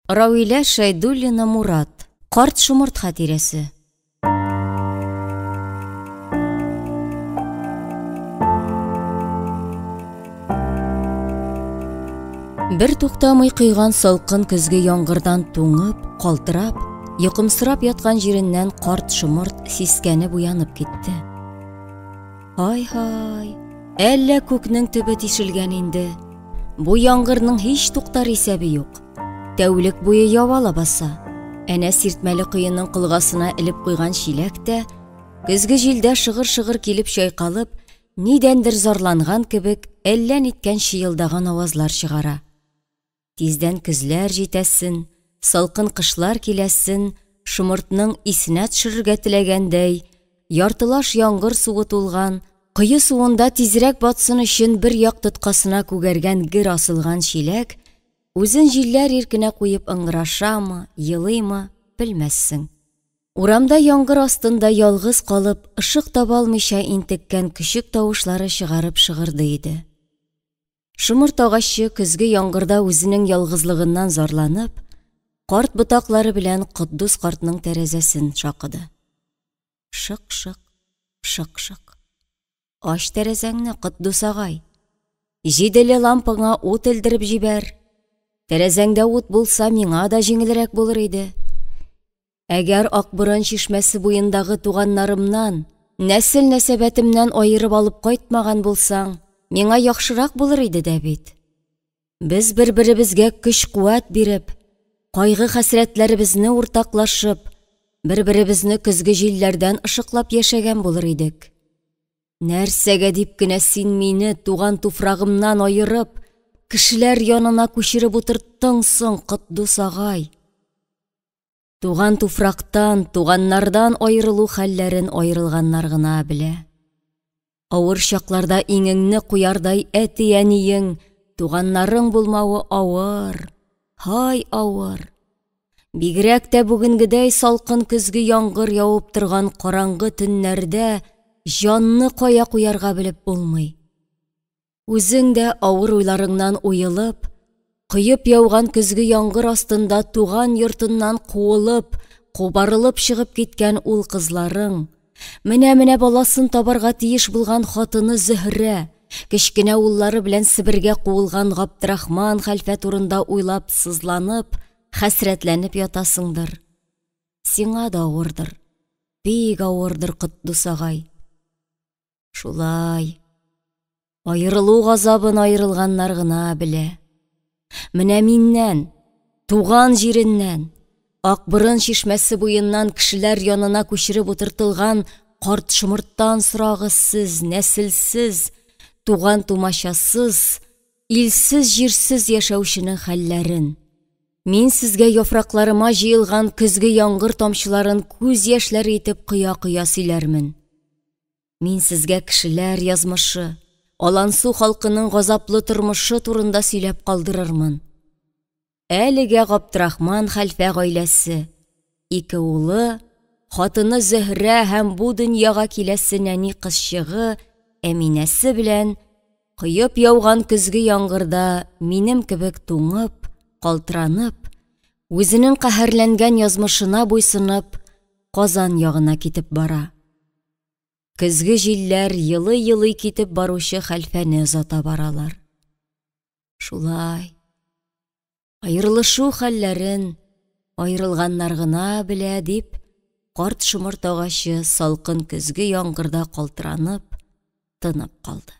Равилә Шәйдуллина Мурат. Карт шомырт хатирәсе. Бер туктамый койган салкын көзге яңгырдан туңып, калтырап, йокымсырап яткан җиреннән карт шомырт сискәнеп уянып китте. Ай-һай, әллә күкнең төбе тишелгән инде. Бу яңгырның һич туктар исәбе юк. Тәүлек буе ява лабаса. Әнә сиртмәле коеның колгасына элеп куйган чиләк тә, көзге җилдә шыгыр-шыгыр килеп чайкалып, нидәндер зарланган кебек, әллә ниткән чыелдаган авазлар чыгара. Тиздән көзләр җитәсен, салкын кышлар киләсен шомыртның исенә төшерергә теләгәндәй, яртылаш яңгыр суы тулган, кое суында тизрәк батсын өчен бер як тоткасына күгәргән гер асылган чиләк үзен җилләр иркенә куеп ыңгырашамы, елыймы, белмәссең. Урамда яңгыр астында ялгыз калып, ышык таба алмыйча интеккән көчек тавышлары чыгарып шыгырдый иде. Шомырт агачы көзге яңгырда үзенең ялгызлыгыннан зарланып, карт ботаклары белән Котдус картның тәрәзәсен шакыды. Шык-шык, шык-шык. Ач тәрәзәңне, Котдус агай. Җиделе лампаңа ут элдереп җибәр. Тәрәзәңдә ут булса, миңа да җиңелрәк булыр иде. Әгәр Акборын чишмәсе буендагы туганнарымнан, нәсел-нәсәбәтемнән аерып алып кайтмаган булсаң, миңа яхшырак булыр иде дә бит. Без бер-беребезгә көч-куәт биреп, кайгы-хәсрәтләребезне уртаклашып, бер-беребезне көзге җилләрдән ышыклап яшәгән булыр идек. Нәрсәгә дип кенә син мине туган туфрагымнан аерып, кешеләр янына күчереп утырттың соң, Котдус агай? Туган туфрактан, туганнардан аерылу хәлләрен аерылганнар гына белә. Авыр чакларда иңеңне куярдай әти-әниең, туганнарың булмавы авыр, һай авыр. Бигрәк тә бүгенгедәй салкын көзге яңгыр явып торган караңгы төннәрдә җанны кая куярга белеп булмый. Үзең дә авыр уйларыңнан уелып, коеп яуган көзге яңгыр астында туган йортыннан куылып, кубарылып чыгып киткән ул кызларың, менә-менә баласын табарга тиеш булган хатыны Зөһрә, кечкенә уллары белән Себергә куылган Габдрахман хәлфә турында уйлап сызланып, хәсрәтләнеп ятасыңдыр. Сиңа да авырдыр, бик авырдыр, Котдус агай. Шулай. Аерылу газабын аерылганнар гына белә. Менә миннән, туган җиреннән, Акборын чишмәсе буеннан кешеләр янына күчереп утыртылган карт шомырттан сорагыз сез, нәселсез, туган тумачасыз, илсез-җирсез яшәүченең хәлләрен. Мин сезгә яфракларыма җыелган көзге яңгыр тамчыларын күз яшьләре итеп коя-коя сөйләрмен. Мин сезгә кешеләр язмышы, Алансу халкының газаплы тормышы турында сөйләп калдырырмын. Әлегә Габдрахман хәлфә гаиләсе, ике улы, хатыны Зөһрә һәм бу дөньяга киләсе нәни кызчыгы Әминәсе белән коеп яуган көзге яңгырда минем кебек туңып, калтыранып, үзенең каһәрләнгән язмышына буйсынып, Казан ягына китеп бара. Көзге җилләр елый-елый китеп баручы хәлфәне озата баралар. Шулай. Аерылышу хәлләрен аерылганнар гына белә, дип, карт шомырт агачы салкын көзге яңгырда калтыранып, тынып калды.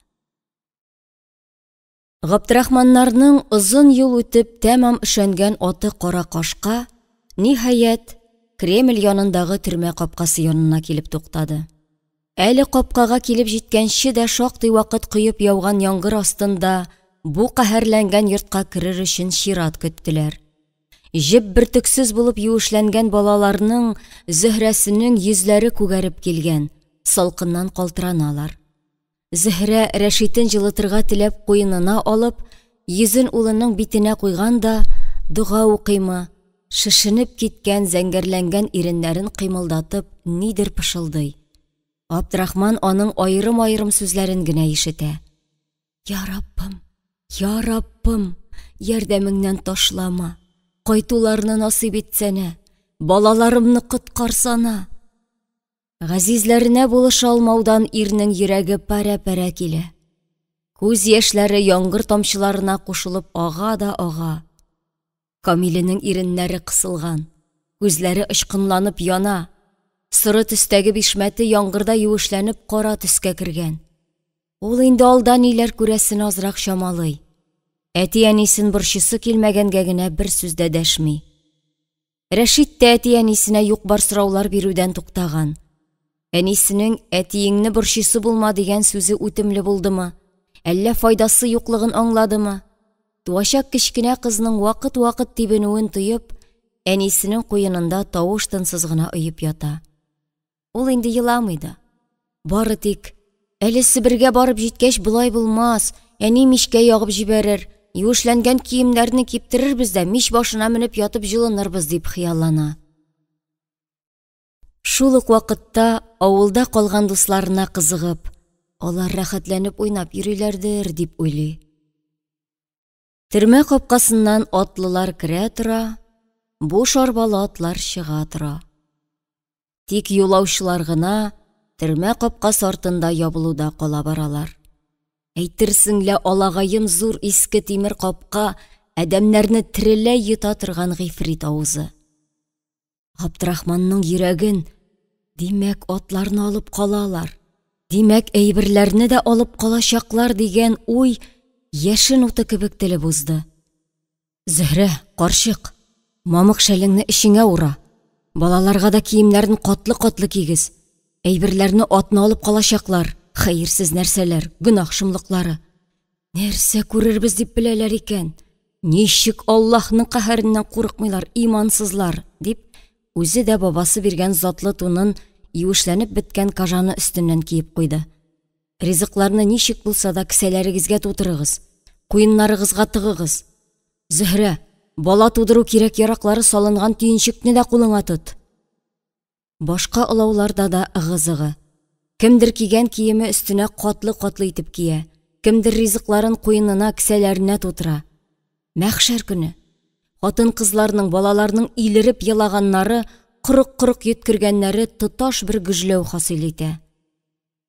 Габдрахманнарның озын юл үтеп тәмам өшәнгән аты Кара Кашка, ниһаять, Кремль янындагы төрмә капкасы янына килеп туктады. Әле капкага килеп җиткәнче дә шактый вакыт коеп яуган яңгыр астында бу каһәрләнгән йортка керер өчен чират көттеләр. Җеп бөртексез булып юешләнгән балаларның Зөһрәсенең йөзләре күгәреп килгән, салкыннан калтыраналар. Зөһрә Рәшитен җылытырга теләп куенына алып, йөзен улының битенә куйган да, дога укыймы, шешенеп киткән зәңгәрләнгән иреннәрен кыймылдатып, нидер пышылдый. Абдрахман аның аерым-аерым сүзләрен генә ишетә. Я Раббым, я Раббым, ярдәмеңнән ташлама. Кайтуларны насыйп итсәнә, балаларымны коткарсана! Газизләренә булыша алмаудан ирнең йөрәге парә-парә килә. Күз яшьләре яңгыр тамчыларына кушылып ага да ага. Камиленең иреннәре кысылган, күзләре очкынланып яна. Соры төстәге бишмәте яңгырда юешләнеп кара төскә кергән. Ул инде алда ниләр күрәсен азрак чамалый. Әти-әнисен борчысы килмәгәнгә генә бер сүз дә дәшми. Рәшит тә әти-әнисенә юк-бар сораулар бирүдән туктаган. Әнисенең әтиеңне борчыйсы булма дигән сүзе үтемле булдымы, әллә файдасы юклыгын аңладымы? Туачак кечкенә кызның вакыт-вакыт тибенүен тоеп, әнисенең куенында тавыш-тынсыз гына оеп ята. Ул инде еламый да. Бары тик, әле Себергә барып җиткәч болай булмас, әни мичкә ягып җибәрер, юешләнгән киемнәрне киптерербез дә мич башына менеп ятып җылынырбыз дип хыяллана. Шул ук вакытта авылда калган дусларына кызыгып, алар рәхәтләнеп уйнап йөриләрдер дип уйлый. Төрмә капкасыннан атлылар керә тора, буш арбалы атлар чыга тора. Тик юлаучылар гына төрмә капкасы артында ябылуда кала баралар. Әйтерсең лә алагаем зур иске тимер капка адәмнәрне тереләй йота торган гыйфрит авызы. Габдрахманның йөрәген, димәк, атларны алып калалар, димәк, әйберләрне дә алып калачаклар дигән уй яшен уты кебек телеп узды. Зөһрә, карчык, мамык шәлеңне эчеңә ура. Балаларга да киемнәрен катлы-катлы кигез. Әйберләрне атны алып калачаклар, хәерсез нәрсәләр, гөнаһ шомлыклары. Нәрсә күрербез дип беләләр икән? Ничек Аллаһның каһәреннән курыкмыйлар, имансызлар, дип, үзе дә бабасы биргән затлы тунын юешләнеп беткән кожаны өстеннән киеп куйды. Ризыкларны ничек булса да кесәләрегезгә тутырыгыз, куеннарыгызга тыгыгыз. Зөһрә, бала тудыру кирәк-яраклары салынган төенчекне дә кулыңа тот. Башка олауларда да ыгы-зыгы. Кемдер кигән киеме өстенә катлы-катлы итеп кия, кемдер ризыкларын куенына, кесәләренә тутыра. Мәхшәр көне. Хатын-кызларның, балаларның илереп елаганнары, корык-корык йөткергәннәре тоташ бер гөжләү хасил итә.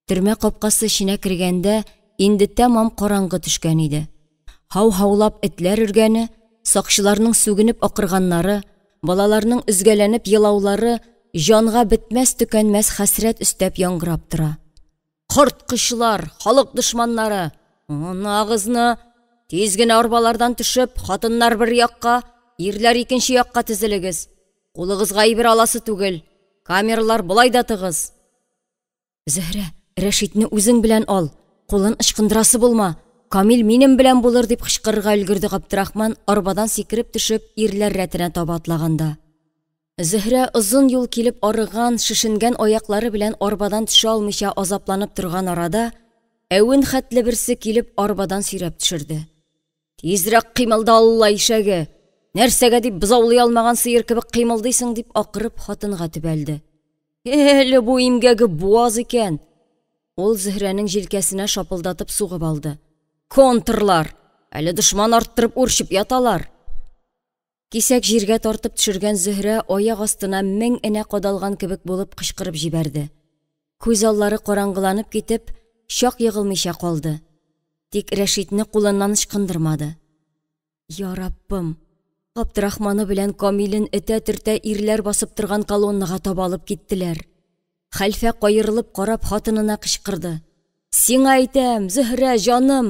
Төрмә капкасы эченә кергәндә инде тәмам караңгы төшкән иде. Һау-һаулап этләр өргәне, сакчыларның сүгенеп акырганнары, балаларның өзгәләнеп елаулары җанга бетмәс-төкәнмәс хәсрәт өстәп яңгырап тора. Корткычлар, халык дошманнары! Анагызны! Тиз генә арбалардан төшеп, хатыннар бер якка, ирләр икенче якка тезелегез. Кулыгызга әйбер аласы түгел. Камералар болай да тыгыз. Зөһрә, Рәшитне үзең белән ал, кулын ычкындырасы булма, Камил минем белән булыр, дип кычкырырга өлгерде Габдрахман, арбадан сикереп төшеп, ирләр рәтенә таба атлаганда. Зөһрә озын юл килеп арыган, шешенгән аяклары белән арбадан төшә алмыйча азапланып торган арада, әвен хәтле берсе килеп арбадан сөйрәп төшерде. Тизрәк кыймылда, Алла ишәге! Нәрсәгә дип бозаулый алмаган сыер кебек кыймылдыйсың, дип акырып хатынга төбәлде. Әле бу имгәге буаз икән. Ул Зөһрәнең җилкәсенә шапылдатып сугып алды. Контрлар! Әле дошман арттырып үрчеп яталар. Кисәк җиргә тартып төшергән Зөһрә аяк астына мең энә кадалган кебек булып кычкырып җибәрде. Күз аллары караңгыланып китеп, чак егылмыйча калды. Тик Рәшитне кулыннан ычкындырмады. Я Раббым! Габдрахманы белән Камилен этә-төртә ирләр басып торган колоннага таба алып киттеләр. Хәлфә каерылып карап хатынына кычкырды. Сиңа әйтәм, Зөһрә, җаным,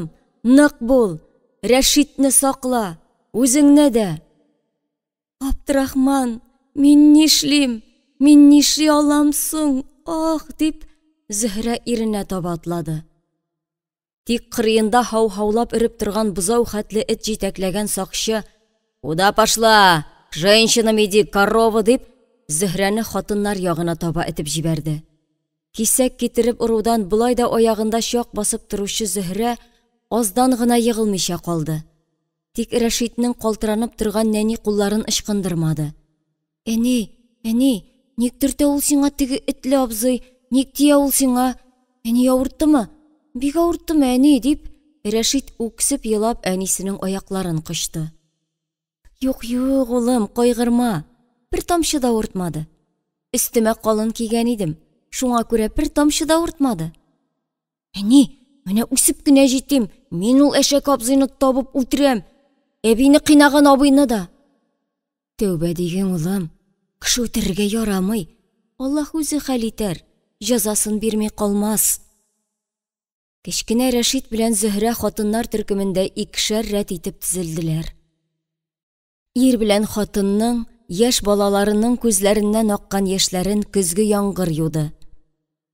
нык бул, Рәшитне сакла, үзеңне дә. Габдрахман, мин нишлим, мин нишли алам соң, ах, дип, Зөһрә иренә таба атлады. Тик кырыенда һау-һаулап өреп торган бозау хәтле эт җитәкләгән сакчы, Куда пошла? К женщинам иди, корова, дип, Зөһрәне хатыннар ягына таба этеп җибәрде. Кисәк китереп орудан болай да аягында чак басып торучы Зөһрә аздан гына егылмыйча калды. Тик Рәшитнең калтыранып торган нәни кулларын ычкындырмады. Әни, әни, ник төртә ул сиңа теге этле абзый, ник тия ул сиңа? Әни авырттымы? Бик авырттымы, әни? дип, Рәшит үксеп елап әнисенең аякларын кочты. Юк, юк, улым, кайгырма. Бер тамчы да авыртмады. Өстемә калын кигән идем, шуңа күрә бер тамчы да авыртмады. Әни, менә үсеп кенә җитим, мин ул әшәке абзыйны табып үтерәм. Әбине кыйнаган абыйны да. Тәүбә диген, улым, кеше үтерергә ярамый. Аллаһ үзе хәл итәр, җәзасын бирми калмас. Кечкенә Рәшит белән Зөһрә хатыннар төркемендә икешәр рәт итеп тезелделәр. Ир белән хатынның, яшь балаларының күзләреннән аккан яшьләрен көзге яңгыр юды.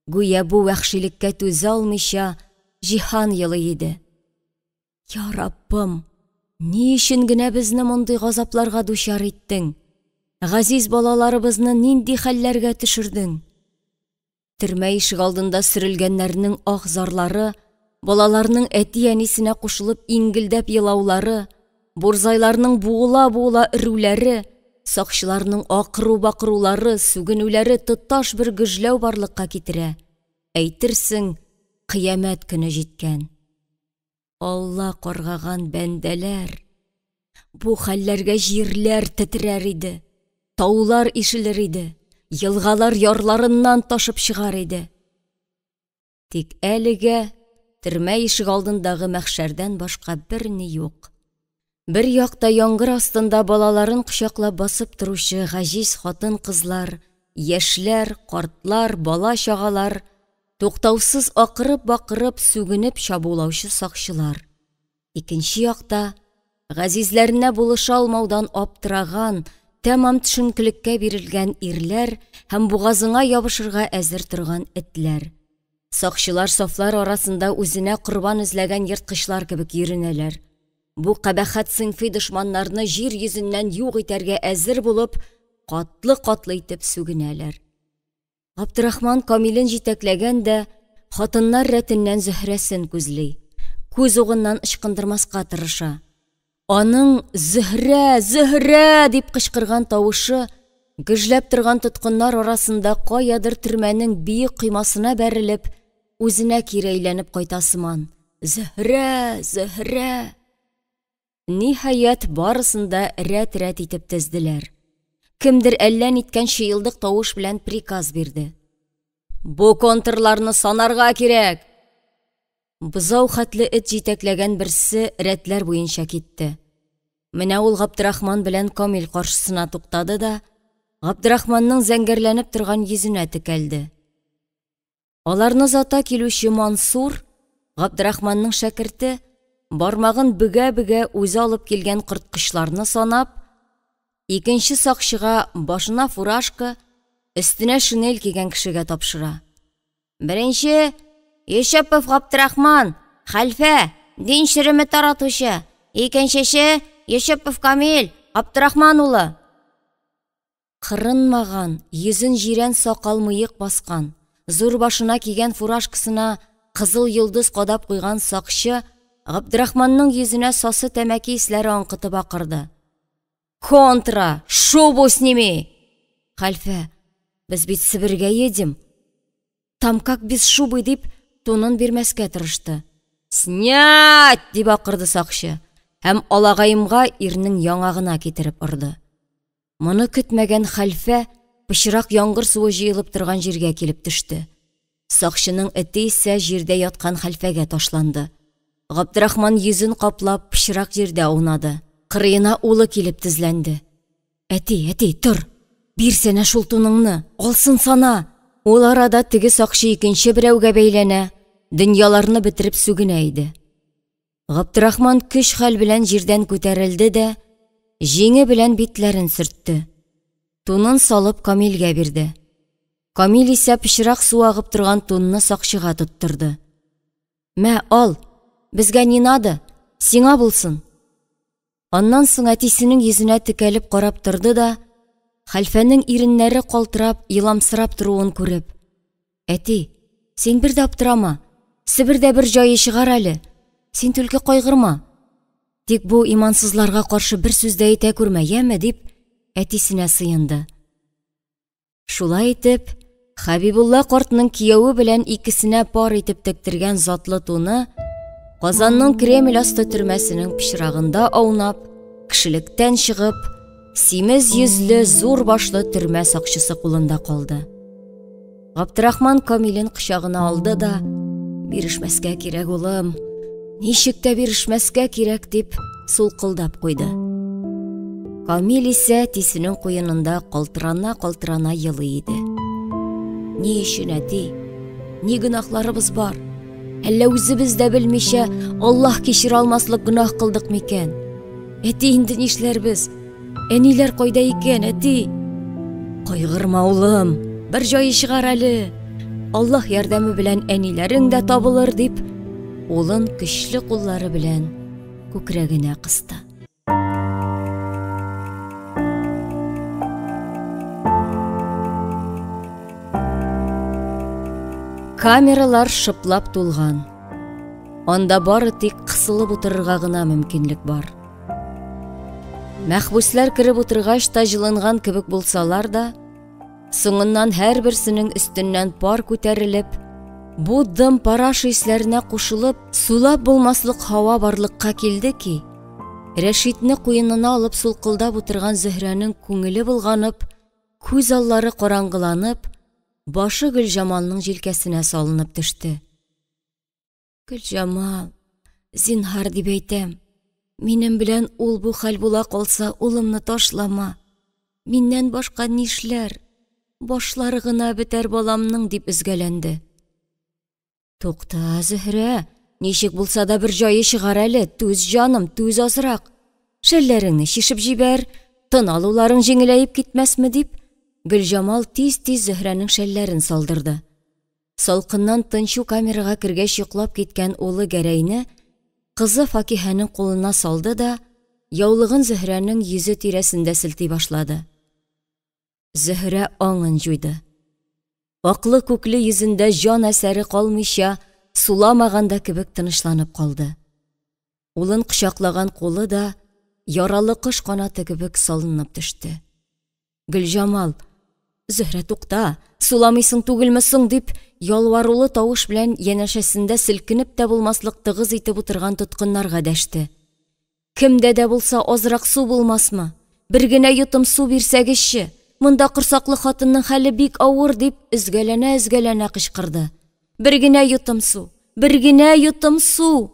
Гүя бу вәхшилеккә түзә алмыйча, җиһан елый иде. Я Раббым, ни өчен генә безне мондый газапларга дучар иттең? Газиз балаларыбызны нинди хәлләргә төшердең? Төрмә ишегалдында сөрелгәннәрнең ах-зарлары, балаларның әти-әнисенә кушылып иңгелдәп елаулары, бурзайларның буыла-буыла өрүләре, сакчыларның акыру-бакырулары, сүгенүләре тоташ бер гөжләү барлыкка китерә. Әйтерсең, кыямәт көне җиткән. Алла каргаган бәндәләр! Бу хәлләргә җирләр тетрәр иде, таулар ишелер иде, елгалар ярларыннан ташып чыгар иде. Тик әлегә төрмә ишек алдындагы мәхшәрдән башка берни юк. Бер якта яңгыр астында балаларын кочаклап басып торучы гаҗиз хатын-кызлар, яшьләр, картлар, бала-чагалар, туктаусыз акырып-бакырып, сүгенеп чабулаучы сакчылар. Икенче якта газизләренә булыша алмаудан аптыраган, тәмам төшенкелеккә бирелгән ирләр һәм бугазыңа ябышырга әзер торган этләр. Сакчылар сафлар арасында үзенә корбан эзләгән ерткычлар кебек йөренәләр. Бу кабахәт сыйнфый дошманнарны җир йөзеннән юк итәргә әзер булып, катлы-катлы итеп сүгенәләр. Габдрахман Камилен җитәкләгән дә, хатыннар рәтеннән Зөһрәсен күзли. Күз угыннан ычкындырмаска тырыша. Аның Зөһрә, Зөһрә дип кычкырган тавышы гөжләп торган тоткыннар арасында каядыр төрмәнең биек коймасына бәрелеп, үзенә кире әйләнеп кайта сыман. Зөһрә, Зөһрә! Ниһаять, барысын да рәт-рәт итеп тезделәр. Кемдер әллә ниткән чыелдык тавыш белән приказ бирде. Бу контрларны санарга кирәк! Бозау хәтле эт җитәкләгән берсе рәтләр буенча китте. Менә ул Габдрахман белән Камил каршысына туктады да, Габдрахманның зәңгәрләнеп торган йөзенә текәлде. Аларны озата килүче Мансур, Габдрахманның шәкерте, бармагын бөгә-бөгә үзе алып килгән корткычларны санап, икенче сакчыга башына фуражка, өстенә шинель кигән кешегә тапшыра. Беренче Йосыпов Габдрахман, хәлфә, дин череме таратучы. Икенчесе Йосыпов Камил, Габдрахман улы. Кырынмаган, йөзен җирән сакал-мыек баскан, зур башына кигән фуражкасына кызыл йолдыз кадап куйган сакчы Габдрахманның йөзенә сасы тәмәке исләре аңкытып акырды. Контра, шубу сними! Хәлфә, без бит Себергә едем. Там как без шубы дип, тунын бирмәскә тырышты. Снять! дип акырды сакчы һәм алагаемга ирнең яңагына китереп орды. Моны көтмәгән хәлфә пычрак яңгыр суы җыелып торган җиргә килеп төште. Сакчының эте исә җирдә яткан хәлфәгә ташланды. Габдрахман йөзен каплап пычрак җирдә аунады. Кырыена улы килеп тезләнде. Әти, әти, тор! Бирсәнә шул туныңны, алсын сана! Ул арада теге сакчы икенче берәүгә бәйләнә, дөньяларны бетереп сүгенә иде. Габдрахман көч-хәл белән җирдән күтәрелде дә, җиңе белән битләрен сөртте. Тунын салып Камилгә бирде. Камил исә пычрак су агып торган тунны сакчыга тоттырды. Мә, ал, безгә не надо, сиңа булсын. Аннан соң әтисенең йөзенә текәлеп карап торды да, хәлфәнең иреннәре калтырап, еламсырап торуын күреп, Әти, син бер дә аптырама, Себердә бер җае чыгар әле, син түлке кайгырма. Тик бу имансызларга каршы бер сүз дә әйтә күрмә, яме, дип, әтисенә сыенды. Шулай итеп, Хәбибулла картның кияве белән икесенә пар итеп тектергән затлы туны Казанның Кремль асты төрмәсенең пычрагында аунап, кешелектән чыгып, симез йөзле, зур башлы төрмә сакчысы кулында калды. Габдрахман Камилен кочагына алды да, бирешмәскә кирәк, улым, ничек тә бирешмәскә кирәк, дип сулкылдап куйды. Камил исә әтисенең куенында калтырана-калтырана елый иде. Ни өчен, әти? Ни гөнаһларыбыз бар? Әллә үзебез дә белмичә Аллаһ кичерә алмаслык гөнаһ кылдык микән? Әти, инде нишләрбез? Әниләр кайда икән, әти? Кайгырма, улым, бер җае чыгар әле. Аллаһ ярдәме белән әниләрең дә табылыр, дип, улын көчле куллары белән күкрәгенә кысты. Камералар шыплап тулган. Анда бары тик кысылып утырырга гына мөмкинлек бар. Мәхбүсләр кереп утыргач та җылынган кебек булсалар да, соңыннан һәрберсенең өстеннән пар күтәрелеп, бу дым параша исләренә кушылып, сулап булмаслык һава барлыкка килде ки, Рәшитне куенына алып сулкылдап утырган Зөһрәнең күңеле болганып, күз аллары караңгыланып, башы Гөлҗамалның җилкәсенә салынып төште. Гөлҗамал, зинһар дип әйтәм, минем белән ул бу хәл була калса, улымны ташлама. Миннән башка нишләр? Башлары гына бетәр баламның, дип өзгәләнде. Тукта, Зөһрә, ничек булса да бер җае чыгар әле, түз, җаным, түз азрак. Шәлләреңне чишеп җибәр, тын алуларың җиңеләеп китмәсме, дип, Гөлҗамал тиз-тиз Зөһрәнең шәлләрен салдырды. Салкыннан тынчу камерага кергәч йоклап киткән улы Гәрәйне кызы Факиһәнең кулына салды да, яулыгын Зөһрәнең йөзе тирәсендә селти башлады. Зөһрә аңын җуйды. Аклы-күкле йөзендә җан әсәре калмыйча, суламаган да кебек тынычланып калды. Улын кочаклаган кулы да яралы кош канаты кебек салынып төште. Гөлҗамал, Зөһрә, тукта, суламыйсың түгелме соң, дип, ялварулы тавыш белән янәшәсендә селкенеп тә булмаслык тыгыз итеп утырган тоткыннарга дәште. Кемдә дә булса азрак су булмасмы? Бер генә йотым су бирсәгезче, монда корсаклы хатынның хәле бик авыр, дип өзгәләнә-өзгәләнә кычкырды. Бер генә йотым су, бер генә йотым су!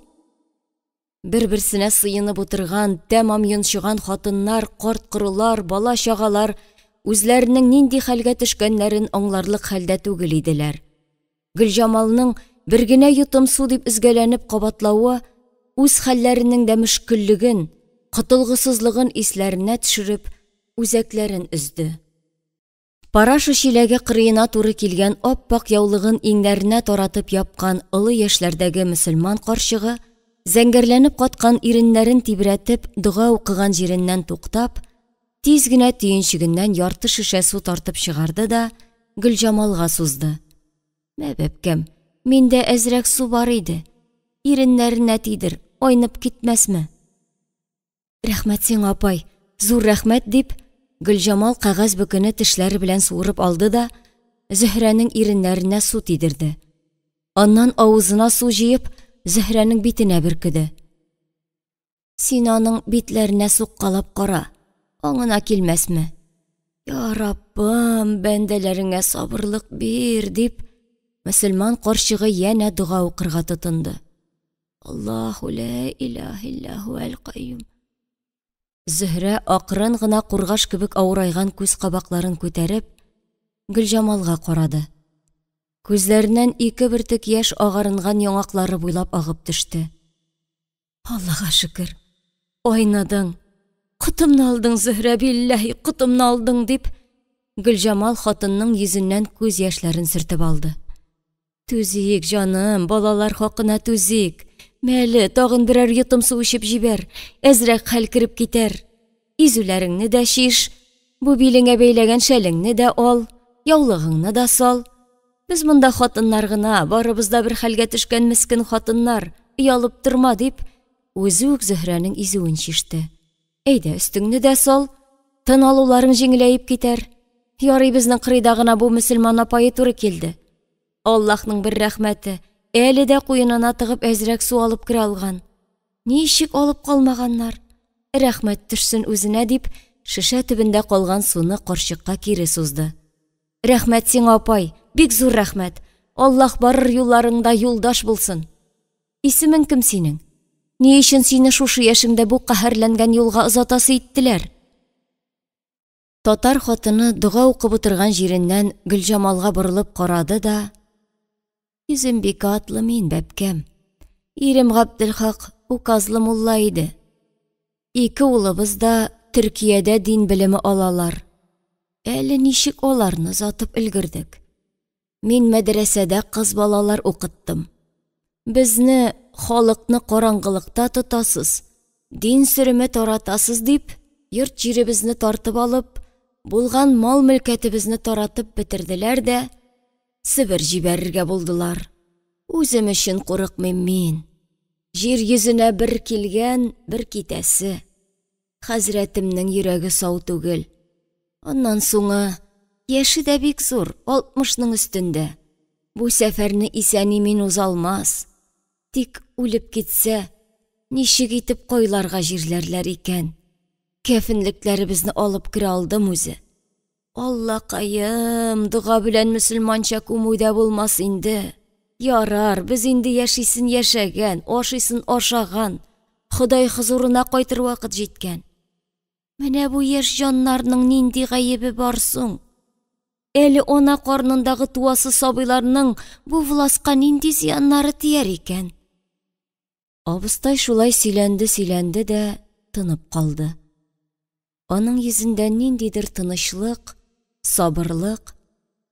Бер-берсенә сыенып утырган, тәмам йончыган хатыннар, карт-корылар, бала-чагалар үзләренең нинди хәлгә төшкәннәрен аңларлык хәлдә түгел иделәр. Гөлҗамалның бер генә йотым су дип өзгәләнеп кабатлавы үз хәлләренең дә мөшкеллеген, котылгысызлыгын исләренә төшереп, үзәкләрен өзде. Параша чиләге кырыена туры килгән ап-ак яулыгын иңнәренә таратып япкан олы яшьләрдәге мөселман карчыгы, зәңгәрләнеп каткан иреннәрен тибрәтеп дога укыган җиреннән туктап, тиз генә төенчегеннән ярты шешә су тартып чыгарды да Гөлҗамалга сузды. Мә, бәбкәм, миндә әзрәк су бар иде. Иреннәренә тидер, айнып китмәсме? Рәхмәт сиңа, апай, зур рәхмәт, дип, Гөлҗамал кәгазь бөкене тешләре белән суырып алды да, Зөһрәнең иреннәренә су тидерде. Аннан авызына су җыеп, Зөһрәнең битенә бөркеде. Син аның битләренә суккалап кара, аңына килмәсме? Я Раббым, бәндәләреңә сабырлык бир, дип, мөселман карчыгы янә дога укырга тотынды. Аллаһу ла илаһ илля һуәл кайюм. Зөһрә акрын гына кургаш кебек авырайган күз кабакларын күтәреп, Гөлҗамалга карады. Күзләреннән ике бөртек яшь агарынган яңаклары буйлап агып төште. Аллага шөкер, айныдың. Котымны алдың, Зөһрә, билләһи, котымны алдың, дип, Гөлҗамал хатынның йөзеннән күз яшьләрен сөртеп алды. Түзик, җаным, балалар хакына түзик. Мәле, тагын берәр йотым су эчеп җибәр, әзрәк хәл кереп китәр. Изүләреңне дә чиш, бу билеңә бәйләгән шәлеңне дә ал, яулыгыңны да сал. Без монда хатыннар гына, барыбыз да бер хәлгә төшкән мескен хатыннар, оялып торма, дип, үзе үк Зөһрәнең изүен чиште. Әйдә, өстеңне дә сал, тын алуларың җиңеләеп китәр. Ярый безнең кырыйда гына бу мөселман апае туры килде. Аллаһның бер рәхмәте, әле дә куенына тыгып әзрәк су алып керә алган. Ничек алып калмаганнар? Рәхмәт төшсен үзенә, дип, шешә төбендә калган суны карчыкка кире сузды. Рәхмәт сиңа, апай, бик зур рәхмәт. Аллаһ барыр юлларыңда юлдаш булсын. Исемең кем синең? Ни өчен сине шушы яшеңдә бу каһәрләнгән юлга озатасы иттеләр? Татар хатыны дога укып утырган җиреннән Гөлҗамалга борылып карады да, Йөзембикә атлы мин, бәбкәм. Ирем Габделхак указлы мулла иде. Ике улыбыз да Төркиядә дин белеме алалар. Әле ничек аларны озатып өлгердек. Мин мәдрәсәдә кыз балалар укыттым. Безне, халыкны караңгылыкта тотасыз, дин сөреме таратасыз дип, йорт-җиребезне тартып алып, булган мал-мөлкәтебезне таратып бетерделәр дә, Себер җибәрергә булдылар. Үзем өчен курыкмыйм мин. Җир йөзенә бер килгән, бер китәсе. Хәзрәтемнең йөрәге сау түгел. Аннан суңы, яше дә бик зур, алтмышның өстендә. Бу сәфәрне исән-имин уза алмас. Тик үлеп китсә, ничек итеп кайларга җирләрләр икән? Кәфенлекләребезне алып керә алдым үзе. Аллакаем, дога белән мөселманча күмү дә булмас инде. Ярар, без инде яшисен яшәгән, ашыйсын ашаган. Ходай хозурына кайтыр вакыт җиткән. Менә бу яшь җаннарның нинди гаебе бар соң? Әле ана карнындагы туасы сабыйларның бу власка нинди зыяннары тияр икән? Абыстай шулай сөйләнде-сөйләнде дә тынып калды. Аның йөзендә ниндидер тынычлык, сабырлык,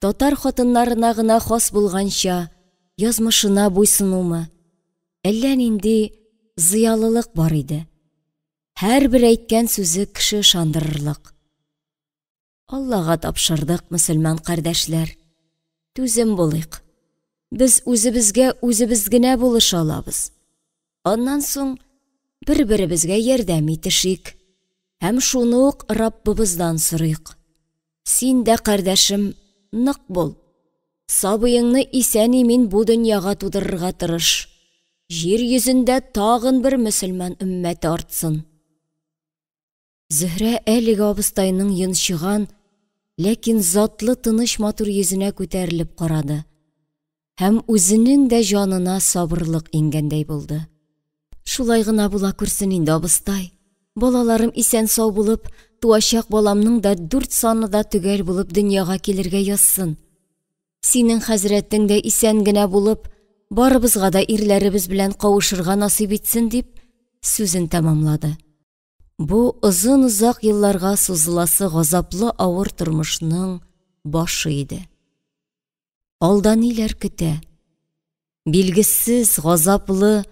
татар хатыннарына гына хас булганча, язмышына буйсынумы, әллә нинди зыялылык бар иде. Һәрбер әйткән сүзе кеше ышандырырлык. Аллага тапшырдык, мөселман кардәшләр. Түзем булыйк. Без үзебезгә үзебез генә булыша алабыз. Аннан соң бер-беребезгә ярдәм итешик һәм шуны ук Раббыбыздан сорыйк. Син дә, кардәшем, нык бул. Сабыеңны исән-имин бу дөньяга тудырырга тырыш. Җир йөзендә тагын бер мөселман өммәте артсын. Зөһрә әлеге абыстайның йончыган, ләкин затлы тыныч матур йөзенә күтәрелеп карады һәм үзенең дә җанына сабырлык иңгәндәй булды. Шулай гына була күрсен инде, абыстай. Балаларым исән-сау булып, туачак баламның да дүрт саны да төгәл булып дөньяга килергә язсын. Синең хәзрәтең дә исән генә булып, барыбызга да ирләребез белән кавышырга насыйп итсен, дип сүзен тәмамлады. Бу озын-озак елларга сузыласы газаплы авыр тормышның башы иде. Алда ниләр көтә? Билгесез, газаплы,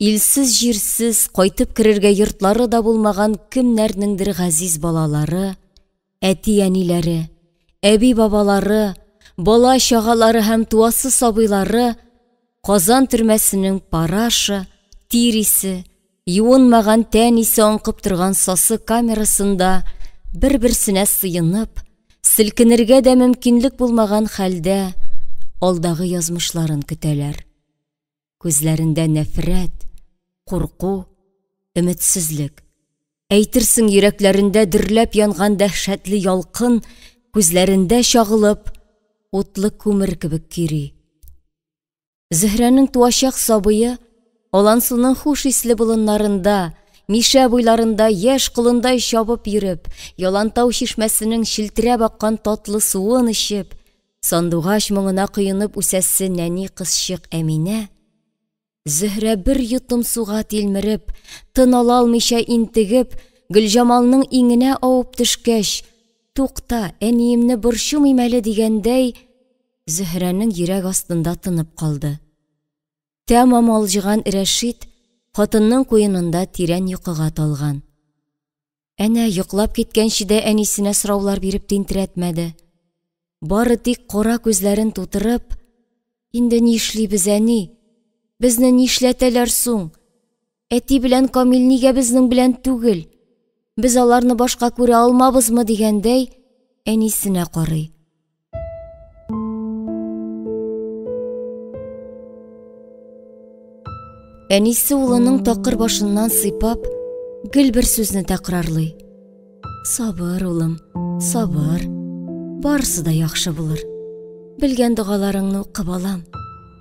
илсез-җирсез, кайтып керергә йортлары да булмаган кемнәрнеңдер газиз балалары, әти-әниләре, әби-бабалары, бала-чагалары һәм туасы сабыйлары Казан төрмәсенең параша, тир исе, юынмаган тән исе аңкып торган сасы камерасында бер-берсенә сыенып, селкенергә дә мөмкинлек булмаган хәлдә алдагы язмышларын көтәләр. Күзләрендә нәфрәт, курку, өметсезлек. Әйтерсең, йөрәкләрендә дөрләп янган дәһшәтле ялкын күзләрендә чагылып, утлы күмер кебек көйри. Зөһрәнең туачак сабые Алансуның хуш исле болыннарында, Мишә буйларында яшь колындай чабып йөреп, Ялантау чишмәсенең челтерәп аккан татлы суын эчеп, сандугач моңына коенып үсәсе нәни кызчык Әминә, Зөһрә бер йотым суга тилмереп, тын ала алмыйча интегеп, Гөлҗамалның иңенә авып төшкәч, тукта, әниемне борчымыйм әле дигәндәй, Зөһрәнең йөрәк астында тынып калды. Тәмам алҗыган Рәшит хатынның куенында тирән йокыга талган. Әнә, йоклап киткәнче дә әнисенә сораулар биреп тинтерәтмәде. Бары тик кара күзләрен тутырып, Инде нишлибез, әни? Безне нишләтәләр соң? Әти белән Камил нигә безнең белән түгел? Без аларны башка күрә алмабызмы дигәндәй, әнисенә карый. Әнисе улының такыр башыннан сыйпап, Гел бер сүзне тәкрарлый. Сабыр, улым, сабыр. Барысы да яхшы булыр. Белгән догаларыңны укы, балам.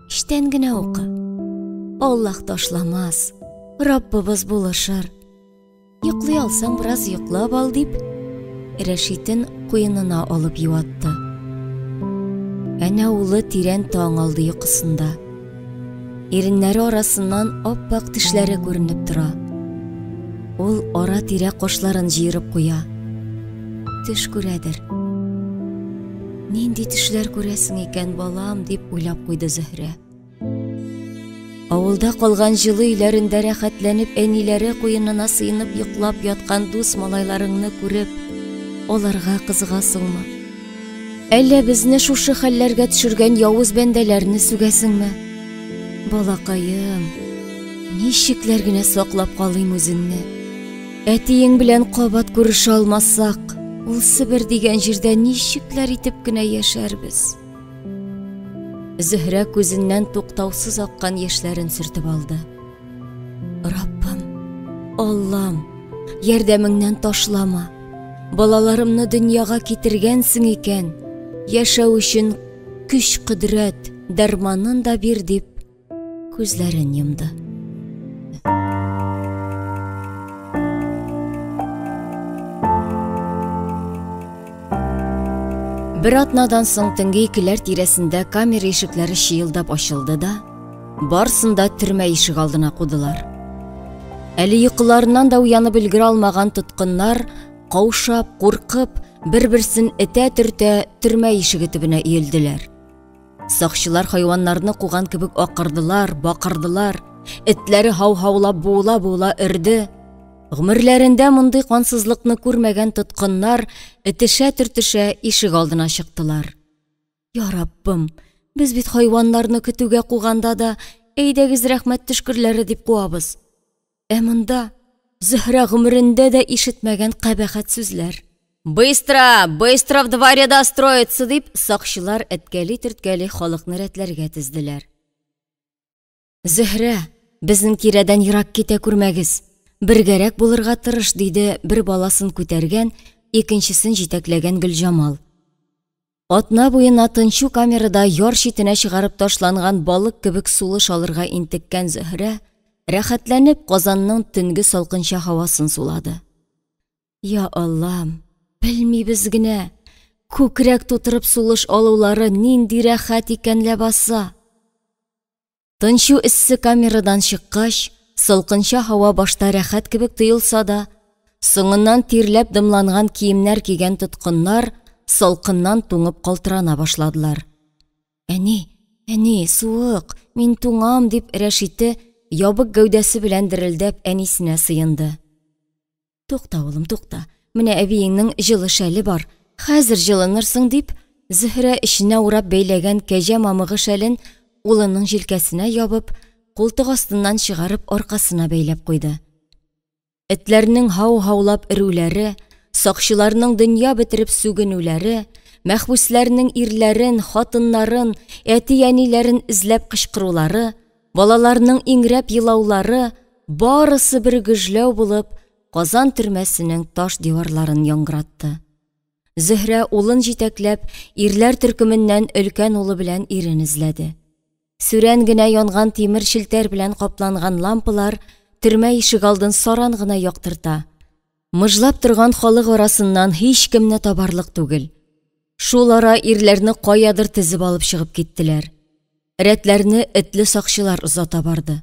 Эчтән генә укы. Аллаһ ташламас, Раббыбыз булышыр. Йоклый алсаң, бераз йоклап ал, дип, Рәшитен куенына алып юатты. Әнә улы тирән таң алды йокысында. Иреннәре арасыннан ап-ак тешләре күренеп тора. Ул ара-тирә кашларын җыерып куя. Төш күрәдер. Нинди төшләр күрәсең икән, балам, дип уйлап куйды Зөһрә. Авылда калган җылы өйләрендә рәхәтләнеп әниләре куенына сыенып йоклап яткан дус малайларыңны күреп, аларга кызыгасыңмы? Әллә безне шушы хәлләргә төшергән явыз бәндәләрне сүгәсеңме? Балакаем, ничекләр генә саклап калыйм үзеңне? Әтиең белән кабат күрешә алмасак, ул Себер дигән җирдә ничекләр итеп кенә яшәрбез? Зөһрә күзеннән туктаусыз аккан яшьләрен сөртеп алды. Раббым, Аллам, ярдәмеңнән ташлама. Балаларымны дөньяга китергәнсең икән, яшәү өчен көч-кодрәт, дәрманын да бир дип, күзләрен йомды. Бер атнадан соң төнге икеләр тирәсендә камера ишекләре чыелдап ачылды да, барсын да төрмә ишек алдына кудылар. Әле йокыларыннан да уянып өлгерә алмаган тоткыннар, каушап, куркып, бер-берсен этә-төртә төрмә ишеге төбенә өелделәр. Сакчылар хайваннарны куган кебек акырдылар, бакырдылар. Этләре һау-һаулап буыла-буыла өрде. Гомерләрендә мондый кансызлыкны күрмәгән тоткыннар этешә-төртешә ишек алдына чыктылар. Я Раббым, без бит хайваннарны көтүгә куганда да әйдәгез рәхмәт төшкерләре дип куабыз. Ә монда Зөһрә гомерендә дә ишетмәгән кабахәт сүзләр. Быстро, быстро в два ряда строиться, дип, сакчылар әткәли-төрткәли халыкны рәтләргә тезделәр. Зөһрә, безнең тирәдән ерак китә күрмәгез. Бергәрәк булырга тырыш, диде бер баласын күтәргән, икенчесен җитәкләгән Гөлҗамал. Атна буена тынчу камерада яр читенә чыгарып ташланган балык кебек сулыш алырга интеккән Зөһрә, рәхәтләнеп Казанның төнге салкынча һавасын сулады. Я Аллам, белмибез генә, күкрәк тутырып сулыш алулары нинди рәхәт икән ләбаса! Тынчу эссе камерадан чыккач, салкынча һава башта рәхәт кебек тоелса да, соңыннан тирләп дымланган киемнәр кигән тоткыннар салкыннан туңып калтырана башладылар. Әни, әни, суык, мин туңам, дип Рәшите ябык гәүдәсе белән дерелдәп әнисенә сыенды. Тукта, улым, тукта. Менә әбиеңнең җылы шәле бар. Хәзер җылынырсың, дип, Зөһрә эченә урап бәйләгән кәҗә мамыгы шәлен улының җилкәсенә ябып, култык астыннан чыгарып аркасына бәйләп куйды. Этләрнең һау-һаулап өрүләре, сакчыларның дөнья бетереп сүгенүләре, мәхбүсләрнең ирләрен, хатыннарын, әти-әниләрен эзләп кычкырулары, балаларның иңрәп елаулары, барысы бер гөжләү булып, Казан төрмәсенең таш диварларын яңгыратты. Зөһрә улын җитәкләп, ирләр төркеменнән өлкән улы белән ирен эзләде. Сүрән генә янган тимер челтәр белән капланган лампалар төрмә ишегалдын саран гына яктырта. Мыжлап торган халык арасыннан һичкемне табарлык түгел. Шул ара ирләрне каядыр тезеп алып чыгып киттеләр. Рәтләрне этле сакчылар озата барды.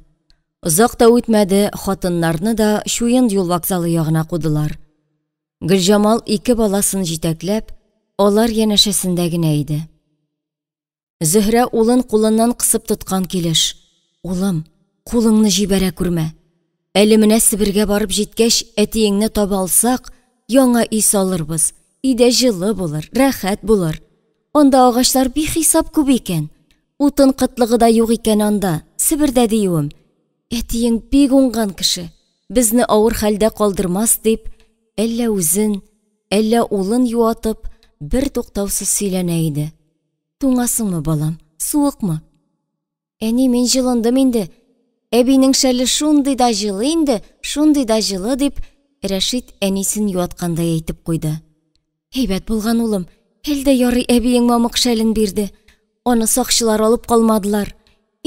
Озак та үтмәде, хатыннарны да чуен юл вокзалы ягына кудылар. Гөлҗамал ике баласын җитәкләп, алар янәшәсендә генә иде. Зөһрә улын кулыннан кысып тоткан килеш, Улым, кулыңны җибәрә күрмә. Әле менә Себергә барып җиткәч, әтиеңне таба алсак, яңа өй салырбыз, өйдә җылы булыр, рәхәт булыр. Анда агачлар бихисап күп икән. Утын кытлыгы да юк икән анда, Себердә диюем. Әтиең бик уңган кеше, безне авыр хәлдә калдырмас, дип, әллә үзен, әллә улын юатып, бер туктаусыз сөйләнә иде. Туңасыңмы, балам, суыкмы? Әни, мин җылындым инде. Әбинең шәле шундый да җылы инде, шундый да җылы, дип, Рәшит әнисен юаткандай әйтеп куйды. Әйбәт булган, улым, әле дә ярый әбиең мамык шәлен бирде. Аны сакчылар алып калмадылар.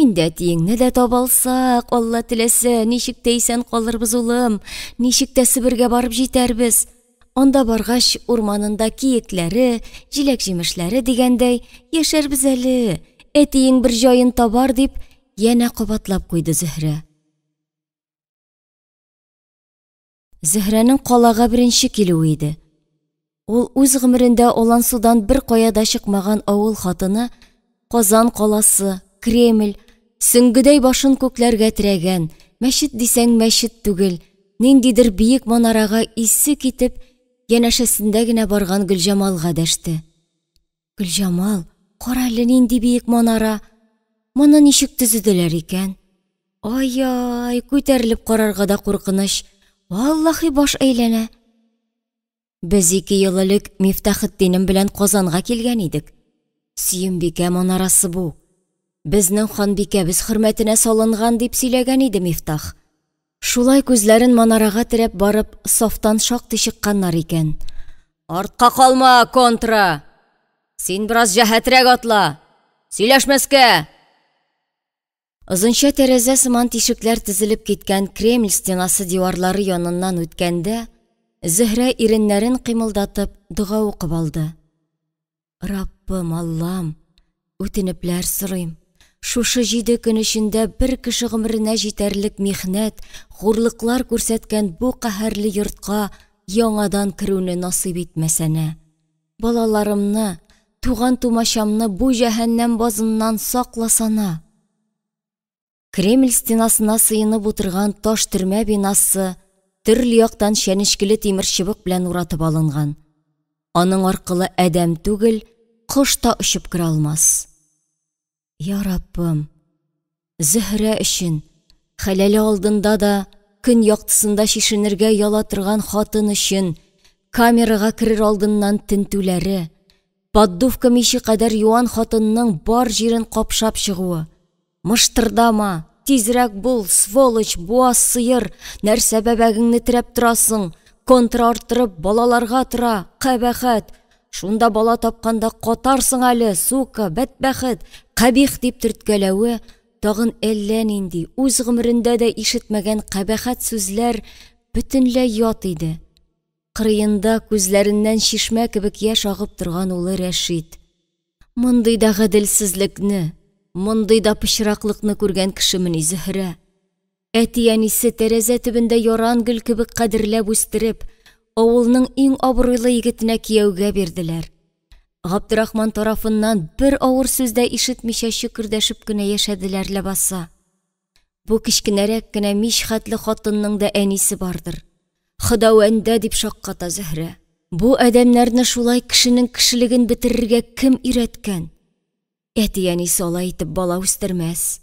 Инде әтиеңне дә таба алсак, Алла теләсә, ничек тә исән калырбыз, улым, ничек тә Себергә барып җитәрбез. Анда баргач, урманында киекләре, җиләк-җимешләре дигәндәй, яшәрбез әле, әтиең бер җаен табар, дип, янә кабатлап куйды Зөһрә. Зөһрәнең калага беренче килүе иде. Ул үз гомерендә Олансудан бер кая да чыкмаган авыл хатыны Казан каласы, Кремль, сөңгедәй башын күкләргә терәгән, мәчет дисәң мәчет түгел, ниндидер биек манарага исе китеп, янәшәсендә генә барган Гөлҗамалга дәште. Гөлҗамал, кара әле нинди биек манара. Моны ничек төзеделәр икән? Ай-ай, күтәрелеп карарга да куркыныч. Валлахи баш әйләнә. Без 2 ел элек Мифтахетдинем белән Казанга килгән идек. Сөембикә манарасы бу. Безнең ханбикәбез хөрмәтенә салынган дип сөйләгән иде Мифтах. Шулай күзләрен манарага терәп барып, сафтан шактый чыкканнар икән. Артка калма, контра! Син бераз җәһәтрәк атла! Сөйләшмәскә! Озынча тәрәзә сыман тишекләр тезелеп киткән Кремль стенасы диварлары яныннан үткәндә, Зөһрә иреннәрен кыймылдатып дога укып алды. Раббым, Аллам, үтенепләр сорыйм. Шушы 7 көн эчендә бер кеше гомеренә җитәрлек михнәт, хурлыклар күрсәткән бу каһәрле йортка яңадан керүне насыйп итмәсәнә. Балаларымны, туган тумачамны бу җәһәннәм базыннан сакласана. Кремль стенасына сыенып утырган таш төрмә бинасы төрле яктан чәнечкеле тимер чыбык белән уратып алынган. Аның аркылы адәм түгел, кош та очып керә алмас. Я Раббым, Зөһрә өчен, хәләле алдында да көн яктысында чишенергә яла торган хатын өчен камерага керер алдыннан тентүләре, поддувка миче кадәр юан хатынның бар җирен капшап чыгуы, мыштырдама, тизрәк бул, сволочь, буаз сыер, нәрсә бәбәгеңне терәп торасың, контра арттырып балаларга тора, кабахәт, шунда бала тапканда катарсың әле, сука, бәтбәхет, кабих дип төрткәләве, тагын әллә нинди, үз гомерендә дә ишетмәгән кабахәт сүзләр бөтенләй ят иде. Кырыенда күзләреннән чишмә кебек яшь агып торган улы Рәшит. Мондый да гаделсезлекне, мондый да пычраклыкны күргән кешемени Зөһрә. Әти-әнисе тәрәзә төбендә яран гөл кебек кадерләп үстереп, авылның иң абруйлы егетенә кияүгә бирделәр. Габдрахман тарафыннан бер авыр сүз дә ишетмичә чөкердәшеп кенә яшәделәр ләбаса. Бу кечкенәрәк кенә мич хәтле хатынның да әнисе бардыр. Ходавәндә дип шакката Зөһрә. Бу адәмнәрне шулай кешенең кешелеген бетерергә кем өйрәткән? Әти-әнисе алай итеп бала үстермәс.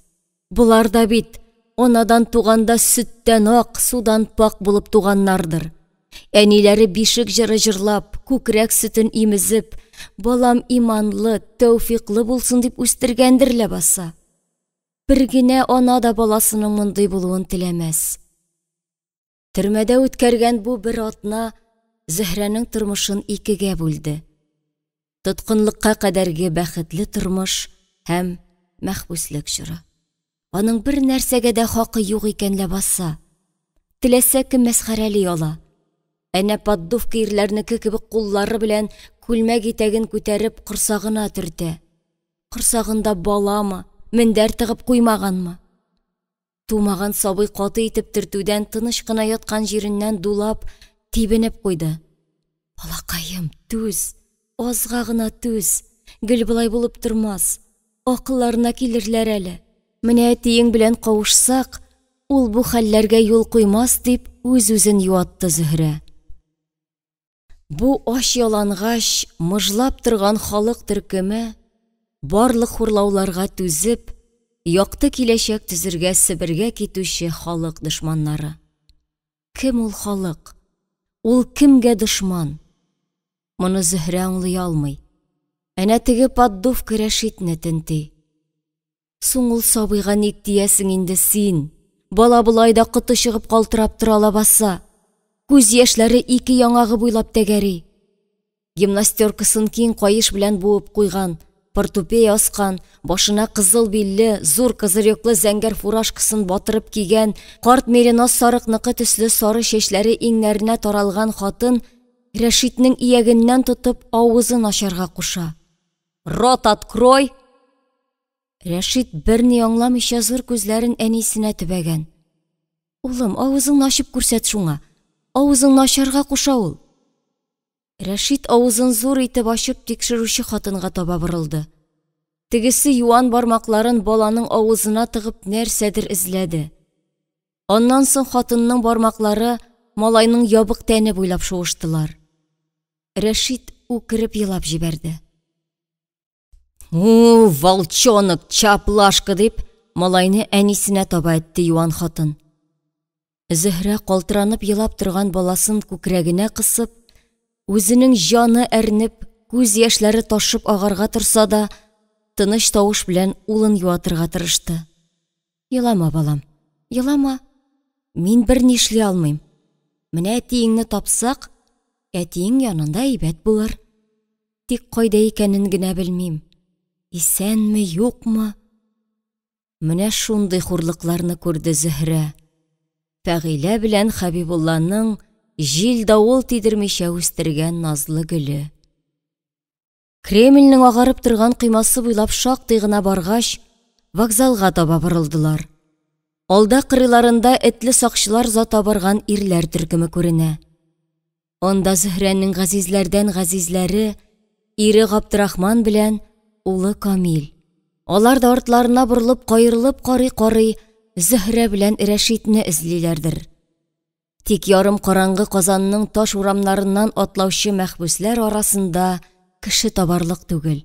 Болар да бит анадан туганда сөттән ак, судан пак булып туганнардыр. Әниләре бишек җыры җырлап, күкрәк сөтен имезеп, балам иманлы, тәүфиклы булсын дип үстергәндер ләбаса. Бер генә ана да баласының мондый булуын теләмәс. Төрмәдә үткәргән бу бер атна Зөһрәнең тормышын икегә бүлде. Тоткынлыкка кадәрге бәхетле тормыш һәм мәхбүслек чоры. Аның бер нәрсәгә дә хакы юк икән ләбаса. Теләсә кем мәсхәрәли ала. Әнә поддувка ирләрнеке кебек куллары белән күлмәк итәген күтәреп корсагына төртә. Корсагында баламы, мендәр тыгып куймаганмы? Тумаган сабый каты итеп төртүдән тыныч кына яткан җиреннән дулап, тибенеп куйды. Балакаем, түз, азга гына түз, гел болай булып тормас, акылларына килерләр әле. Менә әтиең белән кавышсак, ул бу хәлләргә юл куймас дип үз-үзен юатты Зөһрә. Бу ач ялангач, мыжлап торган халык төркеме барлык хурлауларга түзеп, якты киләчәк төзергә Себергә китүче халык дошманнары. Кем ул халык? Ул кемгә дошман? Моны Зөһрә аңлый алмый. Әнә теге поддувка Рәшитне тенти. Соң ул сабыйга ник тиясең инде син? Бала болай да коты чыгып калтырап тора лабаса. Күз яшьләре ике яңагы буйлап тәгәри. Гимнастеркасын киң каеш белән буып куйган, портупея аскан, башына кызыл билле, зур козыреклы зәңгәр фуражкасын батырып кигән, карт меринос сарыкныкы төсле сары чәчләре иңнәренә таралган хатын Рәшитнең иягеннән тотып авызын ачарга куша. Рот открой! Рәшит берни аңламыйча зур күзләрен әнисенә төбәгән. Улым, авызыңны ачып күрсәт шуңа. Авызыңны ачарга куша ул. Рәшит авызын зур итеп ачып тикшерүче хатынга таба борылды. Тегесе юан бармакларын баланың авызына тыгып нәрсәдер эзләде. Аннан соң хатынның бармаклары малайның ябык тәне буйлап шуыштылар. Рәшит үкереп елап җибәрде. У, волчонок, чаплашка, дип, малайны әнисенә таба этте юан хатын. Зөһрә калтыранып елап торган баласын күкрәгенә кысып, үзенең җаны әрнеп, күз яшьләре ташып агарга торса да, тыныч тавыш белән улын юатырга тырышты. Елама, балам, елама. Мин берни эшли алмыйм. Менә әтиеңне тапсак, әтиең янында әйбәт булыр. Тик кайда икәнен генә белмим. Исәнме, юкмы? Менә шундый хурлыкларны күрде Зөһрә. Фәгыйлә белән Хәбибулланың җил-давыл тидермичә үстергән назлы гөле. Кремльнең агарып торган коймасы буйлап шактый гына баргач, вокзалга таба борылдылар. Алда кырыйларында этле сакчылар зата барган ирләр төркеме күренә. Анда Зөһрәнең газизләрдән газизләре, ире Габдрахман белән улы Камил. Алар да артларына борылып каерылып карый-карый Зөһрә белән Рәшитне эзлиләрдер. Тик ярым караңгы Казанның таш урамнарыннан атлаучы мәхбүсләр арасында кеше табарлык түгел.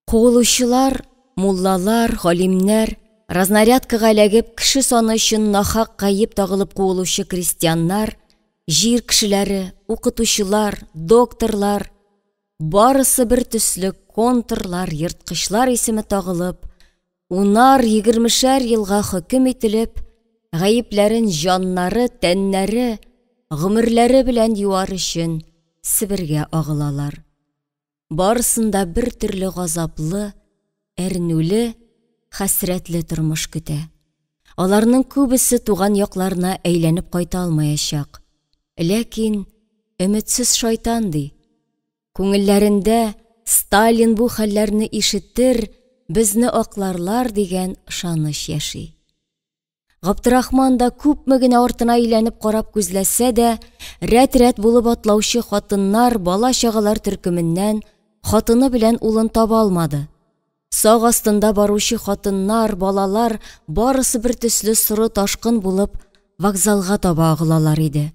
Куылучылар, муллалар, галимнәр, разнарядкага эләгеп, кеше саны өчен нахак гаеп тагылып куылучы крестьяннар, җир кешеләре, укытучылар, докторлар, барысы бер төсле контрлар, ерткычлар исеме тагылып, унар, егермешәр елга хөкем ителеп, гаепләрен җаннары, тәннәре, гомерләре белән юар өчен Себергә агылалар. Барысын да бер төрле газаплы, әрнүле, хәсрәтле тормыш көтә. Аларның күбесе туган якларына әйләнеп кайта алмаячак. Ләкин өметсез шайтан ди. Күңелләрендә Сталин бу хәлләрне ишетер, безне акларлар дигән ышаныч яши. Габдрахман да күпме генә артына әйләнеп карап күзләсә дә, рәт-рәт булып атлаучы хатыннар, бала-чагалар төркеменнән хатыны белән улын таба алмады. Сак астында баручы хатыннар, балалар барысы бер төсле соры ташкын булып вокзалга таба агылалар иде.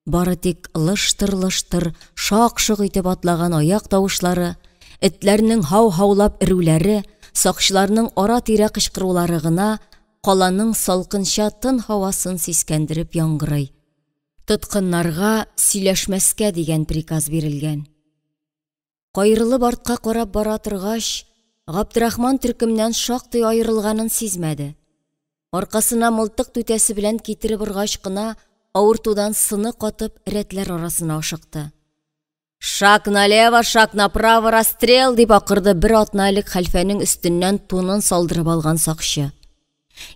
Бары тик лыштыр-лыштыр, шак-шок итеп атлаган аяк тавышлары, этләрнең һау-һаулап өрүләре, сакчыларның ара-тирә кычкырулары гына каланың салкынча тын һавасын сискәндереп яңгырый. Тоткыннарга сөйләшмәскә дигән приказ бирелгән. Каерылып артка карап бара торгач, Габдрахман төркемнән шактый аерылганын сизмәде. Аркасына мылтык түтәсе белән китереп орган кына авыртудан сыны катып рәтләр арасына ашыкты. Шаг налево, шаг направо, расстрел, дип акырды бер атна элек хәлфәнең өстеннән тунын салдырып алган сакчы.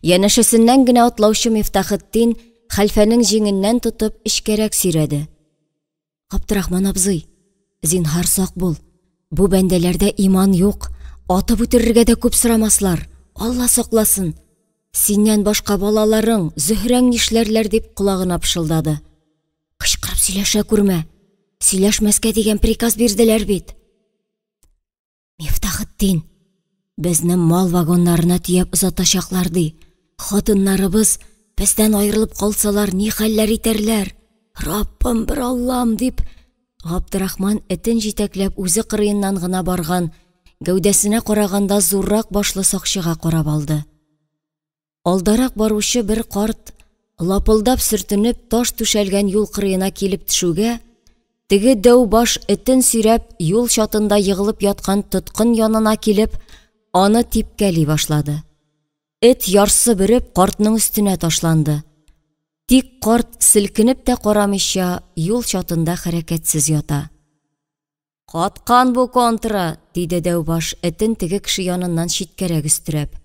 Янәшәсеннән генә атлаучы Мифтахетдин хәлфәнең җиңеннән тотып эчкәрәк сөйрәде. Габдрахман абзый, зинһар сак бул. Бу бәндәләрдә иман юк, атып үтерергә дә күп сорамаслар. Алла сакласын. Синнән башка балаларың, Зөһрәң нишләрләр дип колагына пышылдады. Кычкырып сөйләшә күрмә. Сөйләшмәскә дигән приказ бирделәр бит. Мифтахетдин, безне мал вагоннарына төяп озатачаклар ди. Хатыннарыбыз бездән аерылып калсалар ни хәлләр итәрләр? Раббым, бер Аллам, дип Габдрахман этен җитәкләп үзе кырыеннан гына барган, гәүдәсенә караганда зуррак башлы сакчыга карап алды. Алдарак баручы бер карт лапылдап сөртенеп таш түшәлгән юл кырыена килеп төшүгә, теге дәү баш этен сөйрәп юл чатында егылып яткан тоткын янына килеп, аны типкәли башлады. Эт ярсып өреп картның өстенә ташланды. Тик карт селкенеп тә карамыйча юл чатында хәрәкәтсез ята. Каткан бу контра, диде Дәүбаш, этен теге кеше яныннан читкәрәк өстерәп.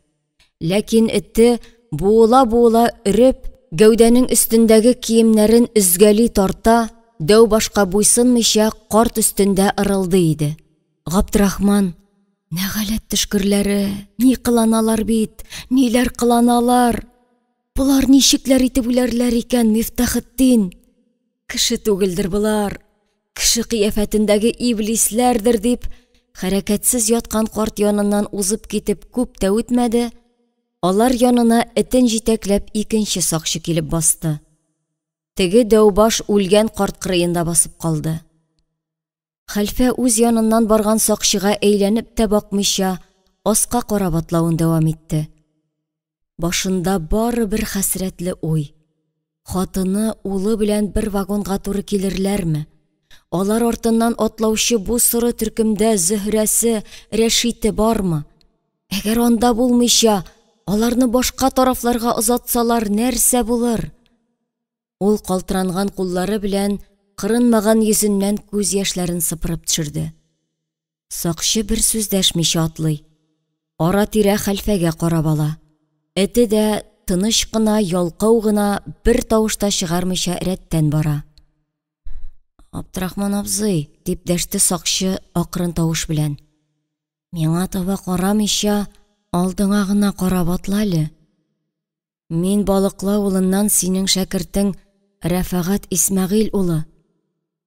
Ләкин эте буыла-буыла өреп, гәүдәнең өстендәге киемнәрен өзгәли тарта, Дәүбашка буйсынмыйча карт өстендә ырылдый иде. Габдрахман, нәгаләт төшкерләре, ни кыланалар бит, ниләр кыланалар? Болар ничекләр итеп үләрләр икән, Мифтахетдин? Кеше түгелдер болар, кеше кыяфәтендәге иблисләрдер дип, хәрәкәтсез яткан карт яныннан узып китеп күп тә үтмәде, алар янына этен җитәкләп икенче сакчы килеп басты. Теге дәүбаш үлгән карт кырыенда басып калды. Хәлфә үз яныннан барган сакчыга әйләнеп тә бакмыйча, аска карап атлавын дәвам итте. Башында бары бер хәсрәтле уй. Хатыны улы белән бер вагонга туры килерләрме? Алар артыннан атлаучы бу соры төркемдә Зөһрәсе, Рәшите бармы? Әгәр анда булмыйча, аларны башка тарафларга озатсалар, нәрсә булыр? Ул калтыранган куллары белән кырынмаган йөзеннән күз яшьләрен сыпырып төшерде. Сакчы бер сүз дәшмичә атлый. Ара-тирә хәлфәгә карап ала. Эте дә тыныч кына, ялкау гына, бер тавыш та чыгармыйча рәттән бара. Абдрахман абзый, дип дәште сакчы акрын тавыш белән. Миңа таба карамыйча, алдыңа гына карап атла әле. Мин Балыклы авылыннан синең шәкертең Рәфәгать Исмәгыйль улы.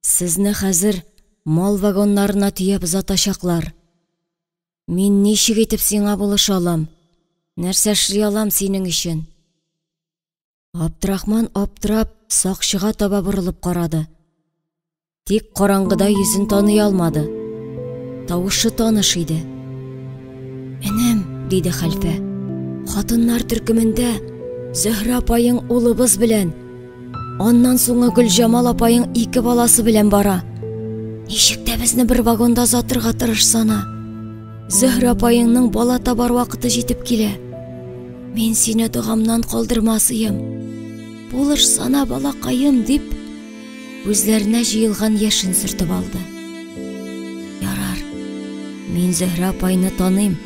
Сезне хәзер мал вагоннарына төяп озатачаклар. Мин ничек итеп сиңа булыша алам? Нәрсә эшли алам синең өчен? Абдрахман аптырап сакчыга таба борылып карады. Тик караңгыда йөзен таный алмады. Тавышы таныш иде. Энем, диде хәлфә, хатыннар төркемендә Зөһрә апаең улыбыз белән, аннан соңы Гөлҗамал апаең ике баласы белән бара. Ничек тә безне бер вагонда озатырга тырышсана. Зөһрә апаеңның бала табар вакыты җитеп килә. Мин сине догамнан калдырмас ием. Булышсана, балакаем, дип, күзләренә җыелган яшен сөртеп алды. Ярар, мин Зөһрә апайны таныйм.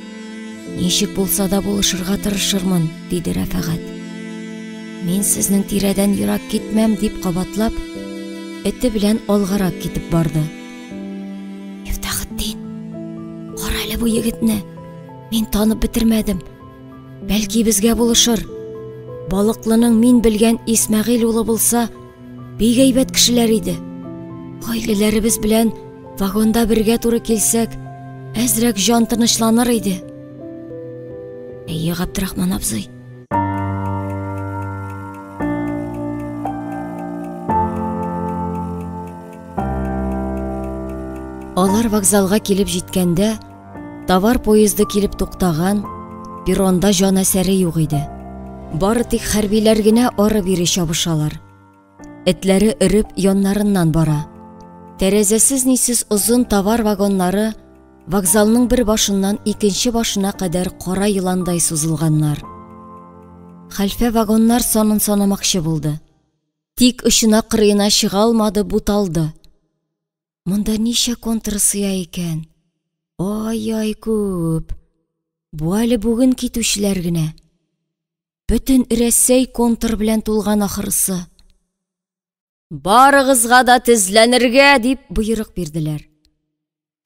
Ничек булса да булышырга тырышырмын, диде Рәфәгать. Мин сезнең тирәдән ерак китмәм, дип кабатлап, эте белән алгарак китеп барды. Мифтахетдин, кара әле бу егетне. Мин танып бетермәдем. Бәлки безгә булышыр. Балыклының мин белгән Исмәгыйль улы булса, бик әйбәт кешеләр иде. Гаиләләребез белән вагонда бергә туры килсәк, әзрәк җан тынычланыр иде. Әйе, Габдрахман абзый. Алар вокзалга килеп җиткәндә, Товар поезды килеп туктаган, перронда җан әсәре юк иде. Бары тик хәрбиләр генә ары-бире чабышалар. Этләре өреп яннарыннан бара. Тәрәзәсез-нисез озын товар вагоннары вокзалның бер башыннан икенче башына кадәр кара еландай сузылганнар. Хәлфә вагоннар санын санамакчы булды. Тик очына кырыена чыга алмады, буталды. Монда ничә контр сыя икән? Ай-ай күп. Бу әле бүген китүчеләр генә. Бөтен Рәсәй контр белән тулган ахрысы. Барыгызга да тезләнергә, дип боерык бирделәр.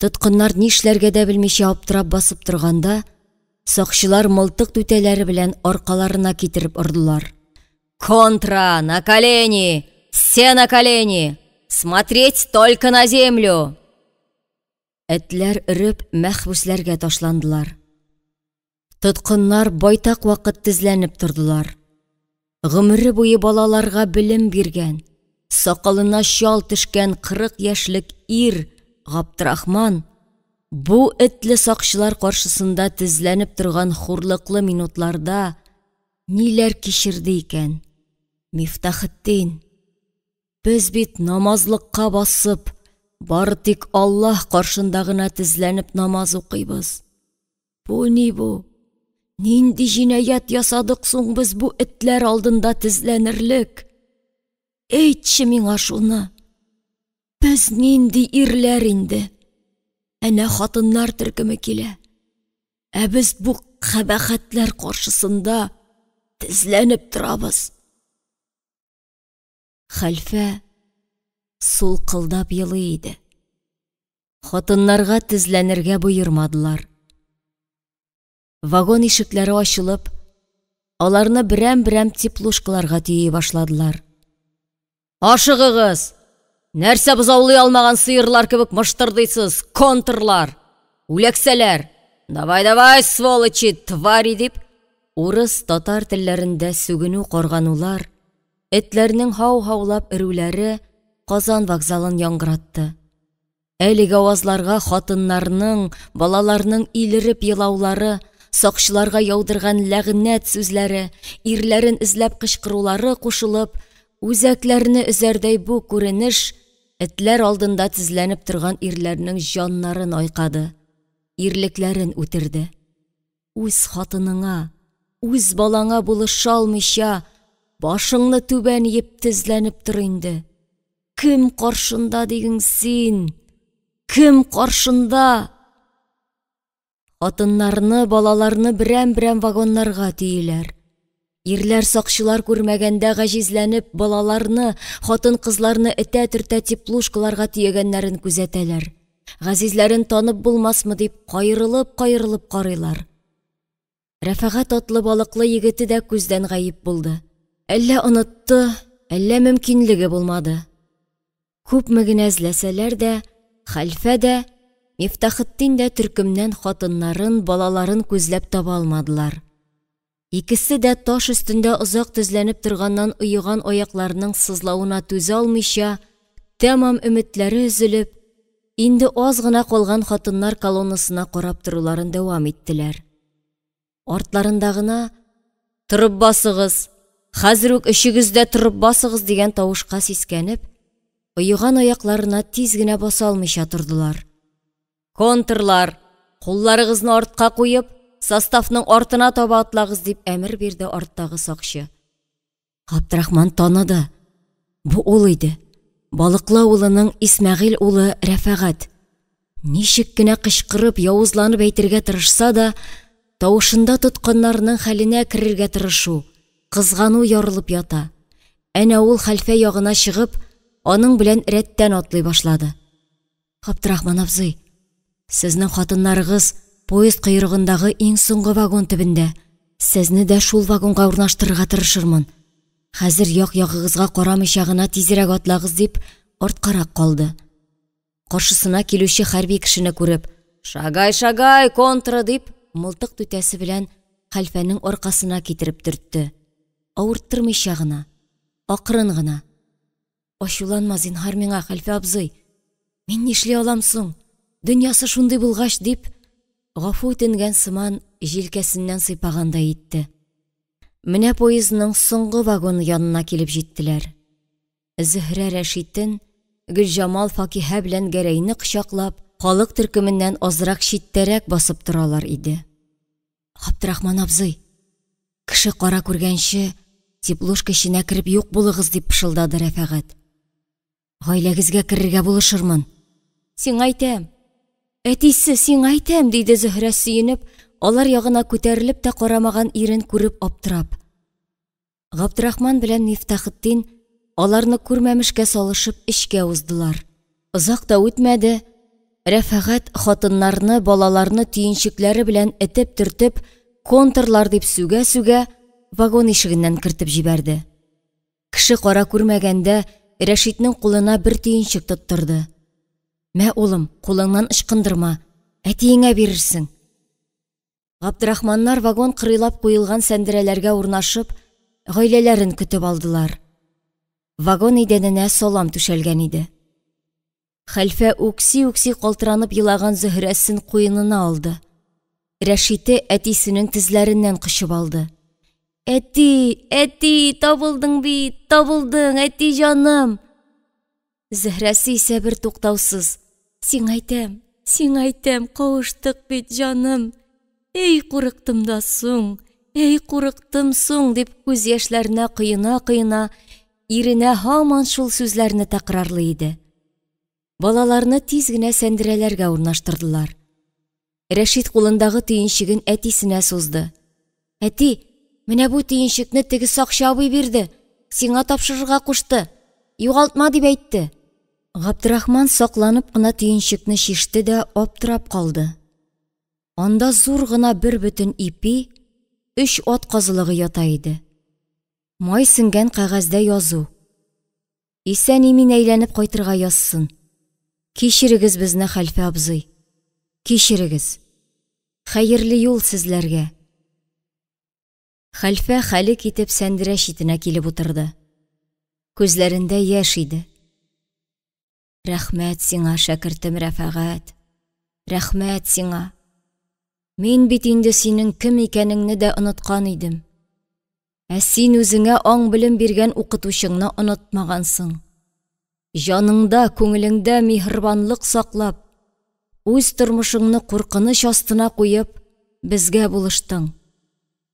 Тоткыннар нишләргә дә белмичә аптырап басып торганда, сакчылар мылтык түтәләре белән аркаларына китереп ордылар. Контра, на колени! Все на колени! Смотреть только на землю! Этләр өреп, мәхбүсләргә ташландылар. Тоткыннар байтак вакыт тезләнеп тордылар. Гомере буе балаларга белем биргән, сакалына чал төшкән 40 яшьлек ир Габдрахман бу этле сакчылар каршысында тезләнеп торган хурлыклы минутларда Ниләр кичерде икән? Мифтахетдин, без бит намазлыкка басып, бары тик Аллаһ каршында гына тезләнеп намаз укыйбыз. Бу ни бу? Нинди җинаять ясадык соң без бу этләр алдында тезләнерлек? Әйтче миңа шуны. Без нинди ирләр инде? Әнә хатыннар төркеме килә. Ә без бу кабахәтләр каршысында тезләнеп торабыз. Хәлфә сулкылдап елый иде. Хатыннарга тезләнергә боермадылар. Вагон ишекләре ачылып, аларны берәм-берәм теплушкаларга төйи башладылар. Ашыгыгыз! Нәрсә бозаулый алмаган сыерлар кебек мыштырдыйсыз, контрлар! Үләксәләр! Давай-давай, сволочи, твари! дип, урыс, татар телләрендә сүгенү-карганулар, этләрнең һау-һаулап өрүләре Казан вокзалын яңгыратты. Әлеге авазларга хатыннарның, балаларның илереп елаулары, сакчыларга яудырган ләгънәт сүзләре, ирләрен эзләп кычкырулары кушылып, үзәкләрне өзәрдәй бу күренеш этләр алдында тезләнеп торган ирләрнең җаннарын айкады, ирлекләрен үтерде. Үз хатыныңа, үз балаңа булыша алмыйча, башыңны түбән иеп тезләнеп тор инде. Кем каршында диген син? Кем каршында? Хатыннарны, балаларны берәм-берәм вагоннарга төйиләр. Ирләр сакчылар күрмәгәндә гаҗизләнеп балаларны, хатын-кызларны этә-төртә теплушкаларга төягәннәрен күзәтәләр. Газизләрен танып булмасмы дип каерылып-каерылып карыйлар. Рәфәгать атлы балыклы егете дә күздән гаип булды. Әллә онытты, әллә мөмкинлеге булмады. Күпме генә эзләсәләр дә, Хәлфә дә, Мифтахетдин дә төркемнән хатыннарын, балаларын күзләп таба алмадылар. Икесе дә таш өстендә озак тезләнеп торганнан оеган аякларының сызлавына түзә алмыйча, тәмам өметләре өзелеп, инде аз гына калган хатыннар колоннасына карап торуларын дәвам иттеләр. Артларында гына «Торып басыгыз! Хәзер үк өчегез дә торып басыгыз!» дигән тавышка сискәнеп, оеган аякларына тиз генә баса алмыйча тордылар. «Контрлар! Кулларыгызны артка куеп, составның артына таба атлагыз!» дип әмер бирде арттагы сакчы. Габдрахман таныды. Бу ул иде. Балыклы авылының Исмәгыйль улы Рәфәгать. Ничек кенә кычкырып, явызланып әйтергә тырышса да, тавышында тотканнарның хәленә керергә тырышу, кызгану ярылып ята. Әнә ул хәлфә ягына чыгып, аның белән рәттән атлый башлады. Габдрахман абзый, сезнең хатыннарыгыз поезд койрыгындагы иң соңгы вагон төбендә. Сезне дә шул вагонга урнаштырырга тырышырмын. Хәзер як-ягыгызга карамыйча гына тизрәк атлагыз, дип, арткарак калды. Каршысына килүче хәрби кешене күреп, «Шагай, шагай, контра!» дип, мылтык түтәсе белән хәлфәнең аркасына китереп төртте. Авырттырмыйча гына, акрын гына. Ачуланма, зинһар миңа, хәлфә абзый. Мин нишли алам соң? Дөньясы шундый булгач, дип, гафу үтенгән сыман җилкәсеннән сыйпагандай итте. Менә поездның соңгы вагоны янына килеп җиттеләр. Зөһрә Рәшитен, Гөлҗамал Факиһә белән Гәрәйне кочаклап, халык төркеменнән азрак читтәрәк басып торалар иде. Габдрахман абзый, кеше кара күргәнче, теплушка эченә кереп юк булыгыз, дип пышылдады Рәфәгать. Гаиләгезгә керергә булышырмын. Сиңа әйтәм. Әтисе, сиңа әйтәм, диде Зөһрә сөенеп, алар ягына күтәрелеп тә карамаган ирен күреп аптырап. Габдрахман белән Мифтахетдин аларны күрмәмешкә салышып эчкә уздылар. Озак та үтмәде, Рәфәгать хатыннарны, балаларны төенчекләре белән этеп-төртеп, контрлар дип сүгә-сүгә, вагон ишегеннән кертеп җибәрде. Кеше кара күрмәгәндә Рәшитнең кулына бер төенчек тоттырды. Мә, улым, кулыңнан ычкындырма, әтиеңә бирерсең. Габдрахманнар вагон кырыйлап куелган сәндерәләргә урнашып, гаиләләрен көтеп алдылар. Вагон идәненә салам түшәлгән иде. Хәлфә үкси-үкси калтыранып елаган Зөһрәсен куенына алды. Рәшите әтисенең тезләреннән кочып алды. Әти, әти, табылдың бит, табылдың, әти җаным! Зөһрәсе исә бер туктаусыз, Сиңа әйтәм, сиңа әйтәм, кавыштык бит, җаным. Әй курыктым да соң, әй курыктым соң, дип күз яшьләренә коена-коена, иренә һаман шул сүзләрне тәкрарлый иде. Балаларны тиз генә сәндерәләргә урнаштырдылар. Рәшит кулындагы төенчеген әтисенә сузды. Әти, менә бу төенчекне теге сакчы абый бирде, сиңа тапшырырга кушты. Югалтма дип әйтте. Габдрахман сакланып кына төенчекне чиште дә аптырап калды. Анда зур гына бер бөтен ипи, өч ат казылыгы ята иде. Май сеңгән кәгазьдә язу. Исән-имин әйләнеп кайтырга язсын. Кичерегез безне, хәлфә абзый. Кичерегез. Хәерле юл сезләргә. Хәлфә хәле китеп сәндерә читенә килеп утырды. Күзләрендә яшь иде. Рәхмәт сиңа, шәкертем Рәфәгать. Рәхмәт сиңа. Мин бит инде синең кем икәнеңне дә оныткан идем. Ә син үзеңә аң-белем биргән укытучыңны онытмагансың. Җаныңда, күңелеңдә миһербанлык саклап, үз тормышыңны куркыныч астына куеп, безгә булыштың.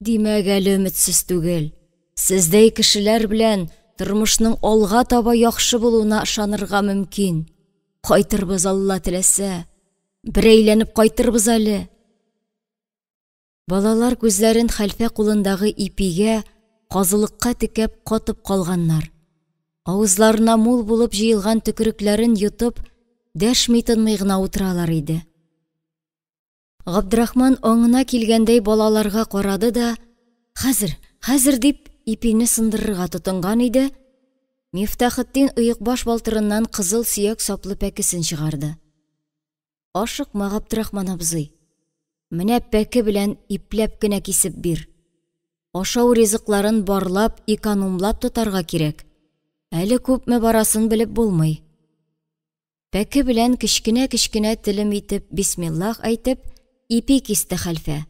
Димәк, әле өметсез түгел. Сездәй кешеләр белән тормышның алга таба яхшы булуына ышанырга мөмкин. Кайтырбыз, Алла теләсә. Бер әйләнеп кайтырбыз әле. Балалар күзләрен хәлфә кулындагы ипигә, казылыкка текәп катып калганнар. Авызларына мул булып җыелган төкерекләрен йотып, дәшми-тынмый гына утыралар иде. Габдрахман аңына килгәндәй балаларга карады да, хәзер, хәзер дип, ипине сындырырга тотынган иде, Мифтахетдин оекбаш балтырыннан кызыл сөяк саплы пәкесен чыгарды. Ашыкма, Габдрахман абзый. Менә пәке белән ипләп кенә кисеп бир. Ашау ризыкларын барлап, экономлап тотарга кирәк. Әле күпме барасын белеп булмый. Пәке белән кечкенә-кечкенә телем итеп бисмиллаһ әйтеп, ипи кисте хәлфә.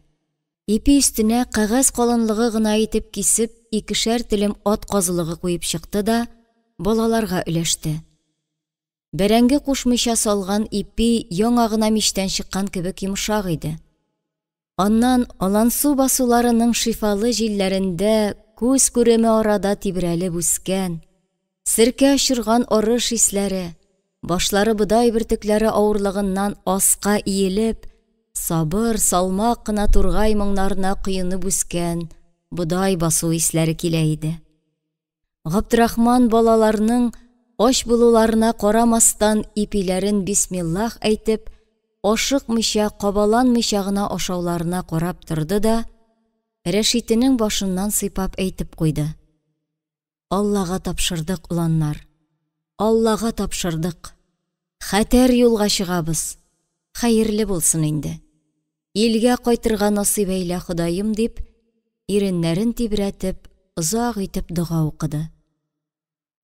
Ипи өстенә кәгазь калынлыгы гына итеп кисеп, икешәр телем ат казылыгы куеп чыкты да, балаларга өләште. Бәрәңге кушмыйча салган ипи яңа гына мичтән чыккан кебек йомшак иде. Аннан Алансу басуларының шифалы җилләрендә күз күреме арада тибрәлеп үскән, серкә очырган арыш исләре, башлары бодай бөртекләре авырлыгыннан аска иелеп, сабыр, салмак кына тургай моңнарына коенып үскән бодай басу исләре килә иде. Габдрахман балаларның ач булуларына карамастан ипиләрен бисмиллаһ әйтеп, ашыкмыйча, кабаланмыйча гына ашауларына карап торды да, Рәшитенең башыннан сыйпап әйтеп куйды. Аллага тапшырдык, оланнар. Аллага тапшырдык. Хәтәр юлга чыгабыз. Хәерле булсын инде. Илгә кайтырга насыйп әйлә, Ходаем, дип, иреннәрен тибрәтеп, озак итеп дога укыды.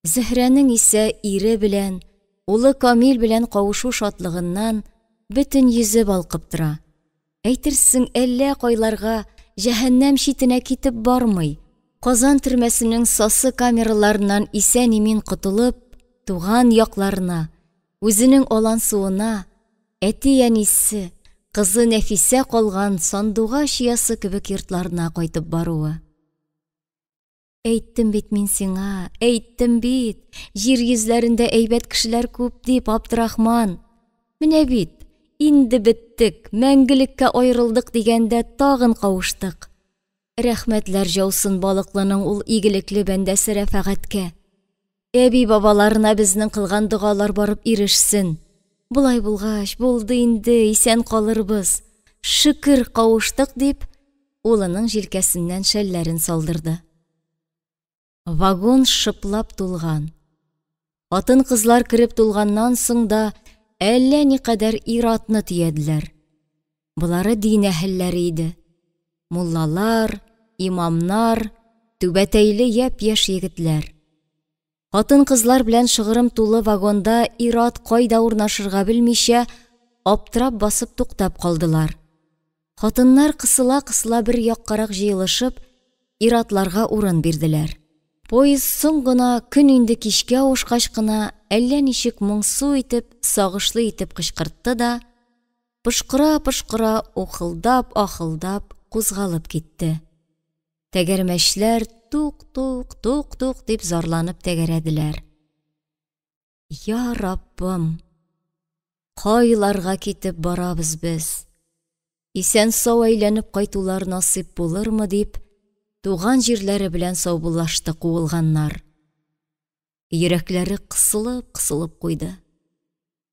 Зөһрәнең исә ире белән, улы Камил белән кавышу шатлыгыннан бөтен йөзе балкып тора. Әйтерсең, әллә кайларга, җәһәннәм читенә китеп бармый. Казан төрмәсенең сасы камераларыннан исән-имин котылып, туган якларына, үзенең Алансуына, әти-әнисе, кызы Нәфисә калган сандугач оясы кебек йортларына кайтып баруы. Әйттем бит мин сиңа, әйттем бит, җир йөзләрендә әйбәт кешеләр күп дип, Абдрахман. Менә бит, инде беттек, мәңгелеккә аерылдык дигәндә тагын кавыштык. Рәхмәтләр җаусын Балыклының ул игелекле бәндәсе Рәфәгатькә. Әби-бабаларына безнең кылган догалар барып ирешсен. Болай булгач, булды инде, исән калырбыз. Шөкер, кавыштык, дип, улының җилкәсеннән шәлләрен салдырды. Вагон шыплап тулган. Хатын-кызлар кереп тулганнан соң да әллә никадәр ир-атны төяделәр. Болары дин әһелләре иде. Муллалар, имамнар, түбәтәйле япь-яшь егетләр. Хатын-кызлар белән шыгрым тулы вагонда ир-ат кайда урнашырга белмичә, аптырап басып туктап калдылар. Хатыннар кысыла-кысыла бер яккарак җыелышып, ир-атларга урын бирделәр. Поезд соң гына, көн инде кичкә авышкач кына, әллә ничек моңсу итеп, сагышлы итеп кычкыртты да, Пошкыра-пошкыра, ухылдап-ахылдап кузгалып китте. Тәгәрмәчләр тук-тук, тук-тук дип зарланып тәгәрәделәр. Я Раббым, кайларга китеп барабыз без? Исән-сау әйләнеп кайтулар насыйп булырмы дип, туган җирләре белән саубуллашты куылганнар. Йөрәкләре кысылып-кысылып куйды.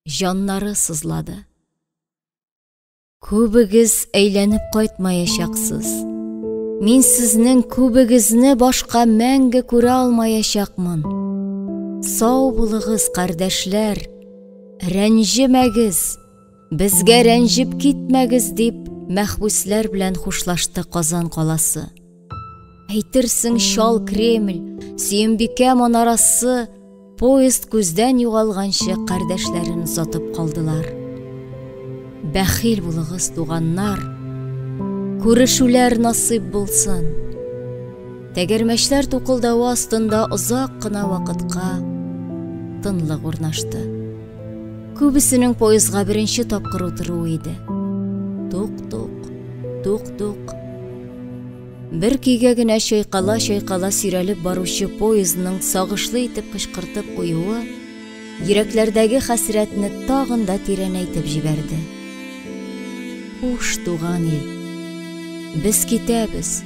Җаннары сызлады. Күбегез әйләнеп кайтмаячаксыз. Мин сезнең күбегезне башка мәңге күрә алмаячакмын. Сау булыгыз, кардәшләр. Рәнҗемәгез, безгә рәнҗеп китмәгез, дип мәхбүсләр белән хушлашты Казан каласы. Әйтерсең, чал Кремль, Сөембикә манарасы поезд күздән югалганчы кардәшләрен озатып калдылар. Бәхил булыгыз, туганнар. Күрешүләр насыйп булсын. Тәгәрмәчләр тукылдавы астында озак кына вакытка тынлык урнашты. Күбесенең поездга беренче тапкыр утыруы иде. Тук-тук, тук-тук. Бер көйгә генә чайкала-чайкала сөйрәлеп баручы поездның сагышлы итеп кычкыртып куюы йөрәкләрдәге хәсрәтне тагын да тирәнәйтеп җибәрде. Хуш, туган ил! Без китәбез.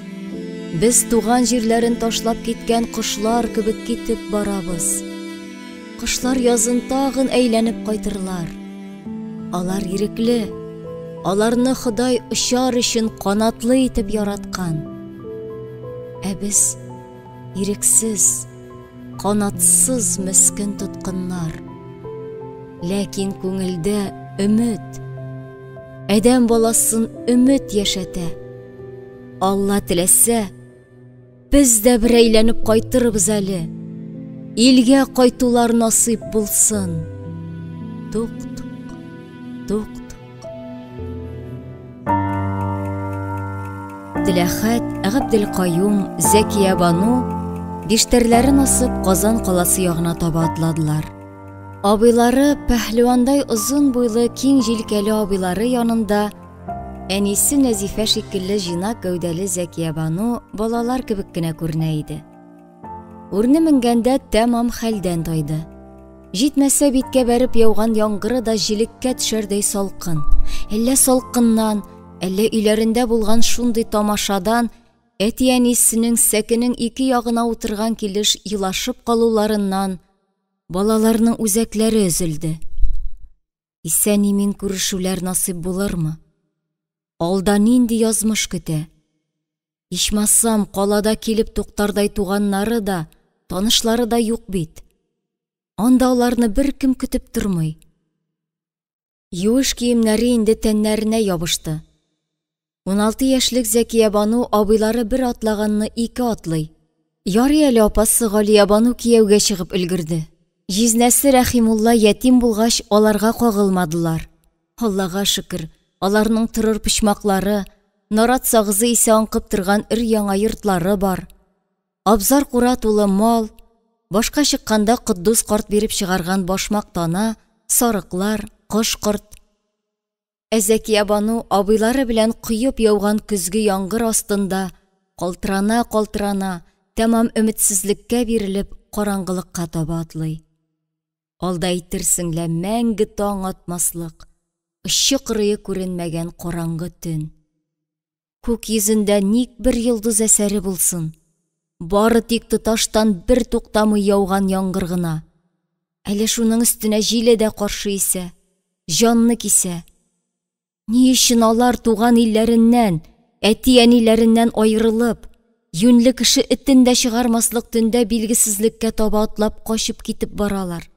Без туган җирләрен ташлап киткән кошлар кебек китеп барабыз. Кошлар язын тагын әйләнеп кайтырлар. Алар ирекле. Аларны Ходай очар өчен канатлы итеп яраткан. Ә без ирексез, канатсыз мескен тоткыннар. Ләкин күңелдә өмет. Адәм баласын өмет яшәтә. Алла теләсә, Без дә бер әйләнеп кайтырбыз әле. Илгә кайтулар насыйп булсын. Тук-тук, тук-тук. Теләхәт, Габделкаюм, Зәкия Бану биштәрләрен асып Казан каласы ягына таба атладылар. Абыйлары пәһлевандай озын буйлы киң җилкәле абыйлары янында Әнисе Нәзифә шикелле җыйнак гәүдәле Зәкиябану балалар кебек кенә күренә иде. Үрне менгәндә тәмам хәлдән тайды. Җитмәсә биткә бәреп яуган яңгыры да җелеккә төшәрдәй салкын. Әллә салкыннан, әллә өйләрендә булган шундый тамашадан әти-әнисенең сәкенең ике ягына утырган килеш елашып калуларыннан балаларның үзәкләре өзелде. Исән-имин күрешүләр насыйп булырмы? Алда нинди язмыш көтә? Ичмасам, калада килеп туктардай туганнары да, танышлары да юк бит. Анда аларны беркем көтеп тормый. Юеш киемнәре инде тәннәренә ябышты. 16 яшьлек Зәкиябану абыйлары бер атлаганны ике атлый. Ярый әле апасы Галиябану кияүгә чыгып өлгерде. Җизнәсе Рәхимулла ятим булгач, аларга кагылмадылар. Аллага шөкер, аларның торыр почмаклары, нарат сагызы исе аңкып торган өр-яңа йортлары бар. Абзар-кура тулы мал, башка чыкканда Котдус карт биреп чыгарган башмак тана, сарыклар, кош-корт. Ә Зәкиябану абыйлары белән коеп яуган көзге яңгыр астында калтырана-калтырана, тәмам өметсезлеккә бирелеп, караңгылыкка таба атлый. Алда әйтерсең лә мәңге таң атмаслык, очы-кырые күренмәгән караңгы төн. Күк йөзендә ник бер йолдыз әсәре булсын? Бары тик тоташтан бер туктамый яуган яңгыр гына. Әле шуның өстенә җиле дә каршы исә, җанны кисә. Ни өчен алар туган илләреннән, әти-әниләреннән аерылып, юньле кеше этен дә чыгармаслык төндә билгесезлеккә таба атлап качып китеп баралар?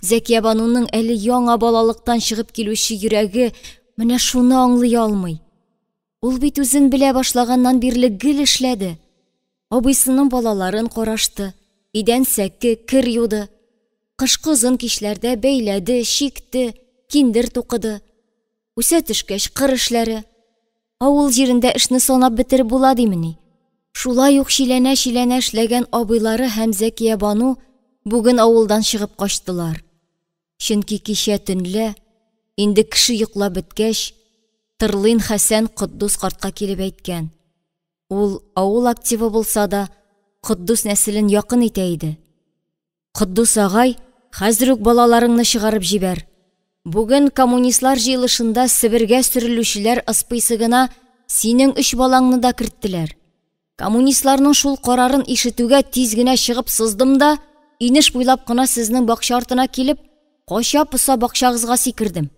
Зәкиябануның әле яңа балалыктан чыгып килүче йөрәге менә шуны аңлый алмый. Ул бит үзен белә башлаганнан бирле гел эшләде. Абыйсының балаларын карашты, идән сәке, кер юды. Кышкы озын кичләрдә бәйләде, чикте, киндер тукыды. Үсә төшкәч, кыр эшләре. Авыл җирендә эшне санап бетереп була димени? Шулай ук чиләнә-чиләнә эшләгән абыйлары һәм Зәкиябану бүген авылдан чыгып качтылар. Чөнки кичә төнлә, инде кеше йоклап беткәч, Тырлыйн Хәсән Котдус картка килеп әйткән. Ул авыл активы булса да, Котдус нәселен якын итә иде. Котдус агай, хәзер үк балаларыңны чыгарып җибәр. Бүген коммунистлар җыелышында Себергә сөрелүчеләр ыспыйсыгына синең өч балаңны да керттеләр. Коммунистларның шул карарын ишетүгә тиз генә чыгып сыздым да, инеш буйлап кына сезнең бакча артына килеп, кача-поса бакчагызга сикердем.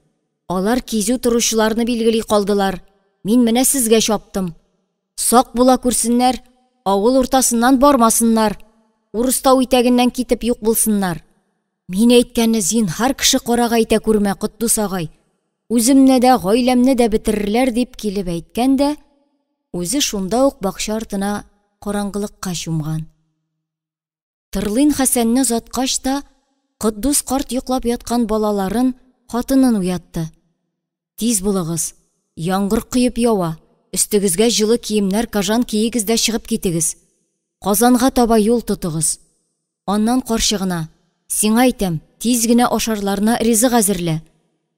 Алар кизү торучыларны билгели калдылар. Мин менә сезгә чаптым. Сак була күрсеннәр, авыл уртасыннан бармасыннар, Урыстау итәгеннән китеп юк булсыннар. Мин әйткәнне зинһар кеше карага әйтә күрмә, Котдус агай. Үземне дә, гаиләмне дә бетерерләр дип килеп әйткән дә, үзе шунда ук бакча артына караңгылыкка чумган. Тырлыйн Хәсәнне озаткач та, Котдус карт йоклап яткан балаларын, хатынын уятты. Тиз булыгыз, яңгыр коеп ява, өстегезгә җылы киемнәр, кожан киегез дә чыгып китегез. Казанга таба юл тотыгыз. Аннан карчыгына, Сиңа әйтәм, тиз генә ашарларына ризык әзерлә,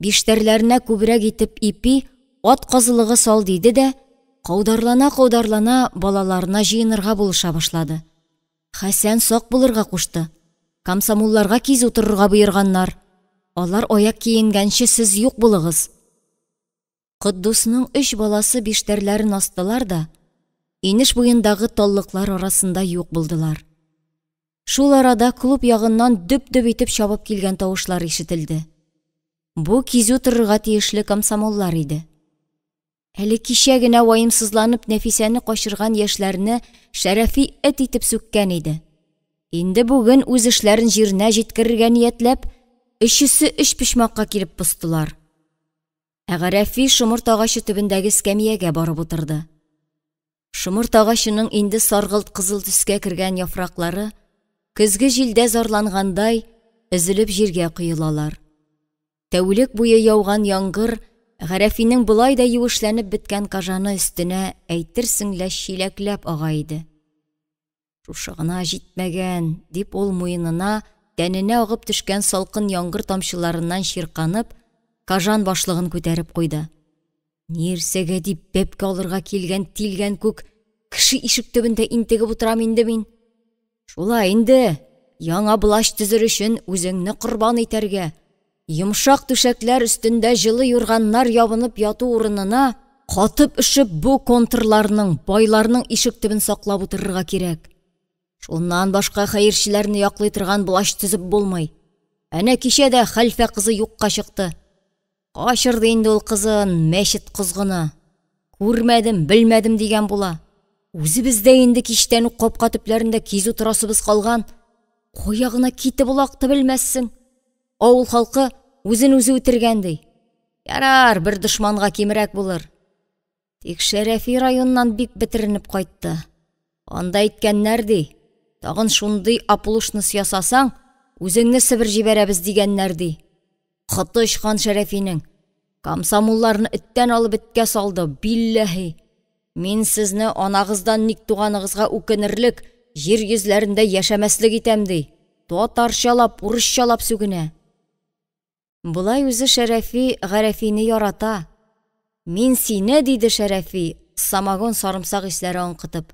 биштәрләренә күбрәк итеп ипи, ат казылыгы сал, диде дә, каударлана-каударлана балаларына җыенырга булыша башлады. Хәсән сак булырга кушты. Комсомолларга кизү торырга боерганнар. Алар аяк киенгәнче сез юк булыгыз. Котдусның өч баласы биштәрләрен астылар да, инеш буендагы таллыклар арасында юк булдылар. Шул арада клуб ягыннан дөп-дөп итеп чабып килгән тавышлар ишетелде. Бу кизү торырга тиешле комсомоллар иде. Әле кичә генә ваемсызланып Нәфисәне качырган яшьләрне Шәрәфи эт итеп сүккән иде. Инде бүген үз эшләрен җиренә җиткерергә ниятләп, өчесе өч почмакка килеп постылар. Ә Гарәфи шомырт агачы төбендәге эскәмиягә барып утырды. Шомырт агачының инде саргылт-кызыл төскә кергән яфраклары, көзге җилдә зарлангандай, өзелеп җиргә коелалар. Тәүлек буе яуган яңгыр Гарәфинең болай да юешләнеп беткән кожаны өстенә әйтерсең лә чиләкләп ага иде. Шушы гына җитмәгән, дип ул муенына, тәненә агып төшкән салкын яңгыр тамчыларыннан чирканып, кожан башлыгын күтәреп куйды. Нирсәгә дип бәбкә алырга килгән тилгән күк кеше ишек төбендә интегеп утырам инде мин. Шулай инде, яңа блач төзер өчен үзеңне корбан итәргә, йомшак түшәкләр өстендә җылы юрганнар ябынып яту урынына, катып-өшеп бу контрларның, байларның ишек төбен саклап утырырга кирәк. Шуннан башка хәерчеләрне яклый торган блач төзеп булмый. Әнә кичә дә хәлфә кызы юкка чыкты. Качырды инде ул кызын, мәчет козгыны. Күрмәдем, белмәдем дигән була. Үзебез дә инде кичтән үк капка төпләрендә кизү торасыбыз калган. Кая гына китеп олакты белмәссең. Авыл халкы үзен үзе үтергән ди. Ярар, бер дошманга кимрәк булыр. Тик Шәрәфи районнан бик бетеренеп кайтты. Анда әйткәннәр ди, тагын шундый оплошность ясасаң, үзеңне Себер җибәрәбез дигәннәр ди. Коты очкан Шәрәфинең. Комсомолларны эттән алып эткә салды, билләһи. Мин сезне анагыздан ник туганыгызга үкенерлек, җир йөзләрендә яшәмәслек итәм ди. Татарчалап, урысчалап сүгенә. Болай үзе Шәрәфи Гарәфине ярата. Мин сине, диде Шәрәфи, самогон сарымсак исләре аңкытып,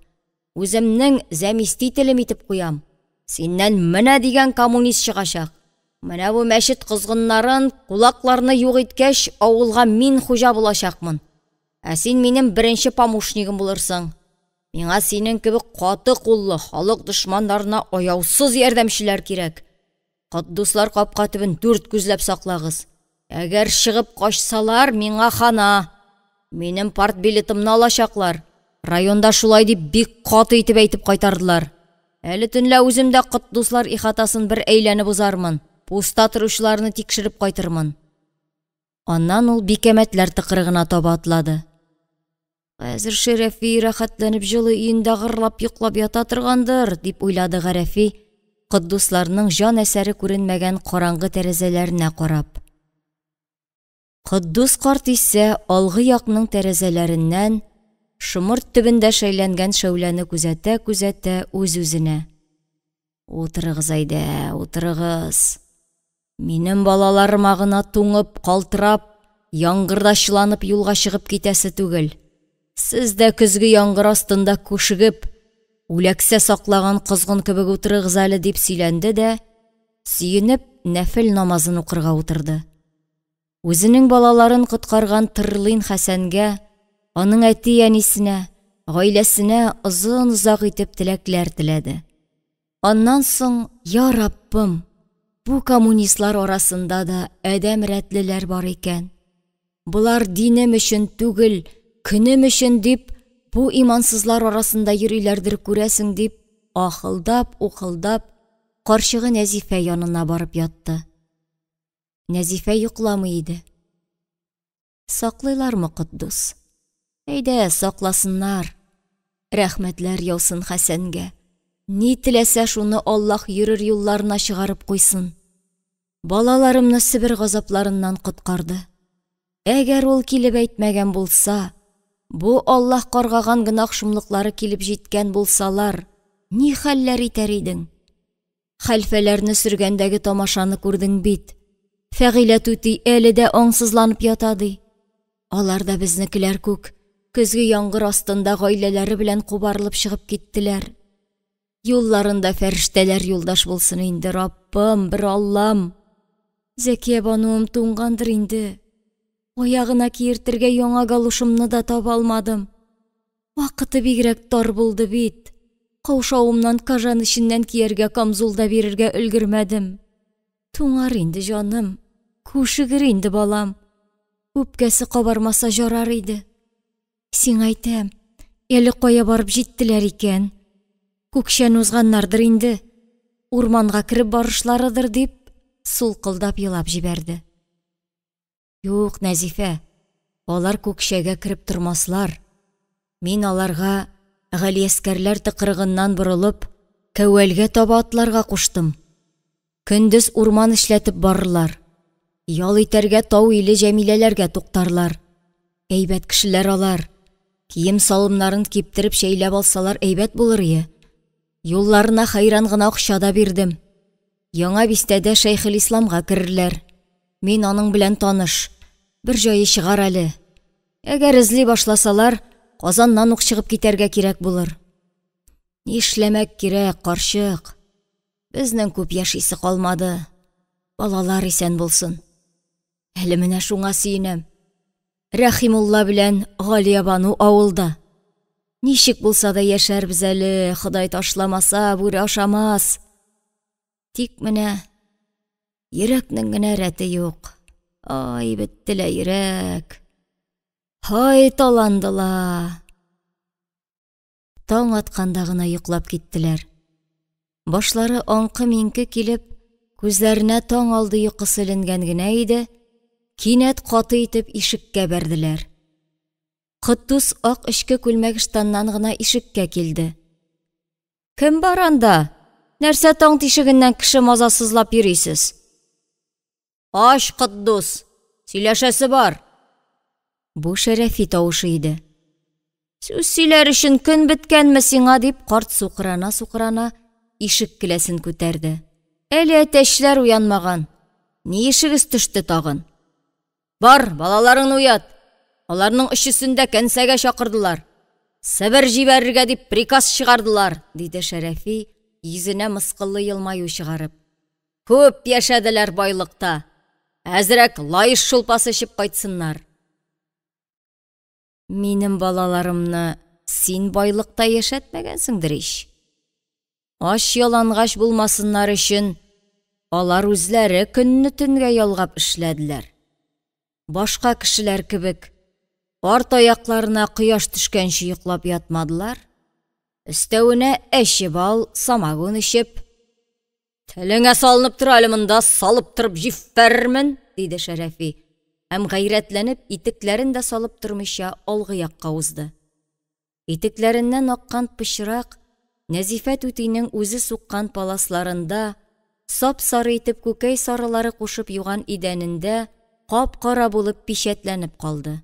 үземнең зәмистителем итеп куям. Синнән менә дигән коммунист чыгачак. Менә бу мәчет козгыннарын, кулакларны юк иткәч, авылга мин хуҗа булачакмын. Ә син минем беренче помощнигым булырсың. Миңа синең кебек каты куллы, халык дошманнарына аяусыз ярдәмчеләр кирәк. Котдуслар капка төбен дүрт күзләп саклагыз. Әгәр чыгып качсалар, миңа хана. Минем партбилетымны алачаклар. Районда шулай дип бик каты итеп әйтеп кайтардылар. Әле төнлә үзем дә Котдуслар ихатасын бер әйләнеп узармын. Пуста торучыларны тикшереп кайтырмын. Аннан ул Бикәмәтләр тыкрыгына таба атлады. Хәзер Шәрәфи рәхәтләнеп җылы өендә гырлап йоклап ята торгандыр, дип уйлады Гарәфи, Котдусларның җан әсәре күренмәгән караңгы тәрәзәләренә карап. Котдус карт исә алгы якның тәрәзәләреннән шомырт төбендә шәйләнгән шәүләне күзәтә-күзәтә үз-үзенә: Утырыгыз әйдә, утырыгыз. Минем балаларыма гына туңып, калтырап, Яңгырда чыланып юлга чыгып китәсе түгел. Сез дә көзге яңгыр астында күшегеп, үләксә саклаган козгын кебек утырыгыз әле, дип сөйләнде дә, сөенеп, нәфел намазын укырга утырды. Үзенең балаларын коткарган Тырлыйн Хәсәнгә, аның әти-әнисенә, гаиләсенә озын-озак итеп теләкләр теләде. Аннан соң, я Раббым, бу коммунистлар арасында да адәм рәтлеләр бар икән. Болар динем өчен түгел, көнем өчен дип, бу имансызлар арасында йөриләрдер күрәсең дип, ахылдап-ухылдап, карчыгы Нәзифә янына барып ятты. Нәзифә йокламый иде. Саклыйлармы Котдус? Әйдә, сакласыннар. Рәхмәтләр яусын Хәсәнгә. Ни теләсә шуны Аллаһ йөрер юлларына чыгарып куйсын. Балаларымны Себер газапларыннан коткарды. Әгәр ул килеп әйтмәгән булса, бу Аллаһ каргаган гөнаһ шомлыклары килеп җиткән булсалар, ни хәлләр итәр идең? Хәлфәләрне сөргәндәге тамашаны күрдең бит. Фәгыйлә түти әле дә аңсызланып ята, ди. Алар да безнекеләр күк, көзге яңгыр астында гаиләләре белән кубарылып чыгып киттеләр. Юлларында фәрештәләр юлдаш булсын инде, Раббым, бер Аллам. Зәкия бануым туңгандыр инде. Аягына киертергә яңа галушымны да таба алмадым. Вакыты бигрәк тар булды бит. Каушавымнан кожан эченнән кияргә камзул да бирергә өлгермәдем. Туңар инде җаным, күшегер инде балам. Үпкәсе кабармаса жарар иде. Сиңа әйтәм, әле кая барып җиттеләр икән? Күкшәне узганнардыр инде. Урманга кереп барышларыдыр дип, сулкылдап елап җибәрде. Юк, Нәзифә, алар Күкшәгә кереп тормаслар. Мин аларга Галиәскәрләр тыкрыгыннан борылып, Кәүәлгә таба атларга куштым. Көндез урман эшләтеп барырлар. Ял итәргә тау иле Җәмиләләргә туктарлар. Әйбәт кешеләр алар. Кием-салымнарын киптереп чәйләп алсалар әйбәт булыр ие. Юлларына хәйран гына акча да бирдем. Яңа бистәдә Шәйхелисламга керерләр. Мин аның белән таныш. Бер җае чыгар әле. Әгәр эзли башласалар, Казаннан ук чыгып китәргә кирәк булыр. Нишләмәк кирәк, карчык? Безнең күп яшисе калмады. Балалар исән булсын. Әле менә шуңа сөенәм. Рәхимулла белән Галиябану авылда. Ничек булса да яшәрбез әле, Ходай ташламаса, бүре ашамас. Тик менә йөрәкнең генә рәте юк. Ай, бетте лә йөрәк. Һай, таланды ла. Таң атканда гына йоклап киттеләр. Башлары аңкы-миңке килеп, күзләренә таң алды йокысы эленгән генә иде, кинәт каты итеп ишеккә бәрделәр. Котдус ак эчке күлмәк-ыштаннан гына ишеккә килде. Кем бар анда? Нәрсә таң тишегеннән кеше мазасызлап йөрисез? Ач, Котдус, сөйләшәсе бар. Бу Шәрәфи тавышы иде. Сүз сөйләр өчен көн беткәнме сиңа, дип карт сукырана-сукырана ишек келәсен күтәрде. Әле әтәчләр уянмаган. Ни ишегез төште тагын? Бар, балаларыңны уят. Аларның өчесен дә кәнсәгә чакырдылар. Себер җибәрергә дип приказ чыгардылар, диде Шәрәфи, йөзенә мыскыллы елмаю чыгарып. Күп яшәделәр байлыкта. Әзрәк лаеш шулпасы эчеп кайтсыннар. Минем балаларымны син байлыкта яшәтмәгәнсеңдер ич. Ач-ялангач булмасыннар өчен алар үзләре көнне төнгә ялгап эшләделәр. Башка кешеләр кебек арт аякларына кояш төшкәнче йоклап ятмадылар. Өстәвенә әче бал, самогон эчеп, Телеңә салынып тор әле монда, салып торып җиффәрермен, диде Шәрәфи һәм гайрәтләнеп итекләрен дә салып тормыйча алгы якка узды. Итекләреннән аккан пычрак Нәзифә түтинең үзе суккан паласларында, сап-сары итеп күкәй сарылары кушып юган идәнендә кап-кара булып пичәтләнеп калды.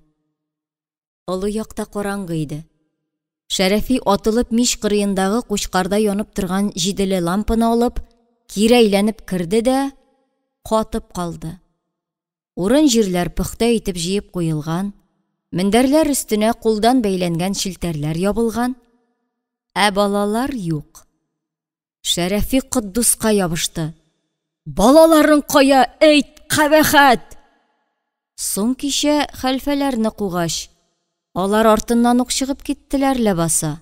Олы якта караңгы иде. Шәрәфи атылып мич кырыендагы кучкарда янып торган җиделе лампаны алып, кире әйләнеп керде дә катып калды. Урын-җирләр пөхтә итеп җыеп куелган, мендәрләр өстенә кулдан бәйләнгән челтәрләр ябылган, ә балалар юк. Шәрәфи Котдуска ябышты. Балаларың кая, әйт, кабахәт! Соң кичә хәлфәләрне кугач, алар артыннан ук чыгып киттеләр ләбаса.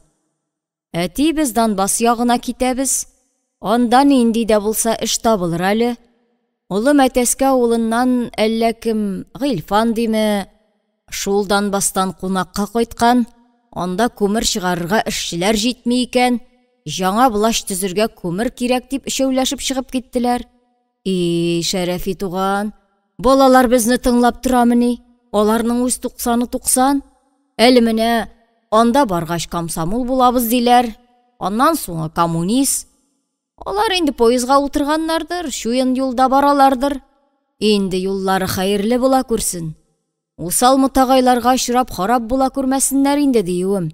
Әти, без Донбасс ягына китәбез. Анда нинди дә булса эш табылыр әле. Олы Мәтәскә авылыннан әллә кем, Гыйльфан диме, шул Донбасстан кунакка кайткан, анда күмер чыгарырга эшчеләр җитми икән, яңа власть төзергә күмер кирәк дип өчәүләшеп чыгып киттеләр. И, Шәрәфи туган, балалар безне тыңлап торамыни? Аларның үз туксаны туксан. Әле менә анда баргач комсомол булабыз диләр, аннан соңы коммунист. Алар инде поездга утырганнардыр, чуен юлда баралардыр. Инде юллары хәерле була күрсен. Усал мутагайларга очрап харап була күрмәсеннәр инде диюем.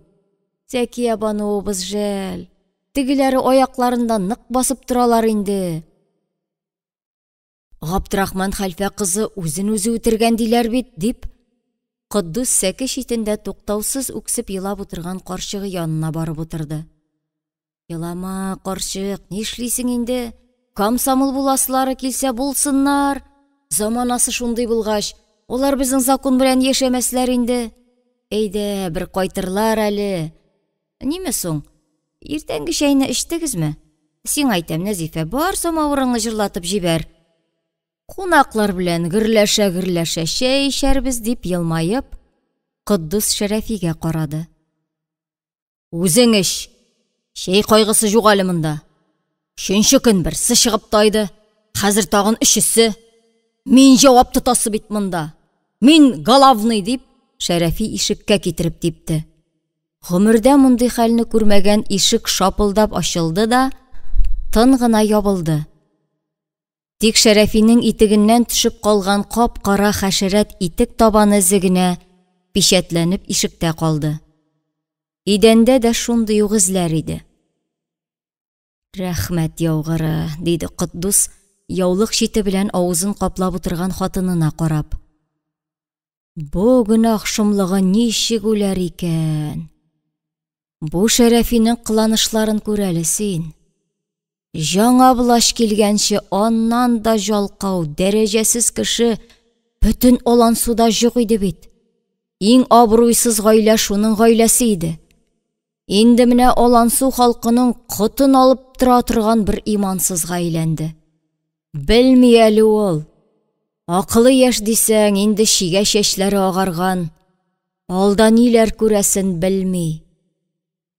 Зәкия бануыбыз жәл. Тегеләре аякларында нык басып торалар инде. Габдрахман хәлфә кызы үзен үзе үтергән диләр бит, дип, Котдус сәке читендә туктаусыз үксеп елап утырган карчыгы янына барып утырды. Елама, карчык, нишлисең инде? Комсомол буласылары килсә булсыннар. Заманасы шундый булгач, алар безнең закон белән яшәмәсләр инде. Әйдә, бер кайтырлар әле. Ниме соң? Иртәнге чәйне эчтегезме? Сиңа әйтәм, Нәзифә, бар самавырыңны җырлатып җибәр. Кунаклар белән гөрләшә-гөрләшә чәй эчәрбез, дип елмаеп, Котдус Шәрәфигә карады. Үзең эч. Чәй кайгысы юк әле монда. Өченче көн берсе чыгып тайды, хәзер тагын өчесе. Мин җавап тотасы бит монда. Мин главный, дип, Шәрәфи ишеккә китереп типте. Гомердә мондый хәлне күрмәгән ишек шапылдап ачылды да, тын гына ябылды. Тик Шәрәфинең итегеннән төшеп калган кап-кара хәшәрәт итек табаны эзе генә пичәтләнеп ишектә калды. Идәндә дә шундый ук эзләр иде. Рәхмәт яугыры, диде Котдус, яулык чите белән авызын каплап утырган хатынына карап. Бу гөнаһ шомлыгы ничек үләр икән? Бу Шәрәфинең кыланышларын күр әле син. Җаңа влач килгәнче аннан да жалкау, дәрәҗәсез кеше бөтен Алансуда җок иде бит. Иң абруйсыз гаилә шуның гаиләсе иде. Инде менә Алансу халкының котын алып тора торган бер имансызга әйләнде. Белми әле ул. Акылы яшь дисәң, инде чигә чәчләре агарган. Алда ниләр күрәсен белми.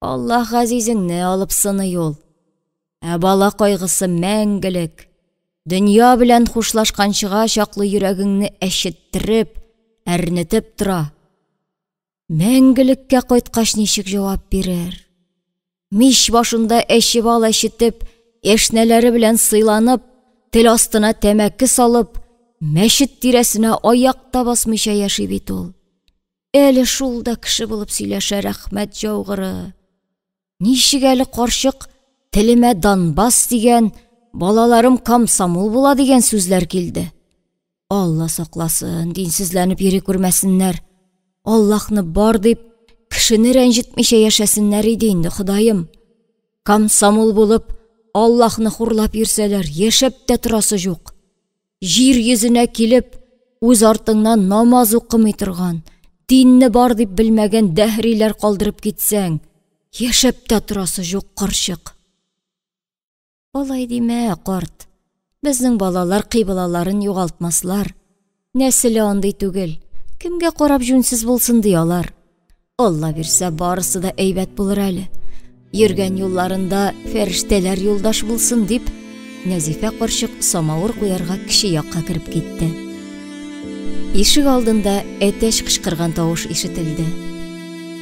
Аллаһ газизеңне алып сыный ул. Ә бала кайгысы мәңгелек. Дөнья белән хушлашканчыга чаклы йөрәгеңне әчеттереп, әрнетеп тора. Мәңгелеккә кайткач ничек җавап бирер? Мич башында әче бал әчетеп, әшнәләре белән сыйланып, тел астына тәмәке салып, мәчет тирәсенә аяк та басмыйча яши бит ул. Әле шул да кеше булып сөйләшә, рәхмәт җаугыры. Ничек әле карчык телемә Донбасс дигән, балаларым комсомол була дигән сүзләр килде. Алла сакласын, динсезләнеп йөри күрмәсеннәр. Аллаһны бар дип, кешене рәнҗетмичә яшәсеннәр иде инде, Ходаем. Комсомол булып, Аллаһны хурлап йөрсәләр, яшәп тә торасы юк. Җир йөзенә килеп, үз артыңнан намаз укымый торган, динне бар дип белмәгән дәһриләр калдырып китсәң, яшәп тә торасы юк, карчык. Алай димә, карт. Безнең балалар кыйблаларын югалтмаслар. Нәселе андый түгел. Кемгә карап җүнсез булсын ди алар. Алла бирсә, барысы да әйбәт булыр әле. Йөргән юлларында фәрештәләр юлдаш булсын дип, Нәзифә карчык самавыр куярга кече якка кереп китте. Ишек алдында әтәч кычкырган тавыш ишетелде.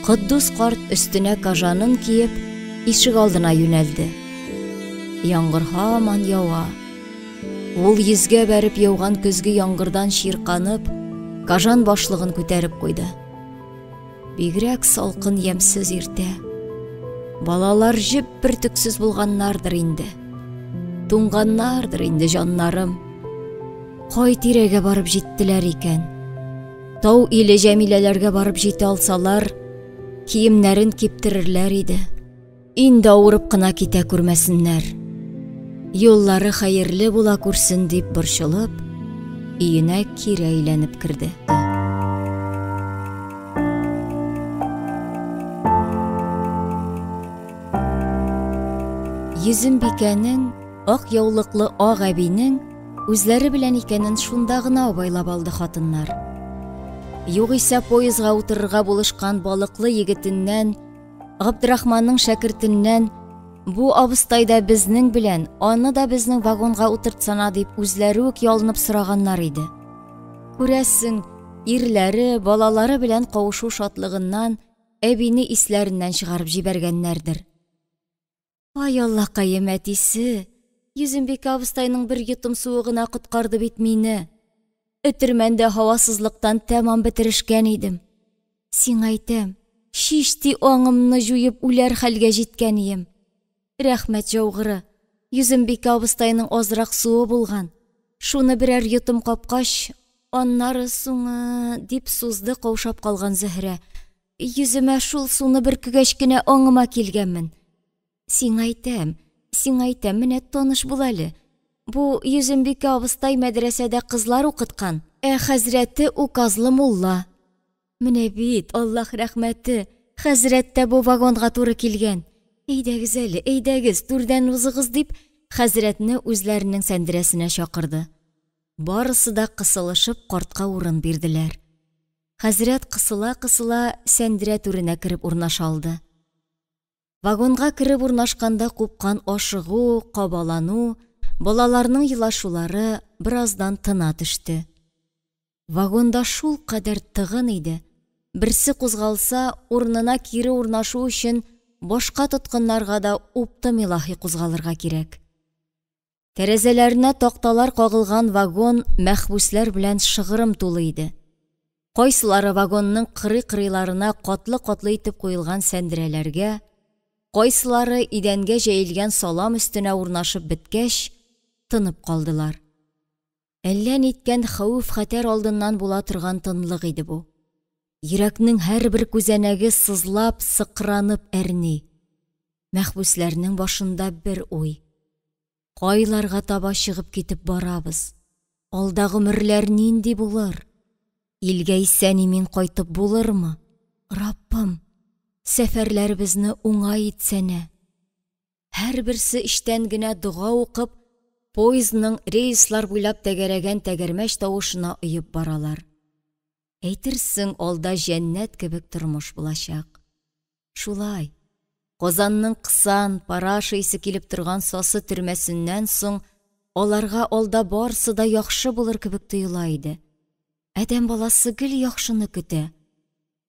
Котдус карт өстенә кожанын киеп, ишек алдына юнәлде. Яңгыр һаман ява. Ул йөзгә бәреп яуган көзге яңгырдан чирканып, кожан башлыгын күтәреп куйды. Бигрәк салкын ямьсез иртә. Балалар җеп бөртексез булганнардыр инде. Туңганнардыр инде җаннарым. Кай тирәгә барып җиттеләр икән? Тау иле Җәмиләләргә барып җитә алсалар, киемнәрен киптерерләр иде. Инде авырып кына китә күрмәсеннәр. Юллары хәерле була күрсен дип борчылып, өенә кире әйләнеп керде. Йөзембикәнең, ак яулыклы ак әбинең үзләре белән икәнен шунда гына абайлап алды хатыннар. Югыйсә поездга утырырга булышкан балыклы егетеннән Габдрахманның шәкертеннән бу абыстай да безнең белән, аны да безнең вагонга утыртсана дип үзләре үк ялынып сораганнар иде. Күрәсең, ирләре, балалары белән кавышу шатлыгыннан әбине исләреннән чыгарып җибәргәннәрдер. Ай Аллакаем, әтисе, Йөзембикә абыстайның бер йотым суы гына коткарды бит мине. Өтермәндә һавасызлыктан тәмам бетерешкән идем. Сиңа әйтәм, чишти аңымны җуеп үләр хәлгә җиткән ием. Рәхмәт җаугыры, Йөзембикә абыстайның азрак суы булган. Шуны берәр йотым капкач, аннары суңы, дип сузды каушап калган Зөһрә. Йөземә шул суны бөркегәч кенә аңыма килгәнмен. Сиңа әйтәм, сиңа әйтәм, менә таныш бул әле. Бу Йөзембикә абыстай мәдрәсәдә кызлар укыткан, ә хәзрәте указлы мулла. Менә бит, Аллаһ рәхмәте, хәзрәт тә бу вагонга туры килгән. Әйдәгез әле, әйдәгез, түрдән узыгыз, дип, хәзрәтне үзләренең сәндерәсенә чакырды. Барысы да кысылышып картка урын бирделәр. Хәзрәт кысыла-кысыла сәндерә түренә кереп урнаша алды. Вагонга кереп урнашканда купкан ашыгу, кабалану, балаларның елашулары бераздан тына төште. Вагонда шулкадәр тыгын иде, берсе кузгалса, урынына кире урнашу өчен башка тоткыннарга да уптым илаһи кузгалырга кирәк. Тәрәзәләренә такталар кагылган вагон мәхбүсләр белән шыгрым тулы иде. Кайсылары вагонның кырый-кырыйларына катлы-катлы итеп куелган сәндерәләргә, кайсылары идәнгә җәелгән салам өстенә урнашып беткәч, тынып калдылар. Әллә ниткән хәвеф-хәтәр алдыннан була торган тынлык иде бу. Йөрәкнең һәрбер күзәнәге сызлап, сыкранып әрни. Мәхбүсләрнең башында бер уй. Кайларга таба чыгып китеп барабыз? Алда гомерләр нинди булыр? Илгә исән-имин кайтып булырмы? Раббым, сәфәрләребезне уңай итсәнә. Һәрберсе эчтән генә дога укып, поездның рельслар буйлап тәгәрәгән тәгәрмәч тавышына оеп баралар. Әйтерсең, алда җәннәт кебек тормыш булачак. Шулай, Казанның кысан, параша исе килеп торган сасы төрмәсеннән соң аларга алда барсы да яхшы булыр кебек тоела иде. Адәм баласы гел яхшыны көтә.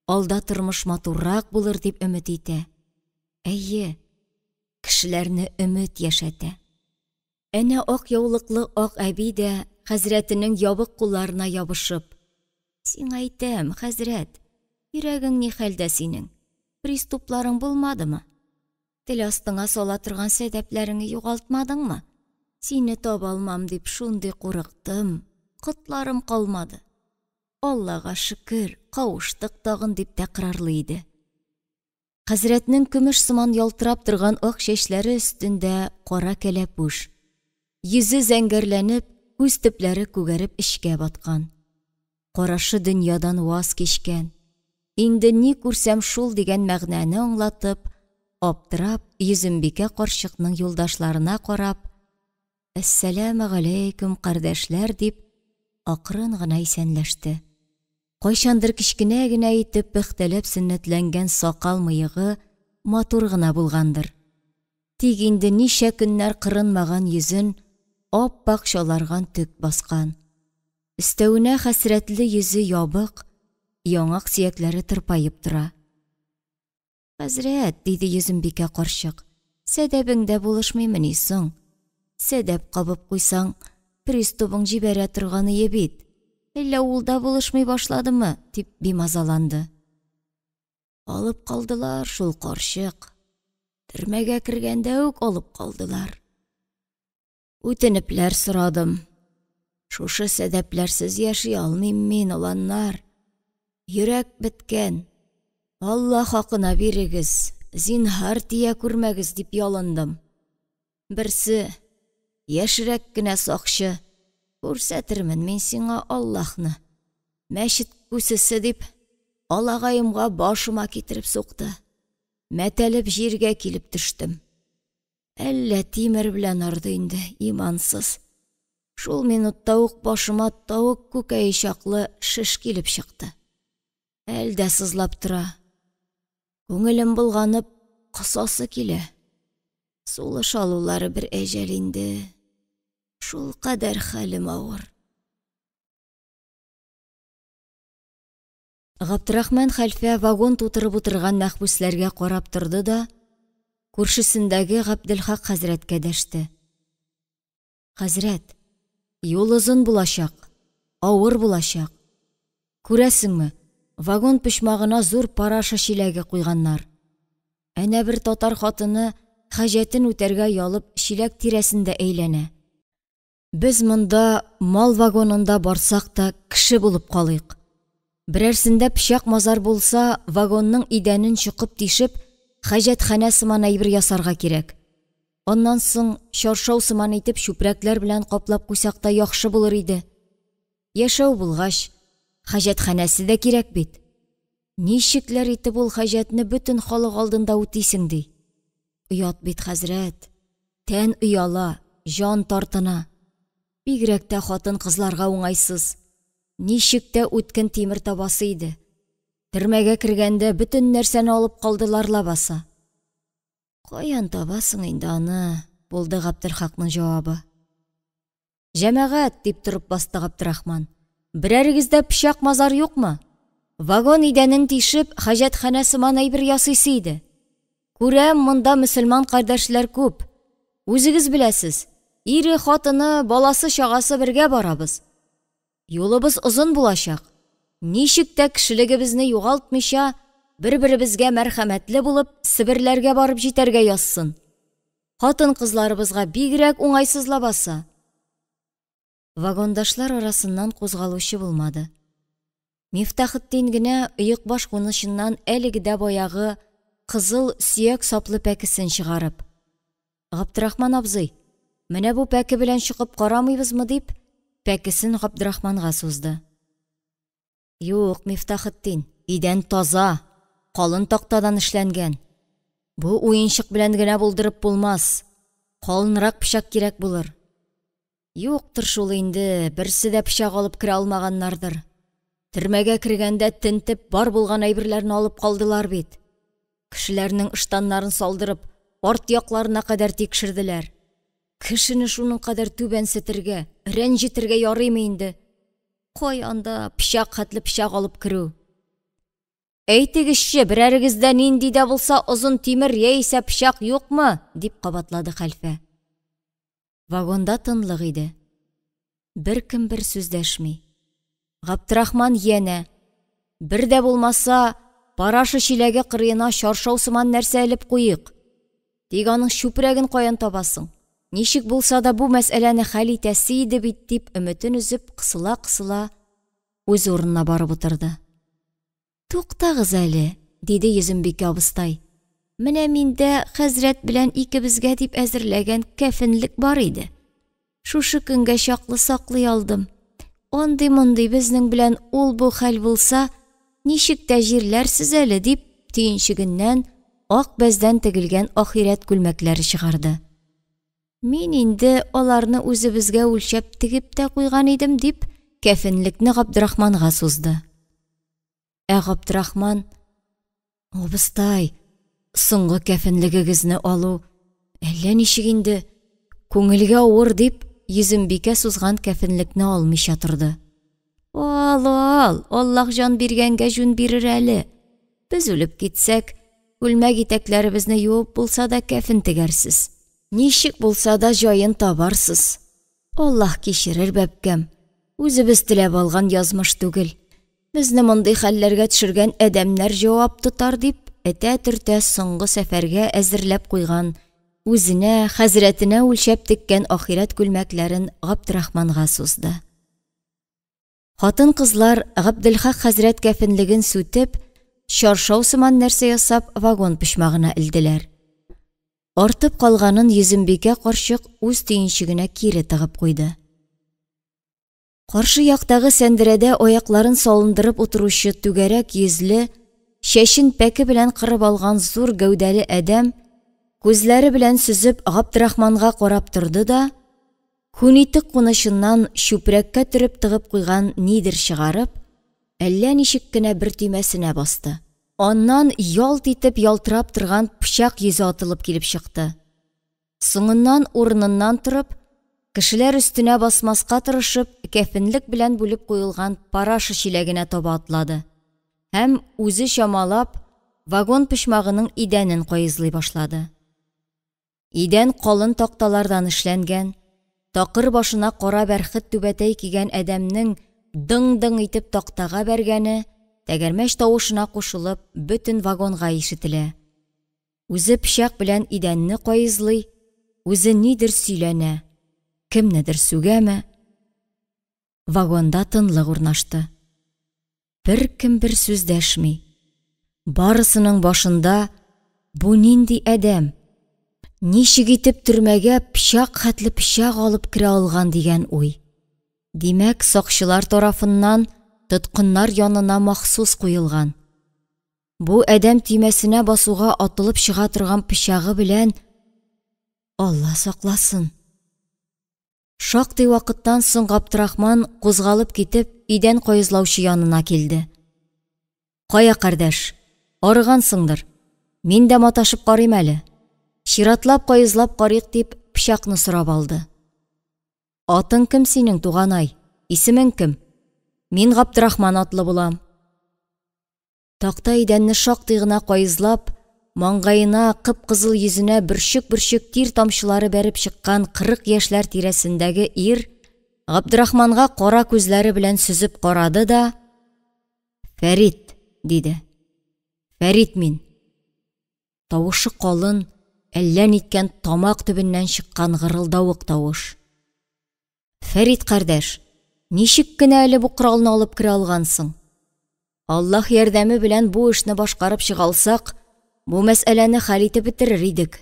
Алда тормыш матуррак булыр дип өмет итә. Әйе, кешеләрне өмет яшәтә. Әнә ак яулыклы ак әби дә хәзрәтенең ябык кулларына ябышып, Сиңа әйтәм, хәзрәт, йөрәгең ни хәлдә синең? Приступларың булмадымы? Тел астыңа сала торган сәдәпләреңне югалтмадыңмы? Сине таба алмам дип шундый курыктым, котларым калмады. Аллага шөкер, кавыштык тагын, дип тәкрарлый иде. Хәзрәтнең көмеш сыман ялтырап торган ак чәчләре өстендә кара кәләпүш. Йөзе зәңгәрләнеп, күз төпләре күгәреп эчкә баткан. Карашы дөньядан ваз кичкән. Инде ни күрсәм шул дигән мәгънәне аңлатып, аптырап, Йөзембикә карчыкның юлдашларына карап, Әссәламегаләйкүм, кардәшләр, дип, акрын гына исәнләште. Кайчандыр кечкенә генә итеп пөхтәләп сөннәтләнгән сакал-мыегы матур гына булгандыр. Тик инде ничә көннәр кырынмаган йөзен ап-ак чаларган төк баскан. Өстәвенә хәсрәтле йөзе ябык, яңак сөякләре тырпаеп тора. Хәзрәт, диде Йөзембикә карчык, сәдәбең дә булышмыймыни соң? Сәдәп кабып куйсаң, приступың җибәрә торганые бит. Әллә ул да булышмый башладымы? дип бимазаланды. Алып калдылар шул карчык. Төрмәгә кергәндә үк алып калдылар. Үтенепләр сорадым. Шушы сәдәпләрсез яши алмыйм мин, оланнар. Йөрәк беткән. Алла хакына бирегез, зинһар тия күрмәгез, дип ялындым. Берсе, яшьрәк кенә сакчы, күрсәтермен мин сиңа Аллаһны, мәчет күсесе дип, алагаемга башыма китереп сукты. Мәтәлеп җиргә килеп төштем. Әллә тимер белән орды инде, имансыз. Шул минутта ук башыма тавык күкәе чаклы шеш килеп чыкты. Әле дә сызлап тора. Күңелем болганып, косасы килә. Сулыш алулары бер әҗәл инде. Шулкадәр хәлем авыр. Габдрахман хәлфә вагон тутырып утырган мәхбүсләргә карап торды да, күршесендәге Габделхак хәзрәткә дәште. Хәзрәт, юл озын булачак, авыр булачак. Күрәсеңме, вагон почмагына зур параша чиләге куйганнар. Әнә бер татар хатыны хаҗәтен үтәргә оялып чиләк тирәсендә әйләнә. Без монда мал вагонында барсак та кеше булып калыйк. Берәрсендә пычак-мазар булса, вагонның идәнен чокып-тишеп, хаҗәтханә сыман әйбер ясарга кирәк. Аннан соң чаршау сыман итеп чүпрәкләр белән каплап куйсак та яхшы булыр иде. Яшәү булгач, хаҗәтханәсе дә кирәк бит. Ничекләр итеп ул хаҗәтне бөтен халык алдында үтисең ди? Оят бит, хәзрәт. Тән ояла, җан тартына. Бигрәк тә хатын-кызларга уңайсыз. Ничек тә үткен тимер табасы иде. Төрмәгә кергәндә бөтен нәрсәне алып калдылар лабаса. Каян табасың инде аны? Булды Габделхакның җавабы. Җәмәгать, дип торып басты Габдрахман. Берәрегездә пычак-мазар юкмы? Вагон идәнен тишеп, хаҗәтханә сыман әйбер ясыйсы иде. Күрәм, монда мөселман кардәшләр күп. Үзегез беләсез, ире, хатыны, баласы-чагасы бергә барабыз. Юлыбыз озын булачак. Ничек тә кешелегебезне югалтмыйча, бер-беребезгә мәрхәмәтле булып, Себерләргә барып җитәргә язсын. Хатын-кызларыбызга бигрәк уңайсыз лабаса. Вагондашлар арасыннан кузгалучы булмады. Мифтахетдин генә оекбаш кунычыннан әлеге дә баягы кызыл сөяк саплы пәкесен чыгарып, Габдрахман абзый, менә бу пәке белән чокып карамыйбызмы дип, пәкесен Габдрахманга сузды. Юк, Мифтахетдин, идән таза, калын тактадан эшләнгән. Бу уенчык белән генә булдырып булмас. Калынрак пычак кирәк булыр. Юктыр шул инде, берсе дә пычак алып керә алмаганнардыр. Төрмәгә кергәндә тентеп бар булган әйберләрне алып калдылар бит. Кешеләрнең ыштаннарын салдырып, арт якларына кадәр тикшерделәр. Кешене шуның кадәр түбәнсетергә, рәнҗетергә ярыймы инде? Кай анда пычак хәтле пычак алып керү? Әйтегезче, берәрегездә нинди дә булса озын тимер яисә пычак юкмы? дип кабатлады хәлфә. Вагонда тынлык иде. Беркем бер сүз дәшми. Габдрахман янә, бер дә булмаса, параша чиләге кырыена чаршау сыман нәрсә элеп куйыйк. Тик аның чүпрәген каян табасың? Ничек булса да бу мәсьәләне хәл итәсе иде бит, дип өметен өзеп, кысыла-кысыла үз урынына барып утырды. Туктагыз әле, диде Йөзембикә абыстай. Менә миндә хәзрәт белән икебезгә дип әзерләгән кәфенлек бар иде. Шушы көнгә чаклы саклый алдым. Андый-мондый безнең белән ул-бу хәл булса, ничек тә җирләрсез әле, дип, төенчегеннән ак бәздән тегелгән ахирәт күлмәкләре чыгарды. Мин инде аларны үзебезгә үлчәп тегеп тә куйган идем, дип, кәфенлекне Габдрахманга сузды. Ә Габдрахман, Абыстай, соңгы кәфенлегегезне алу әллә ничек инде, күңелгә авыр, дип, Йөзембикә сузган кәфенлекне алмыйча торды. Ал, ал, Аллаһ җан биргәнгә җүн бирер әле. Без үлеп китсәк, күлмәк итәкләребезне юып булса да кәфен тегәрсез. Ничек булса да җаен табарсыз. Аллаһ кичерер, бәбкәм. Үзебез теләп алган язмыш түгел. Безне мондый хәлләргә төшергән адәмнәр җавап тотар, дип, этә-төртә соңгы сәфәргә әзерләп куйган, үзенә, хәзрәтенә үлчәп теккән ахирәт күлмәкләрен Габдрахманга сузды. Хатын-кызлар Габделхак хәзрәт кәфенлеген сүтеп, чаршау сыман нәрсә ясап, вагон почмагына элделәр. Артып калганын Йөзембикә карчык үз төенчегенә кире тыгып куйды. Каршы яктагы сәндерәдә аякларын салындырып утыручы түгәрәк йөзле, чәчен пәке белән кырып алган зур гәүдәле адәм күзләре белән сөзеп Габдрахманга карап торды да, күнитек кунычыннан чүпрәккә төреп тыгып куйган нидер чыгарып, әллә ничек кенә бер төймәсенә басты. Аннан ялт итеп ялтырап торган пычак йөзе атылып килеп чыкты. Соңыннан урыныннан торып, кешеләр өстенә басмаска тырышып, кәфенлек белән бүлеп куелган параша чиләгенә таба атлады һәм, үзе чамалап, вагон почмагының идәнен каезлый башлады. Идән калын такталардан эшләнгән, такыр башына кара бәрхет түбәтәй кигән адәмнең дың-дың итеп тактага бәргәне, тәгәрмәч тавышына кушылып, бөтен вагонга ишетелә. Үзе пычак белән идәнне каезлый, үзе нидер сөйләнә, кемнедер сүгәме? Вагонда тынлык урнашты. Беркем бер сүз дәшми. Барысының башында бу нинди адәм? Ничек итеп төрмәгә пычак хәтле пычак алып керә алган дигән уй. Димәк, сакчылар тарафыннан тоткыннар янына махсус куелган. Бу адәм төймәсенә басуга атылып чыга торган пычагы белән Алла сакласын. Шактый вакыттан соң Габдрахман, кузгалып китеп, идән каезлаучы янына килде. Кая, кардәш, арыгансыңдыр. Мин дә маташып карыйм әле. Чиратлап каезлап карыйк дип, пычакны сорап алды. Атың кем синең, туганай? Исемең кем? Мин Габдрахман атлы булам. Такта идәнне шактый гына каезлап, маңгаена, кып-кызыл йөзенә бөрчек-бөрчек тир тамчылары бәреп чыккан 40 яшьләр тирәсендәге ир Габдрахманга кара күзләре белән сөзеп карады да, Фәрит, диде. Фәрит мин. Тавышы калын, әллә ниткән тамак төбеннән чыккан гырылдавык тавыш. Фәрит кардәш, ничек кенә әле бу коралны алып керә алгансың? Аллаһ ярдәме белән бу эшне башкарып чыга алсак, бу мәсьәләне хәл итеп бетерер идек.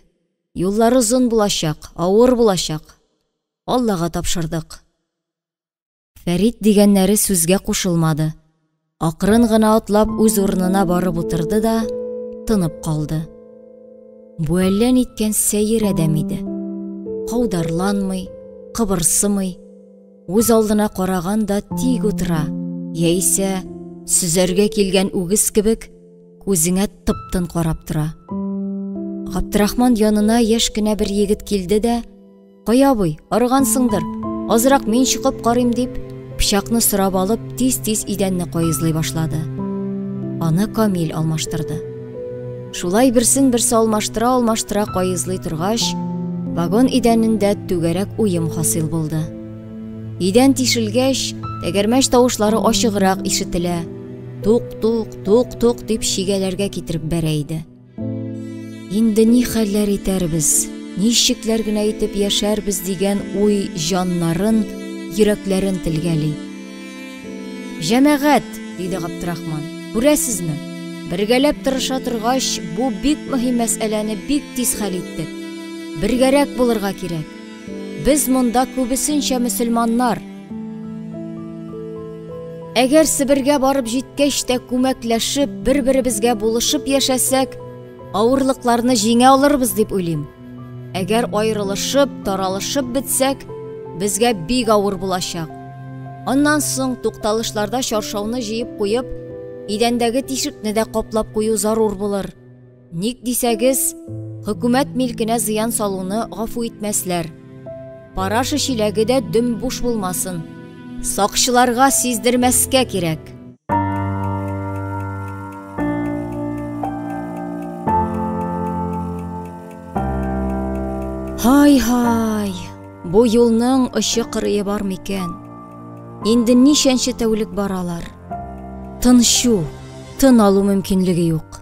Юллар озын булачак, авыр булачак. Аллага тапшырдык. Фәрит дигәннәре сүзгә кушылмады. Акрын гына атлап үз урынына барып утырды да, тынып калды. Бу әллә ниткән сәер адәм иде. Каударланмый, кыбырсымый, үз алдына караган да тик утыра, яисә сөзәргә килгән үгез кебек күзеңә тып-тын карап тора. Габдрахман янына яшь кенә бер егет килде дә, Кая абый, арыгансыңдыр, азрак мин чокып карыйм дип, пычакны сорап алып, тиз-тиз идәнне каезлый башлады. Аны Камил алмаштырды. Шулай берсен-берсе алмаштыра-алмаштыра каезлый торгач, вагон идәнендә түгәрәк уем хасил булды. Идән тишелгәч, тәгәрмәч тавышлары ачыграк ишетелә. Тук-тук, тук-тук дип чигәләргә китереп бәрә иде. Инде ни хәлләр итәрбез, ничекләр генә итеп яшәрбез дигән уй җаннарын, йөрәкләрен телгәли. Җәмәгать, диде Габдрахман, күрәсезме, бергәләп тырыша торгач, бу бик мөһим мәсьәләне бик тиз хәл иттек. Бергәрәк булырга кирәк. Без монда күбесенчә мөселманнар. Әгәр Себергә барып җиткәч тә күмәкләшеп, бер-беребезгә булышып яшәсәк, авырлыкларны җиңә алырбыз дип уйлыйм. Әгәр аерылышып, таралышып бетсәк, безгә бик авыр булачак. Аннан соң тукталышларда чаршауны җыеп куеп, идәндәге тишекне дә каплап кую зарур булыр. Ник дисәгез, хөкүмәт милкенә зыян салуны гафу итмәсләр. Параша чиләге дә дөм буш булмасын. Сакчыларга сиздермәскә кирәк. Һай-һай, бу юлның очы-кырые бар микән? Инде ничәнче тәүлек баралар. Тынчу, тын алу мөмкинлеге юк.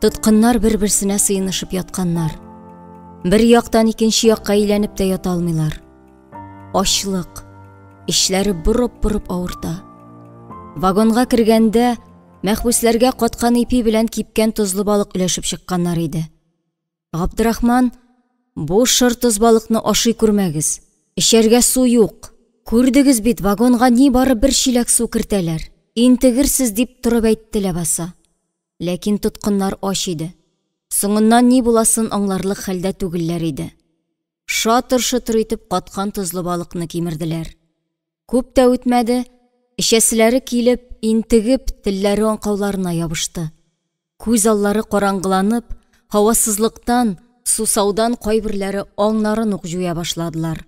Тоткыннар бер-берсенә сыенышып ятканнар. Бер яктан икенче якка әйләнеп тә ята алмыйлар. Ачлык, эчләре борып-борып авырта. Вагонга кергәндә, мәхбүсләргә каткан ипи белән кипкән тозлы балык өләшеп чыкканнар иде. Габдрахман, бу шыр тоз балыкны ашый күрмәгез, эчәргә су юк, күрдегез бит, вагонга нибары бер чиләк су кертәләр, интегерсез дип торып әйтте ләбаса. Ләкин тоткыннар ач иде. Соңыннан ни буласын аңларлык хәлдә түгелләр иде. Шатыр-шотыр итеп каткан тозлы балыкны кимерделәр. Күп тә үтмәде, эчәселәре килеп, интегеп, телләре аңкауларына ябышты. Күз аллары караңгыланып, һавасызлыктан, сусаудан кайберләре аңнарын ук җуя башладылар.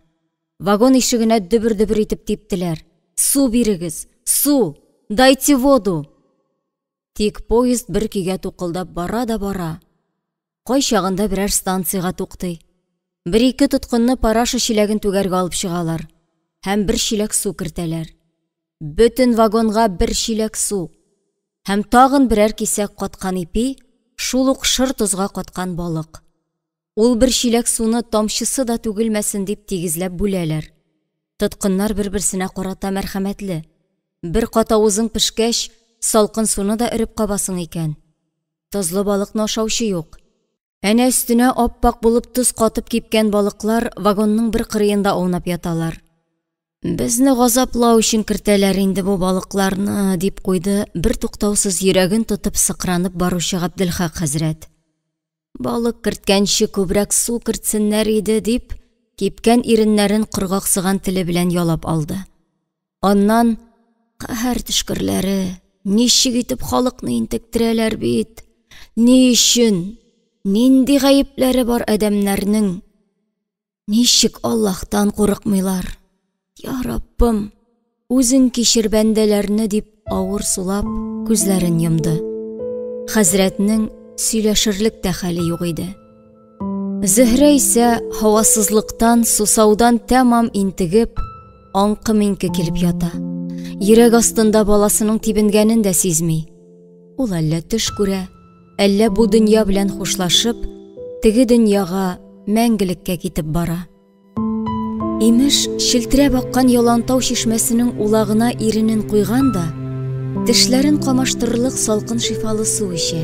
Вагон ишегенә дөбер-дөбер итеп типтеләр. Су бирегез! Су! Дайте воду! Тик поезд бер көйгә тукылдап бара да бара. Кайчагында берәр станциягә туктый. Бер-ике тоткынны параша чиләген түгәргә алып чыгалар һәм бер чиләк су кертәләр. Бөтен вагонга бер чиләк су һәм тагын берәр кисәк каткан ипи, шул ук шыр тозга каткан балык. Ул бер чиләк суны тамчысы да түгелмәсен дип тигезләп бүләләр. Тоткыннар бер-берсенә карата мәрхәмәтле. Бер кат авызың пешкәч, салкын суны да өреп кабасың икән. Тозлы балыкны ашаучы юк. Әнә өстенә ап-ак булып тоз катып кипкән балыклар вагонның бер кырыенда аунап яталар. Безне газаплау өчен кертәләр инде бу балыкларны, дип куйды бертуктаусыз йөрәген тотып сыкранып баручы Габделхак хәзрәт. Балык керткәнче күбрәк су кертсеннәр иде, дип, кипкән иреннәрен коргаксыган теле белән ялап алды. Аннан, каһәр төшкерләре, ничек итеп халыкны интектерәләр бит. Ни өчен? Нинди гаепләре бар адәмнәрнең? Ничек Аллаһтан курыкмыйлар? Я Раббым, үзең кичер бәндәләрне, дип авыр сулап, күзләрен йомды. Хәзрәтнең сөйләшерлек тә хәле юк иде. Зөһрә исә һавасызлыктан, сусаудан тәмам интегеп, аңкы-миңке килеп ята. Йөрәк астында баласының тибенгәнен дә сизми. Ул әллә төш күрә, Әллә бу дөнья белән хушлашып, теге дөньяга мәңгелеккә китеп бара. Имеш, челтерәп аккан Ялантау чишмәсенең улагына иренен куйган да, тешләрен камаштырырлык салкын шифалы су эчә.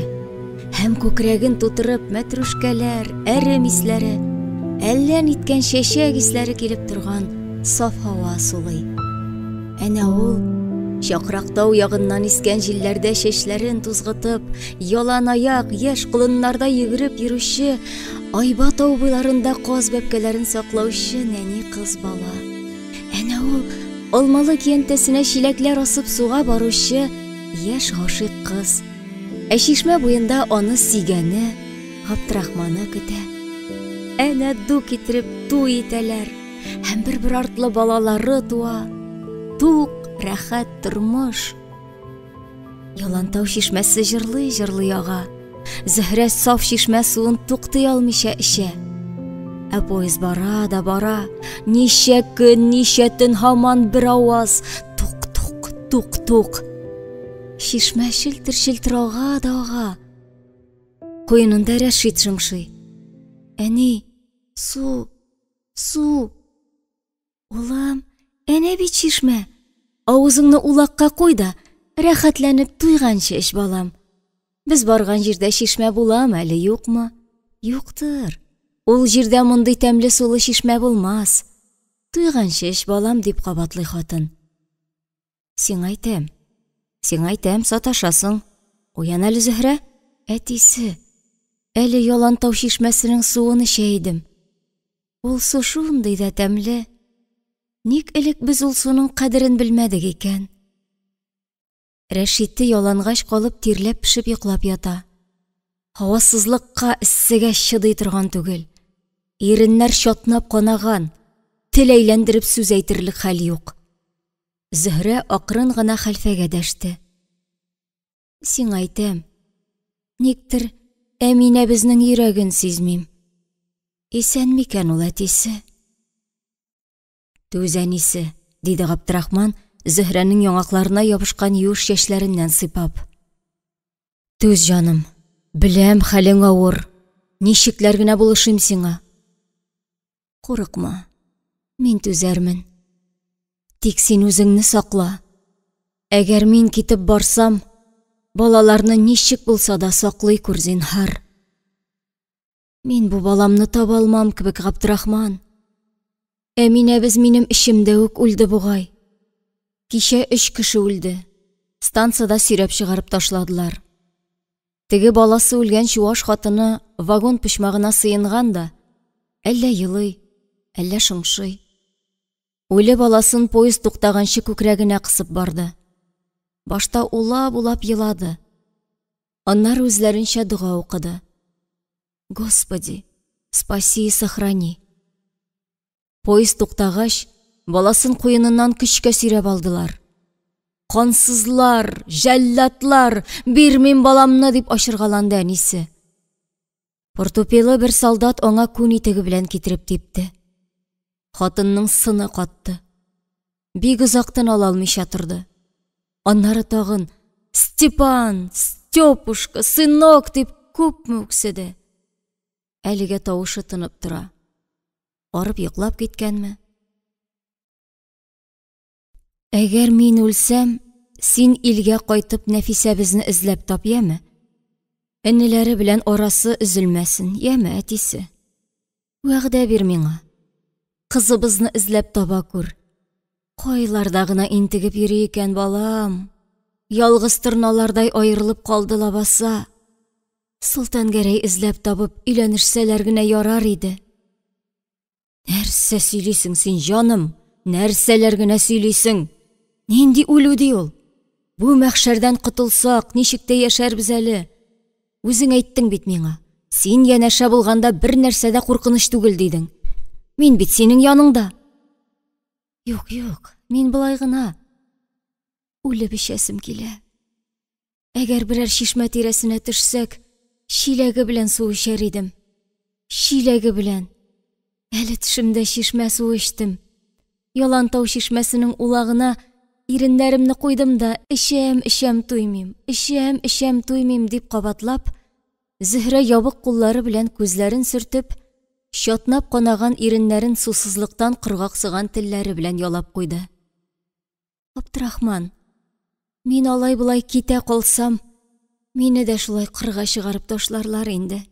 Һәм күкрәген тутырып мәтрүшкәләр, әрем исләре, әллә ниткән чәчәк исләре килеп торган саф һава сулый. Әнә ул, Чакрак тау ягыннан искән җилләрдә чәчләрен тузгытып, ялан аяк, яшь колыннарда йөгереп йөрүче, Айба тау буйларында каз бәбкәләрен саклаучы нәни кыз бала. Әнә ул, алмалы киянтәсенә чиләкләр асып суга баручы яшь гашыйк кыз. Ә чишмә буенда аны сөйгәне, Габдрахманы көтә. Әнә ду китереп туй итәләр. Һәм бер-бер артлы балалары туа. Тук, рәхәт тормыш. Ялантау чишмәсе җырлый-җырлый ага. Зөһрә саф чишмә суын туктый алмыйча эчә. Ә поезд бара да бара. Ничә көн, ничә төн һаман бер аваз. Тук-тук, тук-тук. Чишмә челтер-челтер ага да ага. Куенында Рәшит шыңшый. Әни, су, Су! Улым, әнә бит чишмә. Авызыңны улакка куй да, рәхәтләнеп туйганчы эч, балам. Без барган җирдә чишмә буламы әле, юкмы? Юктыр. Ул җирдә мондый тәмле сулы чишмә булмас. Туйганчы эч, балам, дип кабатлый хатын. Сиңа әйтәм. Сиңа әйтәм, саташасың. Уян әле, Зөһрә. Әтисе, әле Ялантау чишмәсенең суын эчә идем. Ул су шундый да тәмле. Ник элек без ул суның кадерен белмәдек икән? Рәшите ялангач калып тирләп-пешеп йоклап ята. Һавасызлыкка, эссегә чыдый торган түгел. Иреннәр чатнап канаган, тел әйләндереп сүз әйтерлек хәл юк. Зөһрә акрын гына хәлфәгә дәште. Сиңа әйтәм, никтер Әминәбезнең йөрәген сизмим. Исән микән ул әтисе? Түз, әнисе, диде Габдрахман, Зөһрәнең яңакларына ябышкан юеш чәчләреннән сыйпап. Түз, җаным, беләм, хәлең авыр. Ничекләр генә булышыйм сиңа. Курыкма, мин түзәрмен. Тик син үзеңне сакла. Әгәр мин китеп барсам, балаларны ничек булса да саклый күр, зинһар. Мин бу баламны таба алмам кебек, Габдрахман. Әминәбез минем эчемдә үк үлде бугай. Кичә өч кеше үлде. Станцада сөйрәп чыгарып ташладылар. Теге баласы үлгән чуаш хатыны вагон почмагына сыенган да, әллә елый, әллә шыңшый. Үле баласын поезд туктаганчы күкрәгенә кысып барды. Башта улап-улап елады. Аннары үзләренчә дога укыды. Господи, спаси и сохрани. Поезд туктагач, баласын куеныннан көчкә сөйрәп алдылар. Кансызлар, җәлладлар, бирмим баламны, дип ачыргаланды әнисе. Портупелы бер солдат аңа күн итеге белән китереп типте. Хатынның сыны катты. Бик озак тын ала алмыйча торды. Аннары тагын Степан, Степушка, сынок дип күпме үкседе. Әлегә тавышы тынып тора. Арып йоклап киткәнме? Әгәр мин үлсәм, син илгә кайтып Нәфисәбезне эзләп тап, яме? Энеләре белән арасы өзелмәсен, яме, әтисе? Вәгъдә бир миңа. Кызыбызны эзләп таба күр. Кайларда гына интегеп йөри икән балам? Ялгыз торналардай аерылып калды лабаса. Солтангәрәй эзләп табып өйләнешсәләр генә ярар иде. Нәрсә сөйлисең син, җаным? Нәрсәләр генә сөйлисең? Нинди үлү ди ул? Бу мәхшәрдән котылсак, ничек тә яшәрбез әле. Үзең әйттең бит миңа. Син янәшә булганда бер нәрсә дә куркыныч түгел дидең. Мин бит синең яныңда. Юк, юк, мин болай гына. Үлеп эчәсем килә. Әгәр берәр чишмә тирәсенә төшсәк, чиләге белән су эчәр идем. Чиләге белән. Әле төшемдә чишмә суы эчтем. Ялантау чишмәсенең улагына иреннәремне куйдым да, эчәм, эчәм, туймыйм, эчәм, эчәм, туймыйм, дип кабатлап, Зөһрә ябык куллары белән күзләрен сөртеп, чатнап канаган иреннәрен сусызлыктан коргаксыган телләре белән ялап куйды. Абдрахман, мин алай-болай китә калсам, мине дә шулай кырга чыгарып ташларлар инде.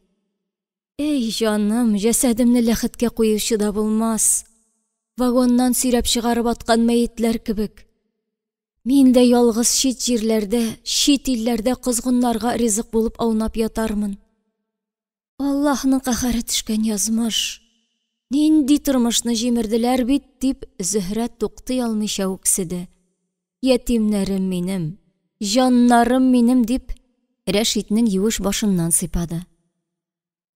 Эй, җаным, җәсәдемне ләхеткә куючы да булмас. Вагоннан сөйрәп чыгарып аткан мәетләр кебек. Мин дә ялгыз чит җирләрдә, чит илләрдә козгыннарга ризык булып аунап ятармын. Аллаһның каһәре төшкән язмыш. Нинди тормышны җимерделәр бит, дип Зөһрә туктый алмыйча үкседе. Ятимнәрем минем, җаннарым минем, дип Рәшитнең юеш башыннан сыйпады.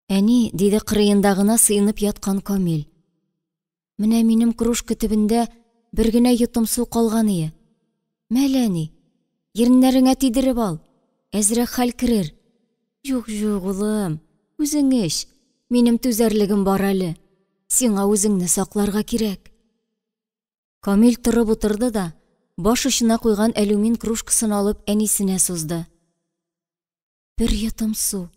Әни, диде кырыенда гына сыенып яткан Камил. Менә минем кружка төбендә бер генә йотым су калган ие. Мәле, әни, иреннәреңә тидереп ал, әзрәк хәл керер. Юк, юк, улым, үзең эч, минем түзәрлегем бар әле. Сиңа үзеңне сакларга кирәк. Камил торып утырды да, баш очына куйган әлюмин кружкасын алып әнисенә сузды. Бер йотым су.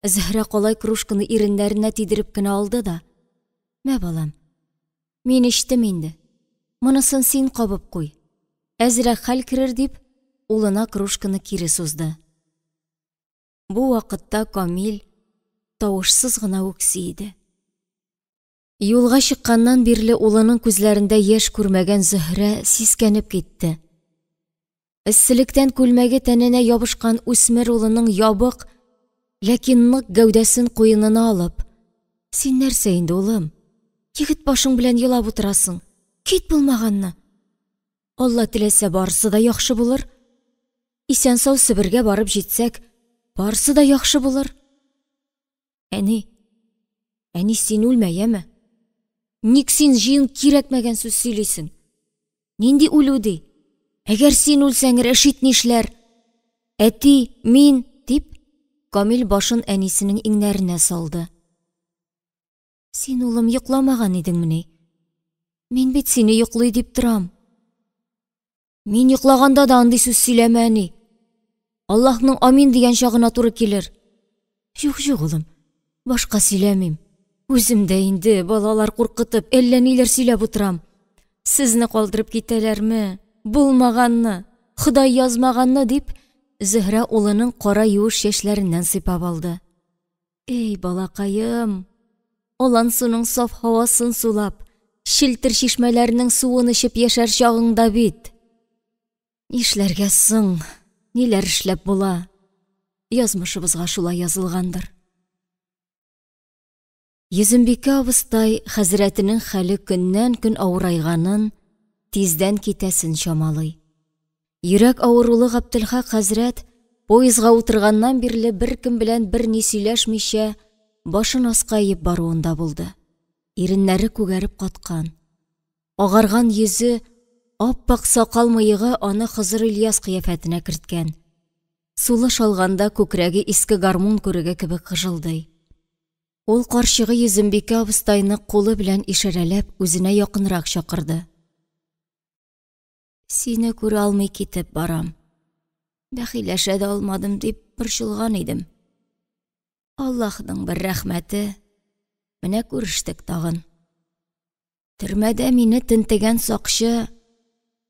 Зөһрә калай кружканы иреннәренә тидереп кенә алды да, Мә, балам, мин эчтем инде. Монысын син кабып куй. Әзрәк хәл керер дип, улына кружканы кире сузды. Бу вакытта Камил тавышсыз гына үкси иде. Юлга чыкканнан бирле улының күзләрендә яшь күрмәгән Зөһрә сискәнеп китте. Эсселектән күлмәге тәненә ябышкан үсмер улының ябык, ләкин нык гәүдәсен куенына алып, Син нәрсә инде, улым? Егет башың белән елап утырасың. Кит булмаганны. Алла теләсә, барысы да яхшы булыр. Исән-сау Себергә барып җитсәк, барысы да яхшы булыр. Әни, әни, син үлмә, яме? Ник син җыен кирәкмәгән сүз сөйлисең? Нинди үлү ди? Әгәр син үлсәң, Рәшит нишләр? Әти, мин, дип, Камил башын әнисенең иңнәренә салды. Син, улым, йокламаган идеңмени? Мин бит сине йоклый дип торам. Мин йоклаганда да андый сүз сөйләмә, әни. Аллаһның амин дигән чагына туры килер. Юк, юк, улым, башка сөйләмим. Үзем дә инде балалар куркытып, әллә ниләр сөйләп утырам. Сезне калдырып китәләрме? Булмаганны, Ходай язмаганны, дип, Зөһрә улының кара юеш чәчләреннән сыйпап алды. Эй, балакаем, Алансуның саф һавасын сулап, челтер чишмәләрнең суын эчеп яшәр чагыңда бит. Нишләргә соң, ниләр эшләп була? Язмышыбызга шулай язылгандыр. Йөзембикә абыстай хәзрәтенең хәле көннән-көн авырайганын, тиздән китәсен чамалый. Йөрәк авырулы Габделхак хәзрәт поездга утырганнан бирле беркем белән берни сөйләшмичә, башын аска иеп баруында булды. Иреннәре күгәреп каткан. Агарган йөзе, ап-ак сакал-мыегы аны Хозыр Ильяс кыяфәтенә керткән. Сулыш алганда күкрәге иске гармун күреге кебек гыжылдый. Ул карчыгы Йөзембикә абыстайны кулы белән ишарәләп үзенә якынрак чакырды. Сине күрә алмый китеп барам. Бәхилләшә дә алмадым дип борчылган идем. Аллаһның бер рәхмәте, менә күрештек тагын. Төрмәдә мине тентегән сакчы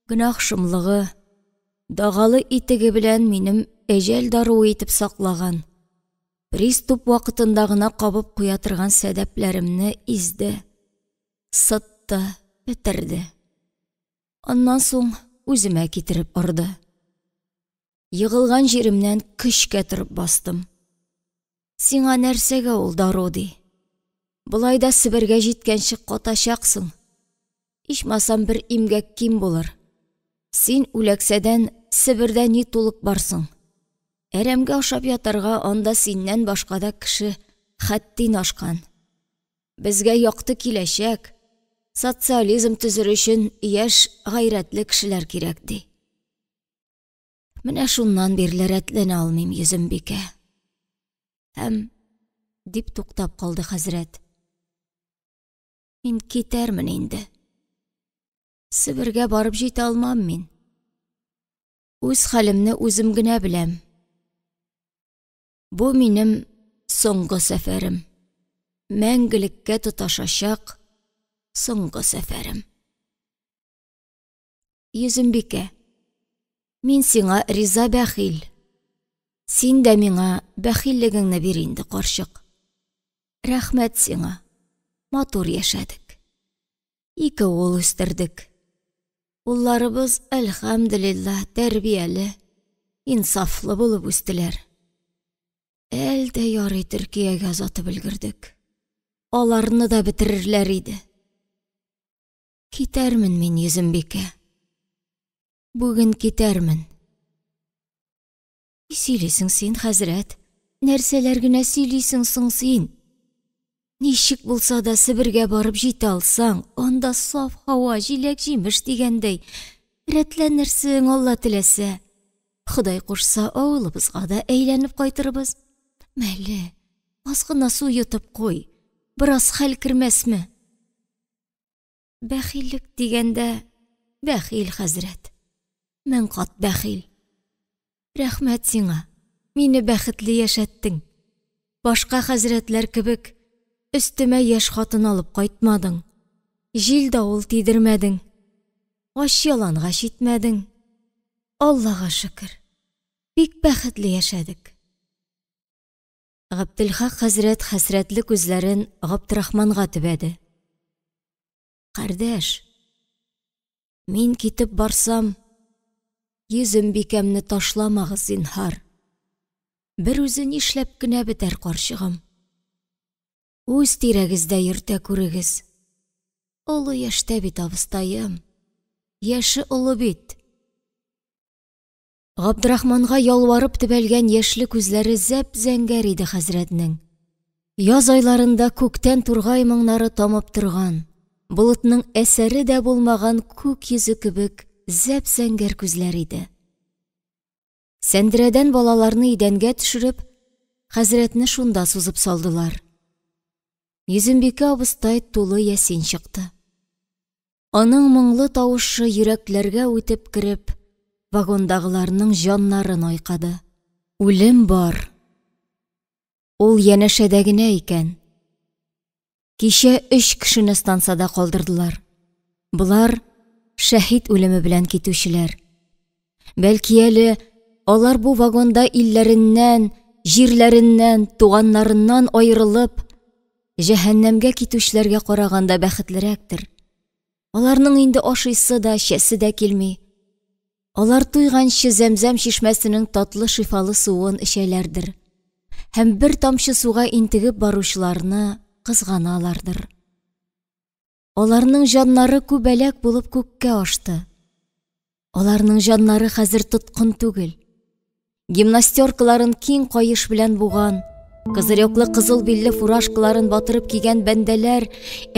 гөнаһ шомлыгы, дагалы итеге белән минем әҗәл даруы итеп саклаган, приступ вакытында гына кабып куя торган сәдәпләремне изде, сытты, бетерде. Аннан соң үземә китереп орды. Егылган җиремнән көчкә торып бастым. Сиңа нәрсәгә ул дару, ди. Болай да Себергә җиткәнче катачаксың. Ичмасам бер имгәк ким булыр. Син үләксәдән Себердә ни тулып барсың? Әрәмгә ашап ятарга анда синнән башка да кеше хәттин ашкан. Безгә якты киләчәк, социализм төзер өчен яшь, гайрәтле кешеләр кирәк, ди. Менә шуннан бирле рәтләнә алмыйм, Йөзембикә. Һәм, дип туктап калды хәзрәт. Мин китәрмен инде. Себергә барып җитә алмам мин. Үз хәлемне үзем генә беләм. Бу минем соңгы сәфәрем. Мәңгелеккә тоташачак соңгы сәфәрем. Йөзембикә, мин сиңа риза бәхил. Син дә миңа бәхиллегеңне бир инде, карчык. Рәхмәт сиңа. Матур яшәдек. Ике ул үстердек. Улларыбыз, әлхәмдүлиллаһ, тәрбияле, инсафлы булып үстеләр. Әл дә ярый Төркиягә озатып өлгердек. Аларны да бетерерләр иде. Китәрмен мин, Йөзембикә. Бүген китәрмен. Ни сөйлисең син, хәзрәт? Нәрсәләр генә сөйлисең соң син? Ничек булса да Себергә барып җитә алсаң, анда саф һава, җиләк-җимеш дигәндәй, рәтләнерсең, Алла теләсә. Ходай кушса, авылыбызга да әйләнеп кайтырбыз. Мәле, аз гына су йотып куй, бераз хәл кермәсме? Бәхиллек дигәндә, бәхил, хәзрәт. Мең кат бәхил. Рәхмәт сиңа, мине бәхетле яшәттең. Башка хәзрәтләр кебек, өстемә яшь хатын алып кайтмадың. Җил-давыл тидермәдең. Ач ялангач итмәдең. Аллага шөкер, бик бәхетле яшәдек. Габделхак хәзрәт хәсрәтле күзләрен Габдрахманга төбәде. Кардәш, мин китеп барсам, йөзем бикәмне ташламагыз, зинһар. Бер үзе нишләп кенә бетәр карчыгым. Үз тирәгездә йөртә күрегез. Олы яшьтә бит абыстаем. Яше олы бит. Габдрахманга ялварып төбәлгән яшьле күзләре зәп-зәңгәр иде хәзрәтнең. Яз айларында күктән тургай моңнары тамып торган, болытның әсәре дә булмаган күк йөзе кебек зәп-зәңгәр күзләр иде. Сәндерәдән балаларны идәнгә төшереп, хәзрәтне шунда сузып салдылар. Йөзембикә абыстай тулы ясин чыкты. Аның моңлы тавышы йөрәкләргә үтеп кереп, вагондагыларның җаннарын айкады. Үлем бар. Ул янәшәдә генә икән. Кичә өч кешене стансада калдырдылар. Болар шәһит үлеме белән китүчеләр. Бәлки әле алар бу вагонда илләреннән, җирләреннән, туганнарыннан аерылып, җәһәннәмгә китүчеләргә караганда бәхетлерәктер. Аларның инде ашыйсы да, эчәсе дә килми. Алар туйганчы Зәмзәм чишмәсенең татлы шифалы суын эчәләрдер һәм бер тамчы суга интегеп баручыларны кызганалардыр. Аларның җаннары күбәләк булып күккә ашты. Аларның җаннары хәзер тоткын түгел. Гимнастеркаларын киң каеш белән буган, козыреклы кызыл билле фуражкаларын батырып кигән бәндәләр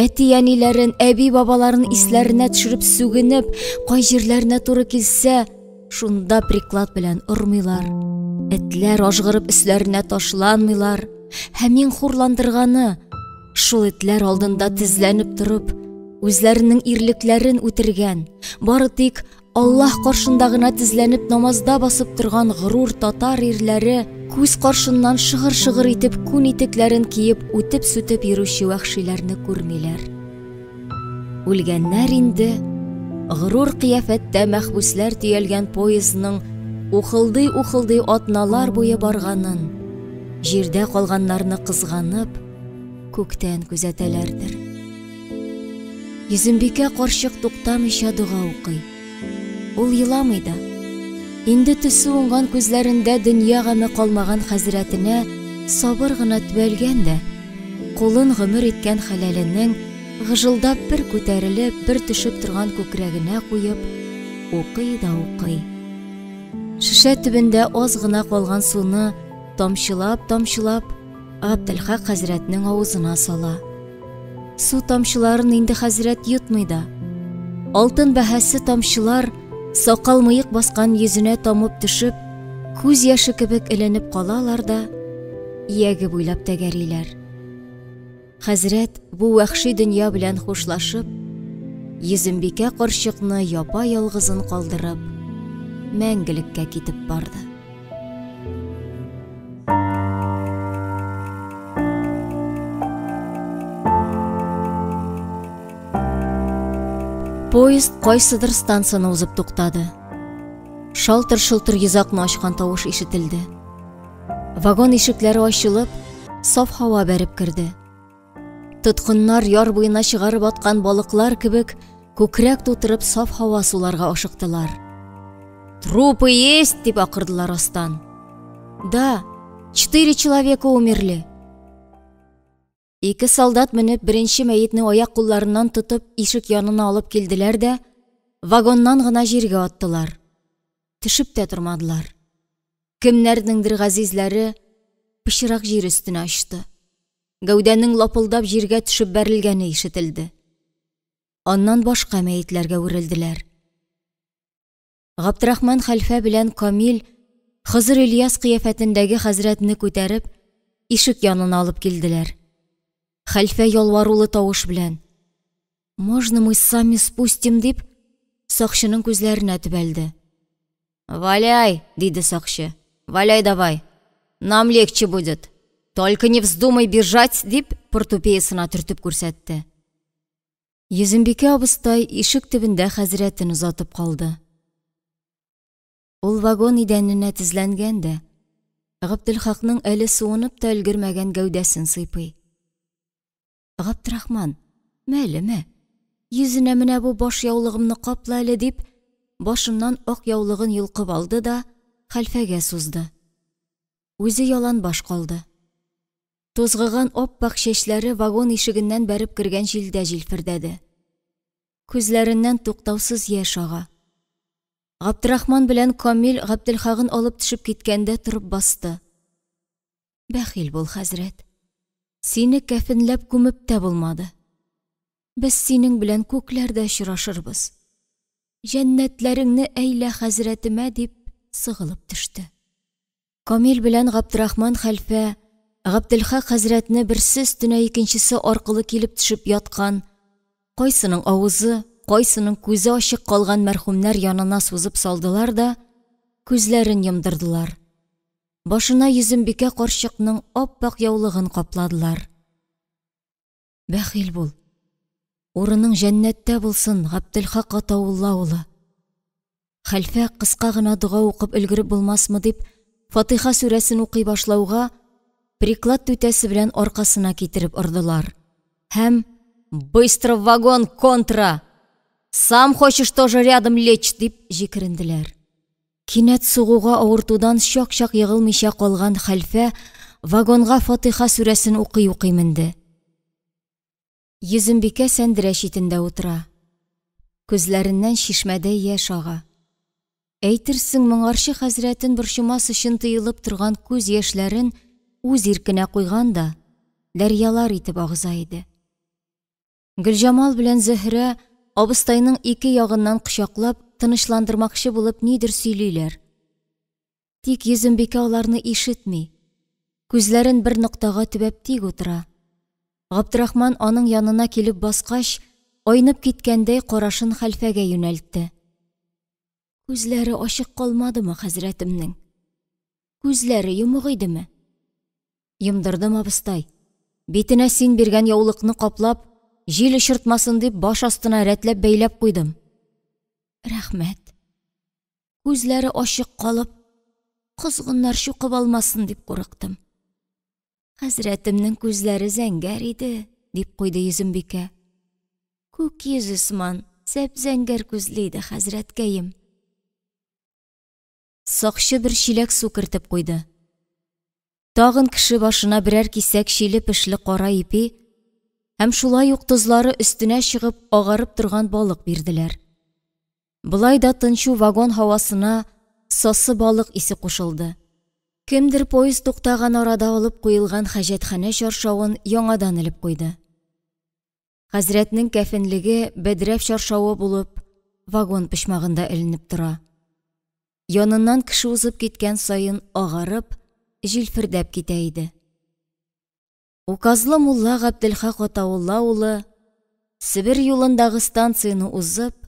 әти-әниләрен, әби-бабаларын исләренә төшереп сүгенеп, кай җирләренә туры килсә, шунда приклад белән ормыйлар. Этләр ажгырып өсләренә ташланмыйлар. Һәм иң хурландырганы, Шул этләр алдында тезләнеп торып, үзләренең ирлекләрен үтергән, бары тик Аллаһ каршында гына тезләнеп намазда басып торган горур татар ирләре күз каршыннан шыгыр-шыгыр итеп күн итекләрен киеп үтеп-сүтеп йөрүче вәхшиләрне күрмиләр. Үлгәннәр инде горур кыяфәттә мәхбүсләр төялгән поездның ухылдый-ухылдый атналар буе барганын, җирдә калганнарны кызганып, күктән күзәтәләрдер. Йөзембикә карчык туктамыйча дога укый. Ул еламый да. Инде төсе уңган күзләрендә дөнья гаме калмаган хәзрәтенә сабыр гына төбәлгән дә, кулын гомер иткән хәләленең гыжылдап бер күтәрелеп, бер төшеп торган күкрәгенә куеп, укый да укый. Шешә төбендә аз гына калган суны тамчылап-тамчылап Габделхак хәзрәтнең авызына сала. Су тамчыларын инде хәзрәт йотмый да. Алтын бәһасе тамчылар сакал-мыек баскан йөзенә тамып төшеп, күз яше кебек эленеп калалар да, ияге буйлап тәгәриләр. Хәзрәт бу вәхши дөнья белән хушлашып, Йөзембикә карчыкны япа-ялгызын калдырып, мәңгелеккә китеп барды. Поезд кайсыдыр станцияне узып туктады. Шалтыр-шылтыр йозакны ачкан тавыш ишетелде. Вагон ишекләре ачылып, саф һава бәреп керде. Тоткыннар яр буена чыгарып аткан балыклар кебек күкрәк тутырып саф һава суларга ашыктылар. Трупы есть, дип акырдылар астан. Да, четыре человека умерли. Ике солдат менеп беренче мәетне аяк кулларыннан тотып ишек янына алып килделәр дә, вагоннан гына җиргә аттылар. Төшеп тә тормадылар. Кемнәрнеңдер газизләре пычрак җир өстенә очты. Гәүдәнең лапылдап җиргә төшеп бәрелгәне ишетелде. Аннан башка мәетләргә үрелделәр. Габдрахман хәлфә белән Камил Хызыр Ильяс кыяфәтендәге хәзрәтне күтәреп, ишек янына алып килделәр. Хәлфә ялварулы тавыш белән: "Можно мы сами спустим?" дип, сакчының күзләренә төбәлде. Валяй, диде сакчы. Валяй давай. Нам легче будет. Только не вздумай бежать, дип портупеясына төртеп күрсәтте. Йөзембикә абыстай ишек төбендә хәзрәтен озатып калды. Ул вагон идәненә тезләнгән дә, Габделхакның әле суынып та өлгермәгән гәүдәсен сыйпый. Габдрахман, мәле, мә, йөзенә менә бу баш яулыгымны капла әле, дип, башыннан ак яулыгын йолкып алды да хәлфәгә сузды. Үзе ялан баш калды. Тузгыган ап-ак чәчләре вагон ишегеннән бәреп кергән җилдә җилфердәде. Күзләреннән туктаусыз яшь ага. Габдрахман белән Камил Габделхагын алып төшеп киткәндә торып басты. Бәхил бул, хәзрәт. Сине кәфенләп күмеп тә булмады. Без синең белән күкләрдә очрашырбыз. Җәннәтләреңне әйлә хәзрәтемә, дип сыгылып төште. Камил белән Габдрахман хәлфә Габделхак хәзрәтне берсе өстенә икенчесе аркылы килеп төшеп яткан, кайсының авызы, кайсының күзе ачык калган мәрхүмнәр янына сузып салдылар да, күзләрен йомдырдылар. Башына Йөзембикә карчыкның ап-ак яулыгын капладылар. Бәхил бул. Урының җәннәттә булсын, Габделхак Гатаулла улы. Хәлфә кыска гына дога укып өлгереп булмасмы дип, Фатыйха сүрәсен укый башлауга, приклад түтәсе белән аркасына китереп ордылар. Һәм «Быстро в вагон, контра! Сам хочешь тоже рядом лечь!» дип җикеренделәр. Кинәт сугуга авыртудан чак-чак егылмыйча калган хәлфә вагонга Фатыйха сүрәсен укый-укый менде. Йөзембикә сәндерә читендә утыра. Күзләреннән чишмәдәй яшь ага. Әйтерсең, моңарчы хәзрәтен борчымас өчен тыелып торган күз яшьләрен үз иркенә куйган да, дәрьялар итеп агыза иде. Гөлҗамал белән Зөһрә абыстайның ике ягыннан кочаклап, тынычландырмакчы булып нидер сөйлиләр. Тик Йөзембикә аларны ишетми. Күзләрен бер ноктага төбәп тик утыра. Габдрахман аның янына килеп баскач, айнып киткәндәй карашын хәлфәгә юнәлтте. Күзләре ачык калмадымы хәзрәтемнең? Күзләре йомык идеме? Йомдырдым, абыстай. Битенә син биргән яулыкны каплап, җил очыртмасын дип, баш астына рәтләп бәйләп куйдым. Рәхмәт. Күзләре ачык калып, козгыннар чукып алмасын дип курыктым. Хәзрәтемнең күзләре зәңгәр иде, дип куйды Йөзембикә. Күк йөзе сыман, зәп-зәңгәр күзле иде хәзрәткәем. Сакчы бер чиләк су кертеп куйды. Тагын кеше башына берәр кисәк чиле-пешле кара ипи һәм шулай ук тозлары өстенә чыгып агарып торган балык бирделәр. Болай да тынчу вагон һавасына сасы балык исе кушылды. Кемдер поезд туктаган арада алып куелган хаҗәтханә чаршавын яңадан элеп куйды. Хәзрәтнең кәфенлеге бәдрәф чаршавы булып вагон почмагында эленеп тора. Яныннан кеше узып киткән саен агарып, җилфердәп китә иде. Указлы мулла Габделхак Гатаулла улы Себер юлындагы станцияне узып,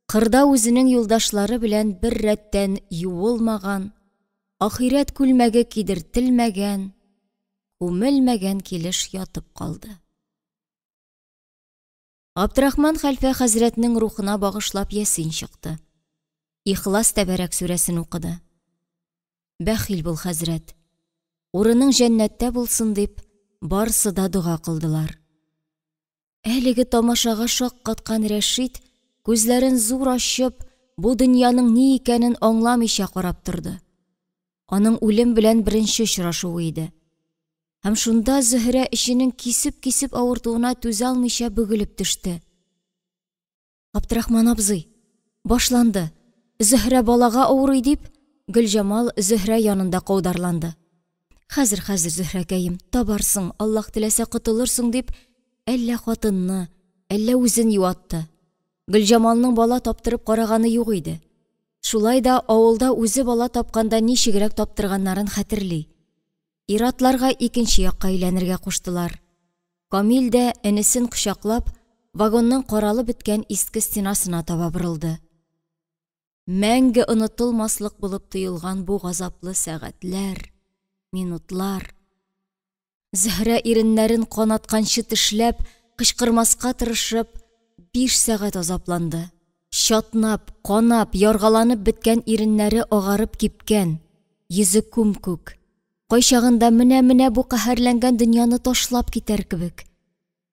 кырда үзенең юлдашлары белән бер рәттән юылмаган, ахирәт күлмәге кидертелмәгән, күмелмәгән килеш ятып калды. Габдрахман хәлфә хәзрәтнең рухына багышлап ясин чыкты. Ихлас тәбәрәк сүрәсен укыды. Бәхил бул, хәзрәт. Урының җәннәттә булсын дип, барысы да дога кылдылар. Әлеге тамашага шаккаткан Рәшит, күзләрен зур ачып, бу дөньяның ни икәнен аңламыйча карап торды. Аның үлем белән беренче очрашуы иде. Һәм шунда Зөһрә эченең кисеп-кисеп авыртуына түзә алмыйча бөгелеп төште. Габдрахман абзый, башланды. Зөһрә балага авырый дип, Гөлҗамал Зөһрә янында каударланды. Хәзер, хәзер, Зөһрәкәем, табарсың, Аллаһ теләсә котылырсың дип, әллә хатынны, әллә үзен юатты. Гөлҗамалның бала таптырып караганы юк иде. Шулай да авылда үзе бала тапканда ничегрәк таптырганнарын хәтерли. Ир-атларга икенче якка әйләнергә куштылар. Камил дә, энесен кочаклап, вагонның каралып беткән иске стенасына таба борылды. Мәңге онытылмаслык булып тоелган бу газаплы сәгатьләр, минутлар. Зөһрә иреннәрен канатканчы тешләп, кычкырмаска тырышып, биш сәгать азапланды. Чатнап, канап, яргаланып беткән иреннәре агарып кипкән, йөзе күм-күк. Кайчагында менә-менә бу каһәрләнгән дөньяны ташлап китәр кебек.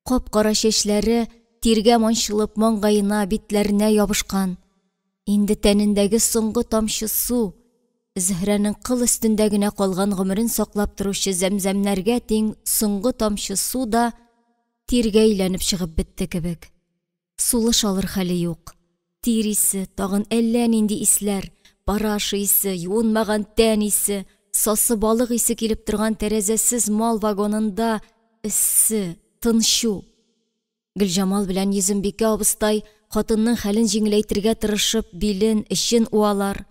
Кап-кара чәчләре тиргә манчылып маңгаена, битләренә ябышкан. Инде тәнендәге соңгы тамчы су, Зөһрәнең кыл өстендә генә калган гомерен саклап торучы зәмзәмнәргә тиң соңгы тамчы су да тиргә әйләнеп чыгып бетте кебек. Сулыш алыр хәле юк. Тир исе, тагын әллә нинди исләр, параша исе, юынмаган тән исе, сасы балык исе килеп торган тәрәзәсез мал вагонында эссе, тынчу. Гөлҗамал белән Йөзембикә абыстай хатынның хәлен җиңеләйтергә тырышып, билен, эчен уалар,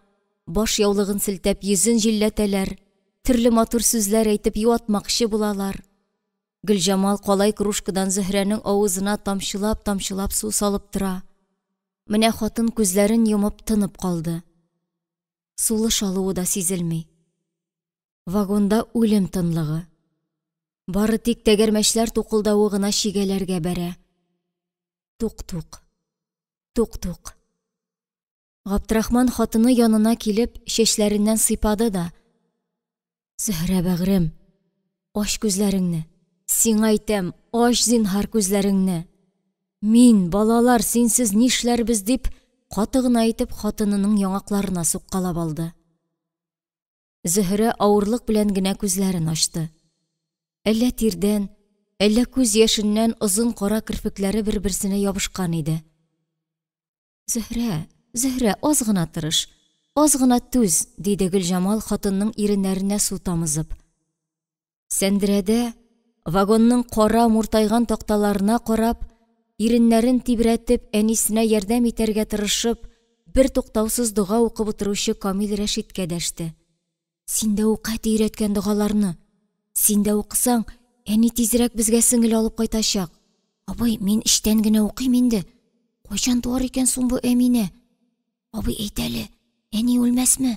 баш яулыгын селтәп йөзен җилләтәләр, төрле матур сүзләр әйтеп юатмакчы булалар. Гөлҗамал калай кружкадан Зөһрәнең авызына тамчылап-тамчылап су салып тора. Менә хатын күзләрен йомып тынып калды. Сулыш алуы да сизелми. Вагонда үлем тынлыгы. Бары тик тәгәрмәчләр тукылдавы гына чигәләргә бәрә. Тук-тук. Тук-тук. Габдрахман хатыны янына килеп, чәчләреннән сыйпады да: Зөһрә бәгърем, ач күзләреңне. Сиңа әйтәм, ач зинһар күзләреңне. Мин, балалар, синсез нишләрбез, дип, каты гына итеп хатынының яңакларына суккалап алды. Зөһрә авырлык белән генә күзләрен ачты. Әллә тирдән, әллә күз яшеннән озын кара керфекләре бер-берсенә ябышкан иде. Зөһрә, Зөһрә, аз гына тырыш, аз гына түз, диде Гөлҗамал хатынның иреннәренә су тамызып. Сәндерәдә вагонның кара муртайган такталарына карап, иреннәрен тибрәтеп, әнисенә ярдәм итәргә тырышып, бер туктаусыз дога укып утыручы Камил Рәшиткә дәште. Син дә укы әти өйрәткән догаларны. Син дә укысаң, әни тизрәк безгә сеңел алып кайтачак. Абый, мин эчтән генә укыйм инде. Кайчан туар икән соң бу Әминә? Абый, әйт әле, әни үлмәсме?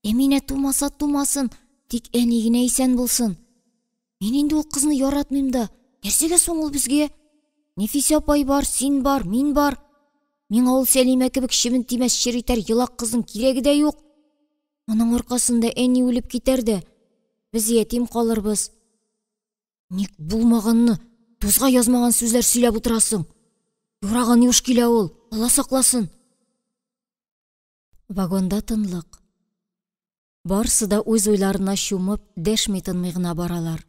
Әминә тумаса тумасын, тик әни генә исән булсын. Мин инде ул кызны яратмыйм да. Нәрсәгә соң ул безгә? Нәфисә апай бар, син бар, мин бар. Миңа ул Сәлимә кебек чебен тимәс чер итәр елак кызның кирәге дә юк. Аның аркасында әни үлеп китәр дә, без ятим калырбыз. Ник булмаганны, тузга язмаган сүзләр сөйләп утырасың? Юраган юш килә ул, Алла сакласын. Вагонда тынлык. Барсы да үз уйларына чумып, дәшми-тынмый гына баралар.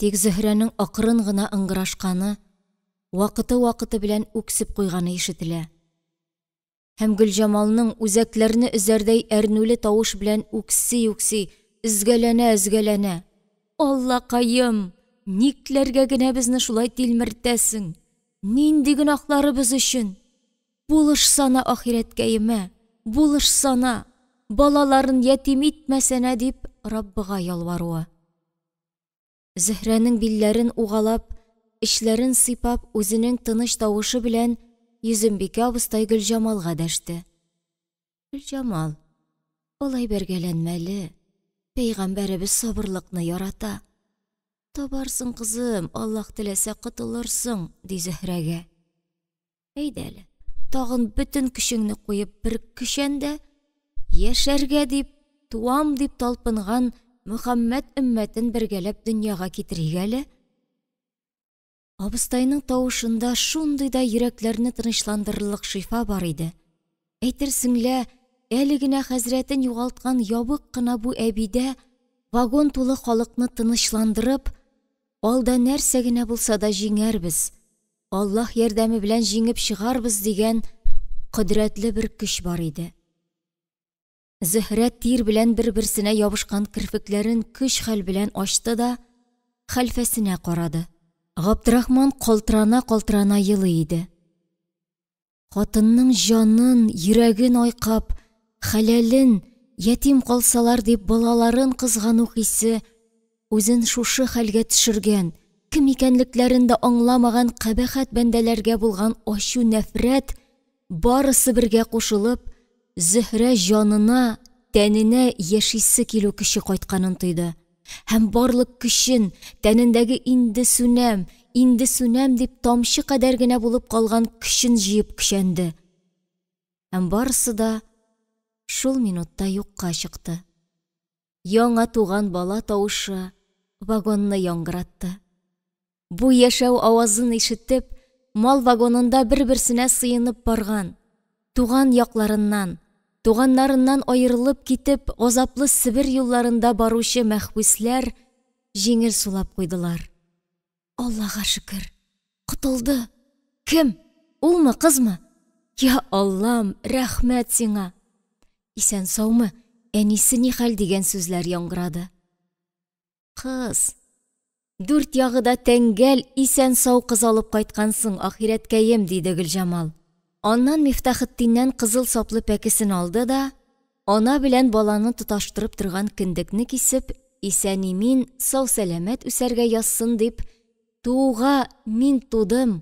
Тик Зөһрәнең акрын гына ыңгырашканы, вакыты-вакыты белән үксеп куйганы ишетелә. Һәм Гөлҗамалның үзәкләрне өзәрдәй әрнүле тавыш белән үкси-үкси, өзгәләнә-өзгәләнә: Аллакаем, никләргә генә безне шулай тилмертәсең? Нинди гөнаһларыбыз өчен? Булышсана, ахирәткәемә, булышсана, балаларын ятим итмәсәнә, дип Раббыга ялваруы. Зөһрәнең билләрен угалап, эчләрен сыйпап, үзенең тыныч тавышы белән Йөзембикә абыстай Гөлҗамалга дәште. Гөлҗамал, алай бәргәләнмәле, пәйгамбәребез сабырлыкны ярата. Табарсың, кызым, Аллаһ теләсә котылырсың, ди Зөһрәгә. Әйдә әле, тагын бөтен көчеңне куеп бер көчән дә, яшәргә дип, туам дип талпынган Мөхәммәд өммәтен бергәләп дөньяга китерик әле. Абыстайның тавышында шундый да йөрәкләрне тынычландырырлык шифа бар иде. Әйтерсең лә, әле генә хәзрәтен югалткан ябык кына бу әбидә вагон тулы халыкны тынычландырып, алда нәрсә генә булса да җиңәрбез, Аллаһ ярдәме белән җиңеп чыгарбыз дигән кодрәтле бер көч бар иде. Зөһрә тир белән бер-берсенә ябышкан керфекләрен көч-хәл белән ачты да хәлфәсенә карады. Габдрахман калтырана-калтырана елый иде. Хатынның җанын, йөрәген айкап, хәләлен, ятим калсалар дип балаларын кызгану хисе үзен шушы хәлгә төшергән, кем икәнлекләрен дә аңламаган кабахәт бәндәләргә булган ачу-нәфрәт барысы бергә кушылып, Зөһрә җанына, тәненә яшисе килү көче кайтканын тойды. Һәм барлык көчен, тәнендәге инде сүнәм, инде сүнәм дип тамчы кадәр генә булып калган көчен җыеп көчәнде. Һәм барысы да шул минутта юкка чыкты. Яңа туган бала тавышы вагонны яңгыратты. Бу яшәү авазын ишетеп, мал вагонында бер-берсенә сыенып барган, туган якларыннан, туганнарыннан аерылып китеп, газаплы Себер юлларында баручы мәхбүсләр җиңел сулап куйдылар. Аллага шөкер, котылды. Кем? Улмы, кызмы? Я Аллам, рәхмәт сиңа. Исән-саумы, әнисе ни хәл дигән сүзләр яңгырады. Кыз. Дүрт ягы да тәңгәл, исән-сау кыз алып кайткансың, ахирәткәем, диде Гөлҗамал. Аннан Мифтахетдиннән кызыл саплы пәкесен алды да, ана белән баланы тоташтырып торган кендекне кисеп, исән-имин, сау-сәламәт үсәргә язсын дип, тууга мин тудым,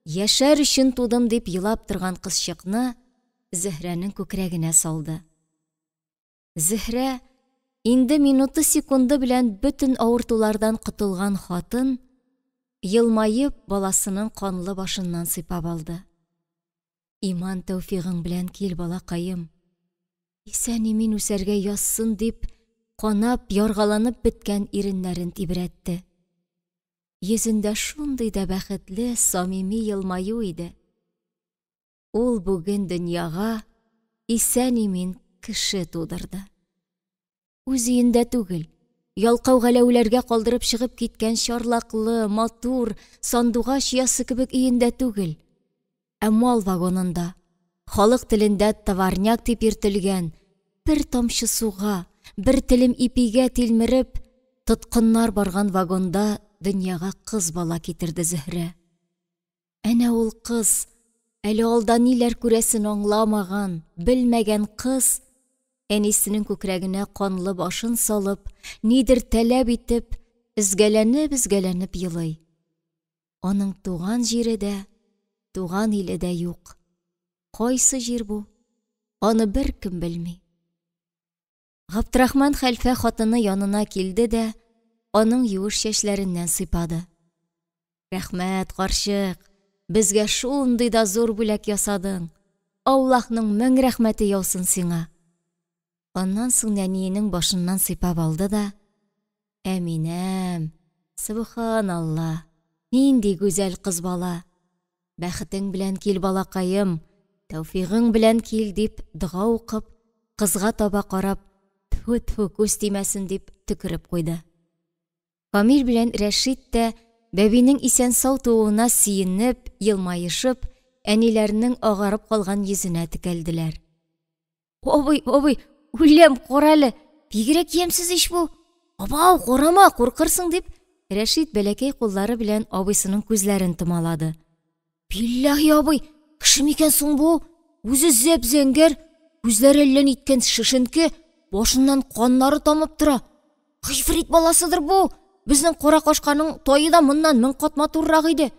яшәр өчен тудым дип елап торган кызчыкны Зөһрәнең күкрәгенә салды. Зөһрә, инде минуты-секунды белән бөтен авыртулардан котылган хатын, Елмаеп, баласының канлы башыннан сыйпап алды. Иман тәүфигың белән кил, балакаем. Исән-имин үсәргә язсын, дип, канап, яргаланып беткән иреннәрен тибрәтте. Йөзендә шундый да бәхетле, самими елмаю иде. Ул бүген дөньяга исән-имин кеше тудырды. Үз өендә түгел, ялкау Галәүләргә калдырып чыгып киткән чарлаклы, матур, сандугач оясы кебек өендә түгел, ә мал вагонында, халык телендә товарняк дип йөртелгән, бер тамчы суга, бер телем ипигә тилмереп, тоткыннар барган вагонда дөньяга кыз бала китерде Зөһрә. Әнә ул кыз, әле алда ниләр күрәсен аңламаган, белмәгән кыз, әнисенең күкрәгенә канлы башын салып, нидер таләп итеп, өзгәләнеп-өзгәләнеп елый. Аның туган җире дә, туган иле дә юк. Кайсы җир бу? Аны беркем белми. Габдрахман хәлфә хатыны янына килде дә, аның юеш чәчләреннән сыйпады. Рәхмәт, карчык, безгә шундый да зур бүләк ясадың. Аллаһның мең рәхмәте яусын сиңа. Аннан соң нәниенең башыннан сыйпап алды да, Әминәм, субханалла, нинди гүзәл кыз бала. Бәхетең белән кил, балакаем, тәүфигың белән кил, дип дога укып, кызга таба карап, тфү-тфү күз тимәсен дип төкереп куйды. Камил белән Рәшит тә бәбинең исән-сау тууына сөенеп, елмаешып, әниләренең агарып калган йөзенә текәлделәр. Абый, абый, үләм, кара әле, бигрәк ямьсез ич бу. Абау, карама, куркырсың, дип, Рәшит бәләкәй куллары белән абыйсының күзләрен томалады. Билләһи, абый, кеше микән соң бу? Үзе зәп-зәңгәр, күзләре әллә ниткән шешенке, башыннан каннары тамып тора. Гыйфрит баласыдыр бу. Безнең кара кашканың тае да моннан мең кат матуррак иде.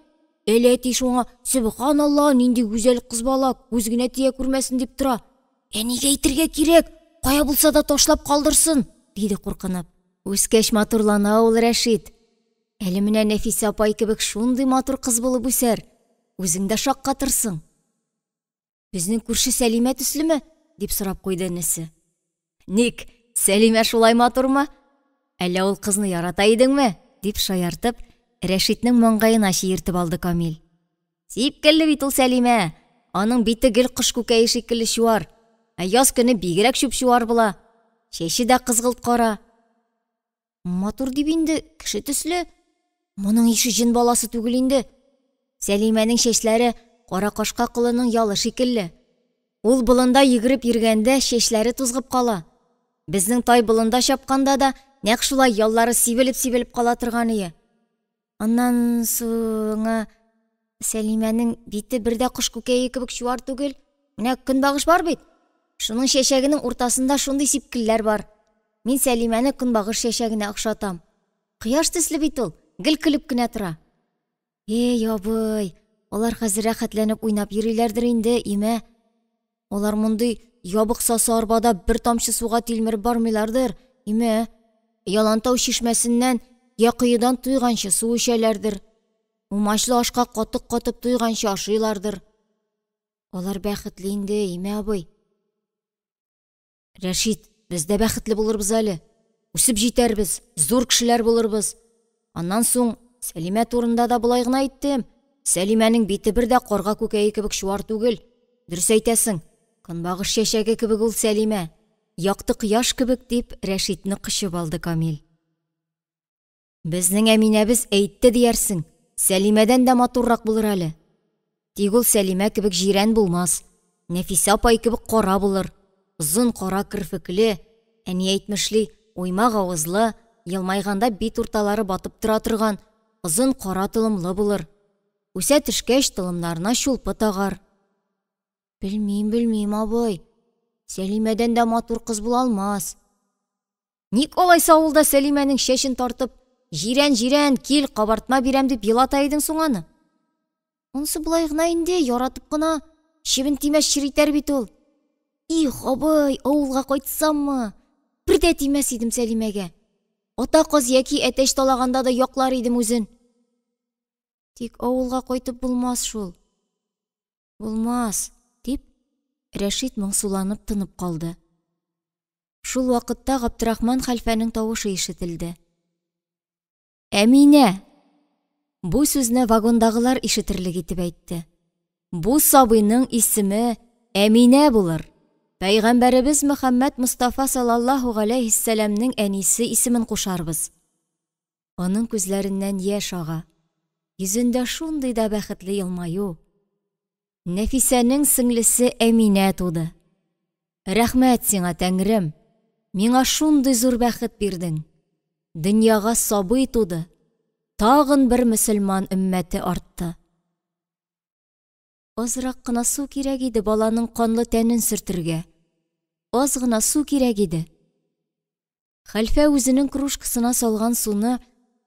Әле әти шуңа, сөбханалла, нинди гүзәл кыз бала, күз генә тия күрмәсен дип тора. Әнигә әйтергә кирәк, кая булса да ташлап калдырсын, диде куркынып. Үскәч матурлана ул Рәшит. Әле менә Нәфисә апай кебек шундый матур кыз булып үсәр, үзең дә шаккатырсың. Безнең күрше Сәлимә төслеме? дип сорап куйды энесе. Ник, Сәлимә шулай матурмы? Әллә ул кызны ярата идеңме? дип шаяртып, Рәшитнең маңгаена чиертеп алды Камил. Сипкелле бит ул Сәлимә. Аның бите гел кош күкәе шикелле чуар. Ә яз көне бигрәк чуп-чуар була. Чәче дә кызгылт кара. Матур дип инде, кеше төсле. Моның ише җен баласы түгел инде. Сәлимәнең чәчләре кара кашка колының ялы шикелле. Ул болында йөгереп йөргәндә чәчләре тузгып кала. Безнең тай болында чапканда да нәкъ шулай яллары сибелеп-сибелеп кала торган ие. Аннан соңа Сәлимәнең бите бер дә кош күкәе кебек чуар түгел. Менә көнбагыш бар бит. Шуның чәчәгенең уртасында шундый сипкелләр бар. Мин Сәлимәне көнбагыш чәчәгенә охшатам. Кояш төсле бит ул, гел көлеп кенә тора. Эй, абый, алар хәзер рәхәтләнеп уйнап йөриләрдер инде, имә. Алар мондый ябык сасы арбада бер тамчы суга тилмереп бармыйлардыр, име? Ялантау чишмәсеннән я коедан туйганчы су эчәләрдер. Умачлы ашка катык катып туйганчы ашыйлардыр. Алар бәхетле инде, име, абый? Рәшит, без дә бәхетле булырбыз әле. Үсеп җитәрбез, зур кешеләр булырбыз. Аннан соң Сәлимә турында да болай гына әйттем. Сәлимәнең бите бер дә карга күкәе кебек чуар түгел. Дөрес әйтәсең, көнбагыш чәчәге кебек ул Сәлимә. Якты кояш кебек, дип Рәшитне кочып алды Камил. Безнең Әминәбез әйтте диярсең, Сәлимәдән дә матуррак булыр әле. Тик ул Сәлимә кебек җирән булмас, Нәфисә апай кебек кара булыр. Озын кара керфекле, әни әйтмешли, уймак авызлы, елмайганда бит урталары батып тора торган, озын кара толымлы булыр. Үсә төшкәч, толымнарына чулпы тагар. Белмим, белмим, абый. Сәлимәдән дә матур кыз була алмас. Ник алайса авылда Сәлимәнең чәчен тартып, җирән-җирән, кил, кабартма бирәм дип елата идең соң аны? Анысы болай гына инде, яратып кына. Чебен тимәс чир итәр бит ул. Их, абый, авылга кайтсаммы? Бер дә тимәс идем Сәлимәгә. Ата каз яки әтәч талаганда да яклар идем үзен. Тик авылга кайтып булмас шул. Булмас, дип, Рәшит моңсуланып тынып калды. Шул вакытта Габдрахман хәлфәнең тавышы ишетелде. Әминә! Бу сүзне вагондагылар ишетерлек итеп әйтте. Бу сабыйның исеме Әминә булыр. Пәйгамбәребез Мөхәммәд Мостафа саллаллаһу галәйһиссәламнең әнисе исемен кушарбыз. Аның күзләреннән яшь ага. Йөзендә шундый да бәхетле елмаю. Нәфисәнең сеңлесе Әминә туды. Рәхмәт сиңа, Тәңрем, миңа шундый зур бәхет бирдең. Дөньяга сабый туды, тагын бер мөселман өммәте артты. Азрак кына су кирәк иде баланың канлы тәнен сөртергә. Аз гына су кирәк иде. Хәлфә үзенең кружкасына салган суны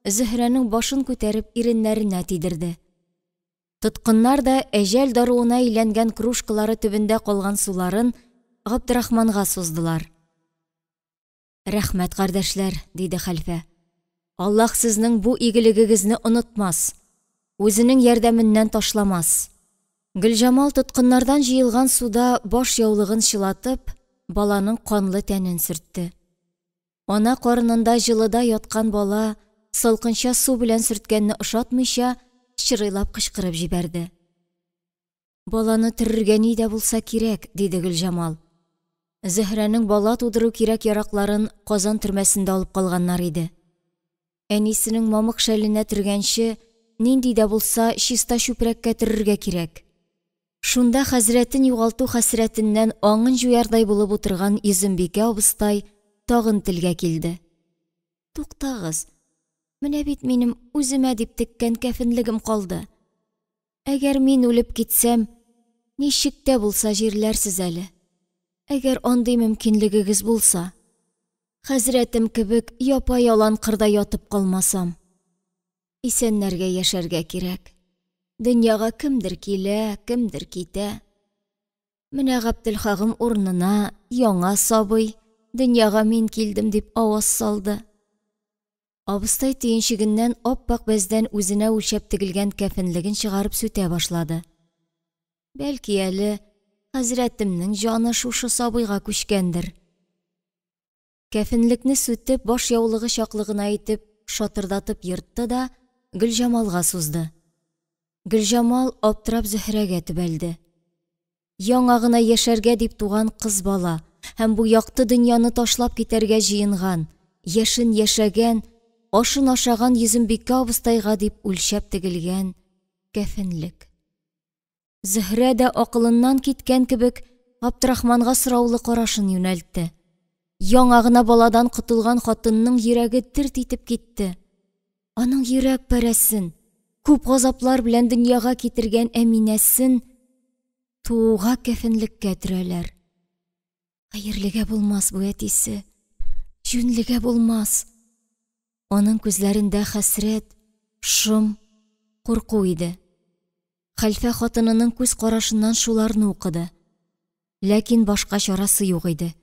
Зөһрәнең башын күтәреп иреннәренә тидерде. Тоткыннар да әҗәл даруына әйләнгән кружкалары төбендә калган суларын Габдрахманга суздылар. Рәхмәт, кардәшләр, диде хәлфә. Аллаһ сезнең бу игелегегезне онытмас, үзенең ярдәменнән ташламас. Гөлҗамал тоткыннардан җыелган суда баш яулыгын чылатып, баланың канлы тәнен сөртте. Ана карынында җылыда яткан бала салкынча су белән сөрткәнне ошатмыйча, чырыйлап кычкырып җибәрде. Баланы төрергә ни дә булса кирәк, диде Гөлҗамал. Зөһрәнең бала тудыру кирәк-яракларын Казан төрмәсендә алып калганнар иде. Әнисенең мамык шәленә төргәнче, нинди дә булса чиста чүпрәккә төрергә кирәк. Шунда хәзрәтен югалту хәсрәтеннән аңын җуярдай булып утырган Йөзембикә абыстай тагын телгә килде. Туктагыз, менә бит минем үземә дип теккән кәфенлегем калды. Әгәр мин үлеп китсәм, ничек тә булса җирләрсез әле. Әгәр андый мөмкинлегегез булса. Хәзрәтем кебек япа-ялан кырда ятып калмасам. Исәннәргә яшәргә кирәк. Дөньяга кемдер килә, кемдер китә. Менә Габделхагым урынына яңа сабый, дөньяга мин килдем дип аваз салды. Абыстай төенчегеннән ап-ак бәздән үзенә үлчәп тегелгән кәфенлеген чыгарып сүтә башлады. Бәлки әле хәзрәтемнең җаны шушы сабыйга күчкәндер. Кәфенлекне сүтеп, баш яулыгы чаклы гына итеп шатырдатып ертты да Гөлҗамалга сузды. Гөлҗамал аптырап Зөһрәгә төбәлде. Яңа гына яшәргә дип туган кыз бала һәм бу якты дөньяны ташлап китәргә җыенган, яшен яшәгән, ашын ашаган Йөзембикә абыстайга дип үлчәп тегелгән кәфенлек. Зөһрә дә акылыннан киткән кебек Габдрахманга сораулы карашын юнәлтте. Яңа гына баладан котылган хатынның йөрәге терт итеп китте. Аның йөрәк парәсен, күп газаплар белән дөньяга китергән Әминәсен тууга кәфенлеккә төрәләр. Хәерлегә булмас бу әтисе, җүнлегә булмас. Аның күзләрендә хәсрәт, шом, курку иде. Хәлфә хатынының күз карашыннан шуларны укыды. Ләкин башка чарасы юк иде.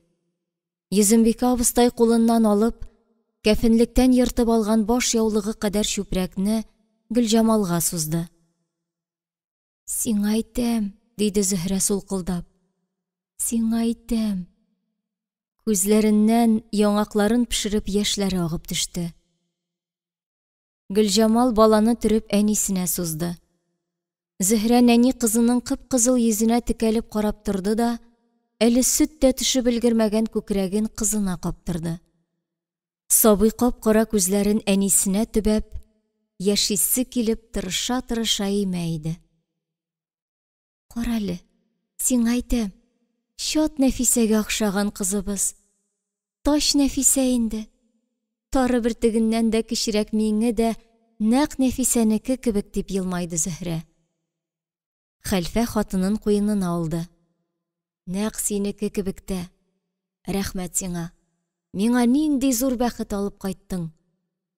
Йөзембикә абыстай кулыннан алып, кәфенлектән ертып алган баш яулыгы кадәр чүпрәкне Гөлҗамалга сузды. Сиңа әйтәм, диде Зөһрә сулкылдап. Сиңа әйтәм. Күзләреннән яңакларын пешереп яшьләре агып төште. Гөлҗамал баланы төреп әнисенә сузды. Зөһрә нәни кызының кып-кызыл йөзенә текәлеп карап торды да, әле сөт тә төшеп өлгермәгән күкрәген кызына каптырды. Сабый кап-кара күзләрен әнисенә төбәп, яшисе килеп тырыша-тырыша имә иде. Карале, сиңа әйтәм, чат Нәфисәгә охшаган кызыбыз. Тач Нәфисә инде. Тары бөртегеннән дә кечерәк миңе дә нәкъ Нәфисәнеке кебек, дип елмайды Зөһрә. Хәлфә хатынын куенына алды. Нәкъ синеке кебек тә. Рәхмәт сиңа. Миңа нинди зур бәхет алып кайттың.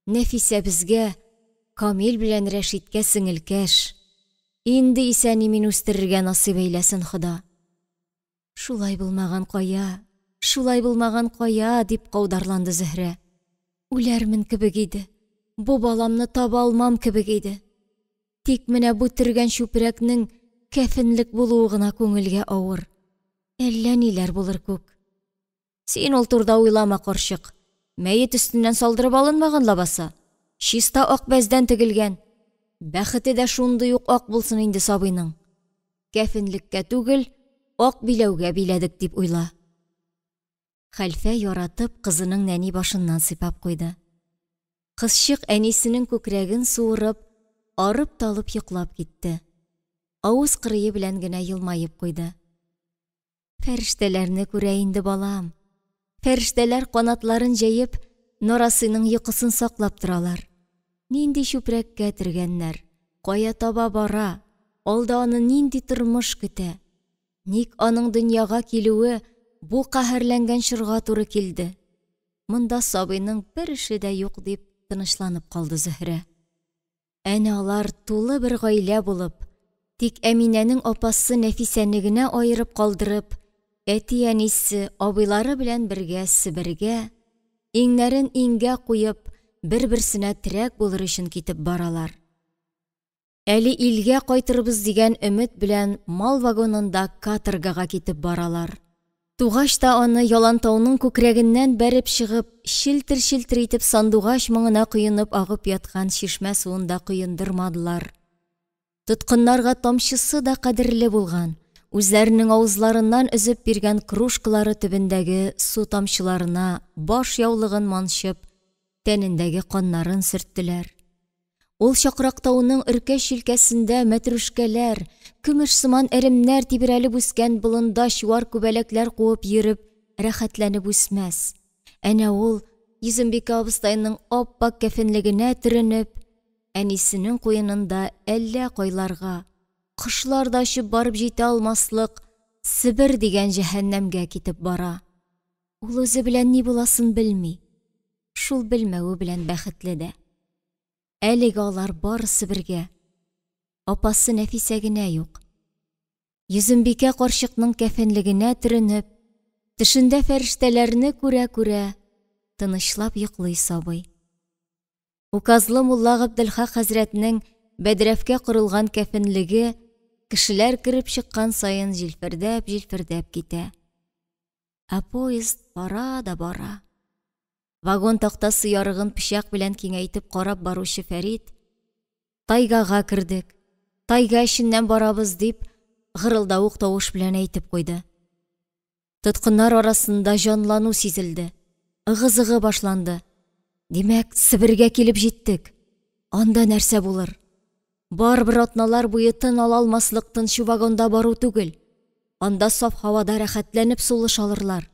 Нәфисә безгә, Камил белән Рәшиткә сеңелкәш. Инде исән-имин үстерергә насыйп әйләсен Хода. Шулай булмаган кая, шулай булмаган кая, дип каударланды Зөһрә. Үләрмен кебек иде. Бу баламны таба алмам кебек иде. Тик менә бу төргән чүпрәкнең кәфенлек булуы гына күңелгә авыр. Әллә ниләр булыр күк. Син ул турыда уйлама, карчык. Мәет өстеннән салдырып алынмаган лабаса. Чиста ак бәздән тегелгән. Бәхете дә шундый ук ак булсын инде сабыйның. Кәфенлеккә түгел, ак биләүгә биләдек дип уйла. Хәлфә яратып кызының нәни башыннан сыйпап куйды. Кызчык әнисенең күкрәген суырып, арып-талып йоклап китте. Авыз кырые белән генә елмаеп куйды. Фәрештәләрне күрә инде балам. Фәрештәләр канатларын җәеп, нарасыйның йокысын саклап торалар. Нинди чүпрәккә төргәннәр, кая таба бара, алда аны нинди тормыш көтә. Ник аның дөньяга килүе бу каһәрләнгән чорга туры килде? Монда сабыйның бер эше дә юк, дип тынычланып калды Зөһрә. Әнә алар тулы бер гаилә булып, тик Әминәнең апасы Нәфисәне генә аерып калдырып, әти-әнисе, абыйлары белән бергә Себергә, иңнәрен иңгә куеп, бер-берсенә терәк булыр өчен китеп баралар. Әле илгә кайтырбыз дигән өмет белән мал вагонында каторгага китеп баралар. Тугач та аны Ялантауның күкрәгеннән бәреп чыгып, челтер-челтер итеп сандугач моңына коенып агып яткан чишмә суында коендырмадылар. Тоткыннарга тамчысы да кадерле булган, үзләренең авызларыннан өзеп биргән кружкалары төбендәге су тамчыларына баш яулыгын манчып, тәнендәге каннарын сөрттеләр. Ул Чакрактауның өркәч җилкәсендә мәтрүшкәләр, көмеш сыман әремнәр тибрәлеп үскән болында чуар күбәләкләр куып йөреп, рәхәтләнеп үсмәс. Әнә ул, Йөзембикә абыстайның ап-ак кәфенлегенә төренеп, әнисенең куенында әллә кайларга, кошлар да очып барып җитә алмаслык Себер дигән җәһәннәмгә китеп бара. Ул үзе белән ни буласын белми. Шул белмәве белән бәхетле дә. Әлегә алар барысы бергә. Апасы Нәфисә генә юк. Йөзембикә карчыкның кәфенлегенә төренеп, төшендә фәрештәләрне күрә-күрә, тынычлап йоклый сабый. Указлы мулла Габделхак хәзрәтнең бәдрәфкә корылган кәфенлеге кешеләр кереп чыккан саен җилфердәп-җилфердәп китә. Ә поезд бара да бара. Вагон тактасы ярыгын пычак белән киңәйтеп карап баручы Фәрит, Тайгага кердек, тайга эченнән барабыз, дип, гырылдавык тавыш белән әйтеп куйды. Тоткыннар арасында җанлану сизелде. Ыгы-зыгы башланды. Димәк, Себергә килеп җиттек. Анда нәрсә булыр? Барыбер атналар буе тын ала алмаслык тынчу вагонда бару түгел. Анда саф һавада рәхәтләнеп сулыш алырлар.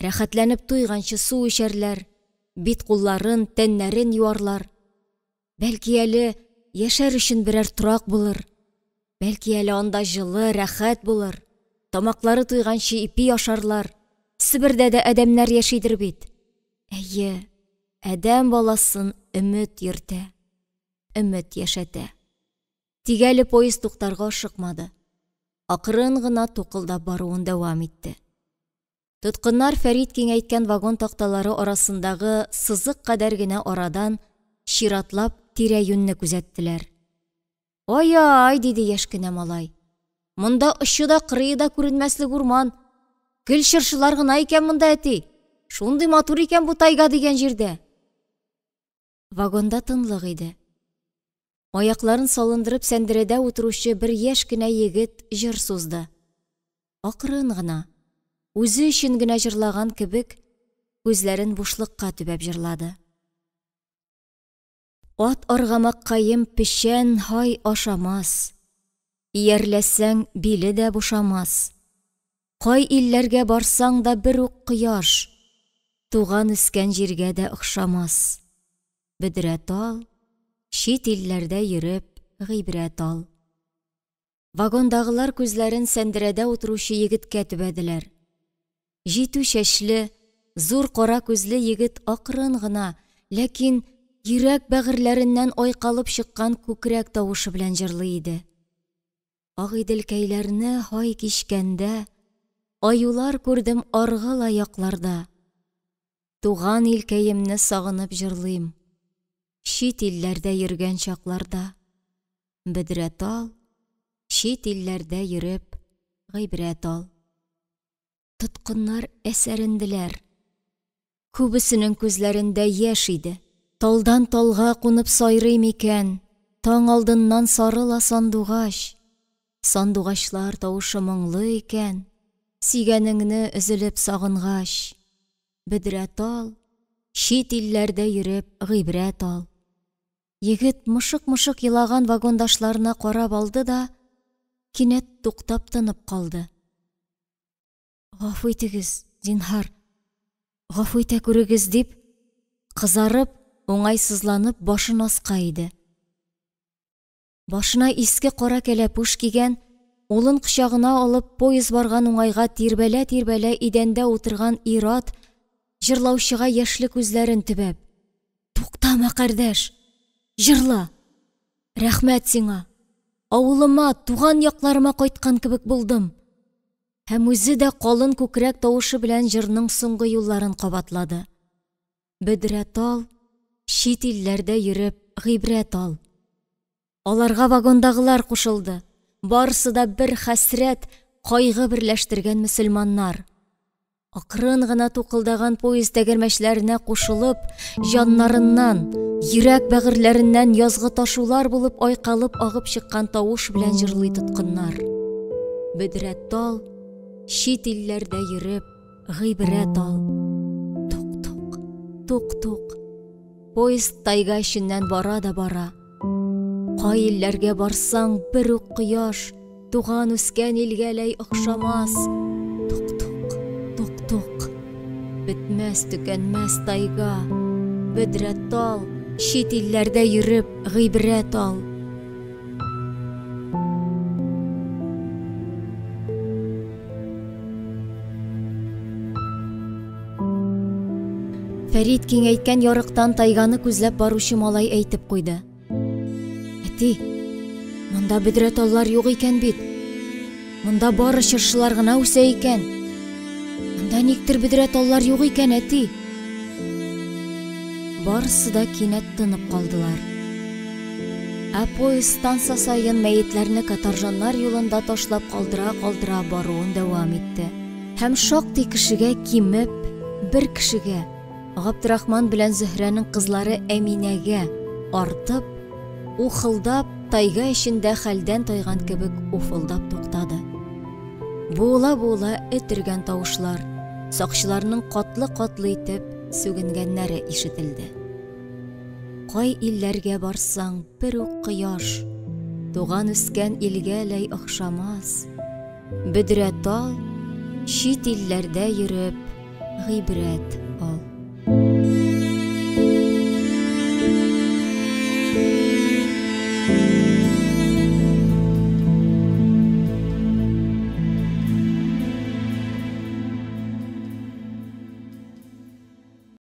Рәхәтләнеп туйганчы су эчәрләр, бит-кулларын, тәннәрен юарлар. Бәлки әле яшәр өчен берәр торак булыр. Бәлки әле анда җылы, рәхәт булыр. Тамаклары туйганчы ипи ашарлар. Себердә дә адәмнәр яшидер бит. Әйе, адәм баласын өмет йөртә, өмет яшәтә. Тик әле поезд туктарга ашыкмады. Акрын гына тукылдап баруын дәвам итте. Тоткыннар Фәрит киңәйткән вагон такталары арасындагы сызык кадәр генә арадан чиратлап тирә-юньне күзәттеләр. Ай-ай, диде яшь кенә малай. Монда очы да кырые да күренмәслек урман. Гел чыршылар гына икән монда, әти. Шундый матур икән бу тайга дигән җирдә. Вагонда тынлык иде. Аякларын салындырып сәндерәдә утыручы бер яшь кенә егет җыр сузды. Акрын гына, үзе өчен генә җырлаган кебек, күзләрен бушлыкка төбәп җырлады. Ат аргамаккаем печән һай ашамас, Иярләсәң, биле дә бушамас. Кай илләргә барсаң да бер үк кояш, Туган-үскән җиргә дә охшамас. Бөдрә тал, чит илләрдә йөреп, гыйбрәт ал. Вагондагылар күзләрен сәндерәдә утыручы егеткә төбәделәр. Җитү чәчле, зур кара күзле егет акрын гына, ләкин йөрәк бәгырьләреннән айкалып чыккан күкрәк тавышы белән җырлый иде. Агыйделкәйләрне һай кичкәндә, Аюлар күрдем аргы ла якларда. Туган илкәемне сагынып җырлыйм, Чит илләрдә йөргән чакларда. Бөдрә тал, чит илләрдә йөреп, гыйбрәт ал. Тоткыннар әсәренделәр. Күбесенең күзләрендә яшь иде. Талдан талга кунып сайрый микән, таң алдыннан сарыла сандугач. Сандугачлар тавышы моңлы икән, сөйгәнеңне өзелеп сагынгач. Бөдрә тал, чит илләрдә йөреп, гыйбрәт ал. Егет мышык-мышык елаган вагондашларына карап алды да, кинәт туктап тынып калды. Гафу итегез, зинһар, гафу итә күрегез, дип, кызарып, уңайсызланып башын аска иде. Башына иске кара кәләпүш кигән, улын кочагына алып, поезд барган уңайга тирбәлә-тирбәлә идәндә утырган ир-ат җырлаучыга яшьле күзләрен төбәп: Туктама, кардәш, җырла! Рәхмәт сиңа! Авылыма, туган якларыма кайткан кебек булдым. Һәм үзе дә калын күкрәк тавышы белән җырның соңгы юлларын кабатлады. Бөдрә тал, чит илләрдә йөреп, гыйбрәт ал. Аларга вагондагылар кушылды. Барысы да бер хәсрәт, кайгы берләштергән мөселманнар. Акрын гына тукылдаган поезд тәгәрмәчләренә кушылып, җаннарыннан, йөрәк бәгырьләреннән язгы ташулар булып айкалып агып чыккан тавыш белән җырлый тоткыннар. Бөдрә тал, чит илләрдә йөреп, гыйбрәт ал. Тук-тук, тук-тук. Поезд тайга эченнән бара да бара. Кай илләргә барсаң, бер үк кояш, туган үскән илгә ләй охшамас. Тук-тук, тук-тук. Бетмәс, төкәнмәс тайга. Бөдрә тал, чит илләрдә йөреп, гыйбрәт ал. Фәрит киңәйткән ярыктан тайганы күзләп баручы малай әйтеп куйды. Әти, монда бөдрә таллар юк икән бит. Монда бары чыршылар гына үсә икән. Монда никтер бөдрә таллар юк икән, әти. Барысы да кинәт тынып калдылар. Ә поезд станса саен мәетләрне каторжаннар юлында ташлап калдыра-калдыра баруын дәвам итте. Һәм шактый кешегә кимеп, бер кешегә, Габдрахман белән Зөһрәнең кызлары Әминәгә артып, ухылдап, тайга эчендә хәлдән тайган кебек уфылдап туктады. Буыла-буыла эт өргән тавышлар, сакчыларның катлы-катлы итеп сүгенгәннәре ишетелде. Кай илләргә барсаң, бер үк кояш, туган-үскән илгә ләй охшамас. Бөдрә тал, чит илләрдә йөреп, гыйбрәт.